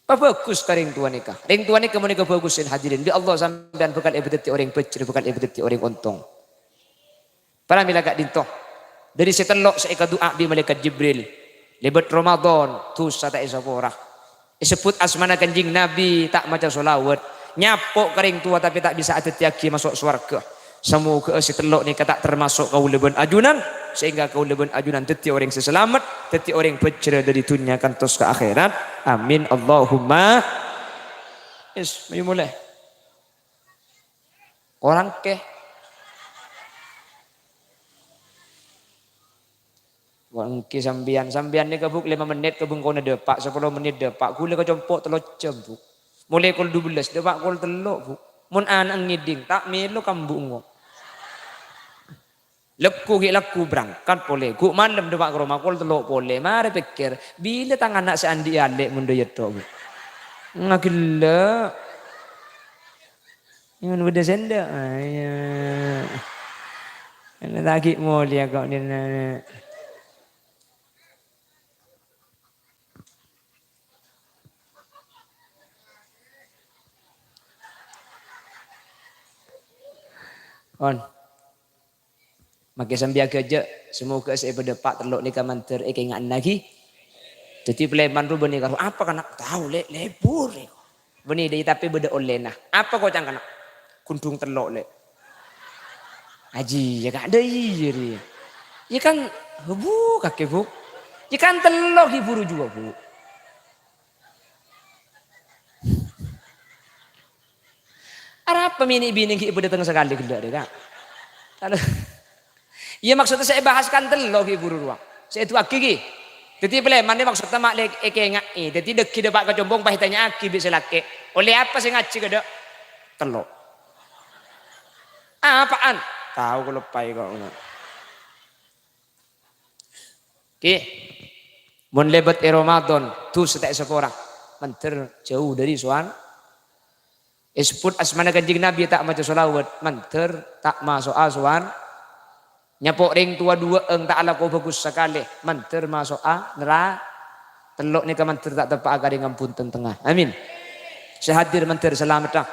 Pabhâghus ka rèng towa nèka. Rèng towa nèka mon èkabhâghusè hadirin. Bi' Allah sampèyan bhâkal èpadhâddhi orèng bhâjhrâ, bhâkal èpadhâddhi orèng ontong. Para mèla ka'dinto. Dâri sè tello' sè èkadu'a bi' Malaèkat Jibril. Lèbât Ramadan, dhusa ta' èsapora. Èsebbhut asmana Kanjeng Nabi, ta' maca sholawat. Nyapo' ka rèng towa tapè ta' bisa adhâddhiyâghi maso' sowarghâ. Samoghâ'â sè tello' nèka ta' tamaso' kaulâ bân ajunan, sehingga kaulâ bân ajunan dhâddhi orèng sè salamet, dhâddhi orèng bhâjhrâ dâri dhunnya kantos ka akhèrat. Amin, Allahumma. Wis, mayu molè. Korang kè. Wah, ènggi sampèyan. Sampèyan nèka, Bu', lèma mennit ka bengkona dâpa', sapolo mennit dâpa'. Ghulâ ka compo' tello jam, Bu'. Molaè kol dubellâs, dâpa' kol tello', Bu'. Mon ana' ngèdhing, ta' mèlo kambu' engko'. Lagghu ghi' lagghu berangkat polè. Ghu' malem dâpa' ka roma kol tello' polè. Marè pèkkèr, bilâ tang ana' sè andi' alè' mon dâ' iyâ tho, Bu'. Ngagellâ'. Mon bâdâ sèndhâ', ayo. Ana' ta' ghi' molèya kok, Nèna. On. Makè sampèyan ghâjâ, samoghâ sè èpadâpa' tello' nèka mandhâr èkènga'annaghi. Dhâddhi palèman ro bânnè karo apa kana'? Tao, Lè', lebur, rè. Bânnè dâi tapè bâdâ ollèna. Apa koca'na kana'? Ghundhung tello', Lè'. Ajiyâ, Ka', dâi, rè. Yâ kan, bu, kakè, Bu. Yâ kan tello' ghi' buru juwâ, Bu. Arapa mè' nè' binè ghi' èpadâteng sakalè ghellâ' rè, Ka'? Kalau, iyâ, maksudnya sè èbahas kan tello' ghi' buru rowa. Sè èdu'âghi ghi. Dhâddhi palèman nè maksudnya ma' lè-, èkènga'è. Dhâddhi dâggi' dâpa' ka compo' pas ètanya'aghi bi' sè lakè'. Ollè apa sè ngajhi kadâ'? Tello'. Apaan? Tao, kaloppaè kok. Ki, mon lèbât è Ramadan, dhusa ta' èsapora. Mandhâr jhâu dâri sowar-, èsebbhut asmana Kanjeng Nabi ta' maca sholawat, mandhâr ta' maso'a sowar-, nyapo' rèng towa duwâ'ân ta' alako bhâghus sakalè, mandhâr maso'a nera-, tello' nèka mandhâr ta' teppa'a ka rèng ambhunten tengnga. Amin. Sè hadir mandhâr salameddhâ.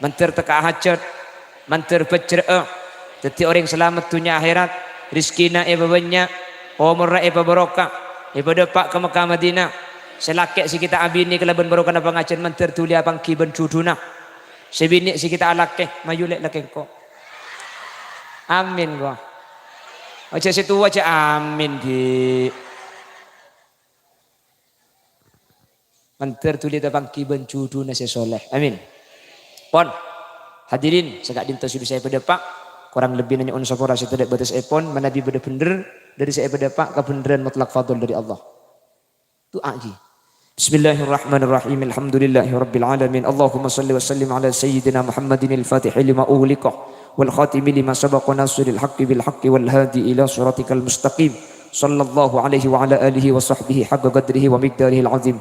Mandhâr tekka'a hajhât, mandhâr bhâjhrâ'â, dhâddhi orèng salamet dhunnya akhèrat, rejhekkèna èpabânnya', omorra èpabarokah, èpadâpa' ka Mekkah Madinah. Sè lakè' sè ghi' ta' abinè kalabân barokana pangajhiyân mandhâr dhuli apangghi bân jhudhuna. Sè binè' sè ghi' ta' alakè, mayu lè' lakè engko'. Amin, kok. Aja sè towa aja amin, Bi'. Mandhâr dhuli tapangghi bân jhudhuna sè sholeh. Amin. Pon. Hadirin, saka'dinto sè bisa èpadâpa', korang lebbina nyo'on sapora sè tadâ' bâtessèpon, manabi bâdâ bhendher dâri sè èpadâpa', kabhendherrân mutlak fadl dâri Allah. Du'â ghi. Bismillahirrahmanirrahim. Alhamdulillahirabbil alamin. Allahumma shalli wa sallim ala sayyidina Muhammadin al-fatihi lima ughliqa wal khatimi lima sabaqa nasiril haqqi bil haqqi wal hadi ila siratikal mustaqim. Sallallahu alaihi wa ala alihi wa sahbihi haqqa qadrihi wa miqdarihil azim.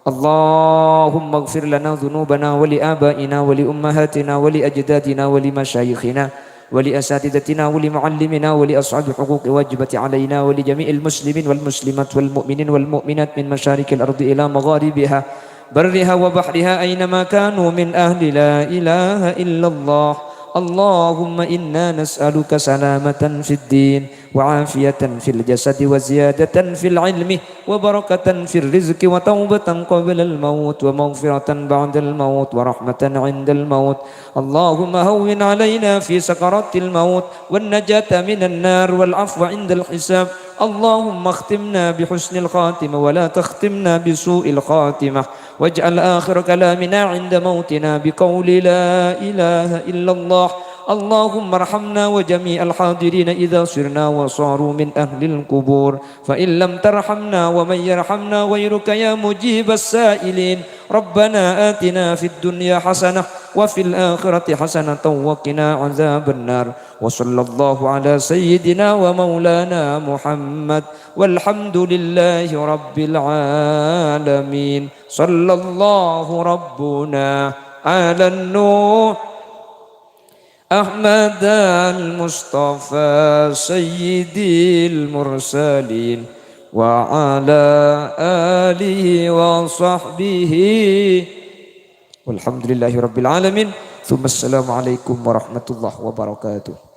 Allahumma ighfir lana dzunubana wa li abaina wa li ummahatina wa li ajdadina wa li masyayikhina ولأساتذتنا ولمعلمنا ولأصحاب الحقوق الواجبة علينا ولجميع المسلمين والمسلمات والمؤمنين والمؤمنات من مشارق الأرض إلى مغاربها برها وبحرها أينما كانوا من أهل لا إله إلا الله. اللهم إنا نسألك سلامة في الدين وعافية في الجسد وزيادة في العلم وبركة في الرزق وتوبة قبل الموت ومغفرة بعد الموت ورحمة عند الموت. اللهم هون علينا في سكرات الموت والنجاة من النار والعفو عند الحساب. اللهم اختمنا بحسن الخاتمة ولا تختمنا بسوء الخاتمة، واجعل آخر كلامنا عند موتنا بقول لا إله إلا الله. اللهم ارحمنا وجميع الحاضرين إذا صرنا وصاروا من أهل القبور، فإن لم ترحمنا ومن يرحمنا غيرك يا مجيب السائلين. ربنا آتنا في الدنيا حسنة وفي الآخرة حسنة وقنا عذاب النار. وصلى الله على سيدنا ومولانا محمد، والحمد لله رب العالمين. صلى الله ربنا على النور أحمد المصطفى سيد المرسلين وعلى آله وصحبه. والحمد لله رب العالمين. ثم السلام عليكم ورحمة الله وبركاته.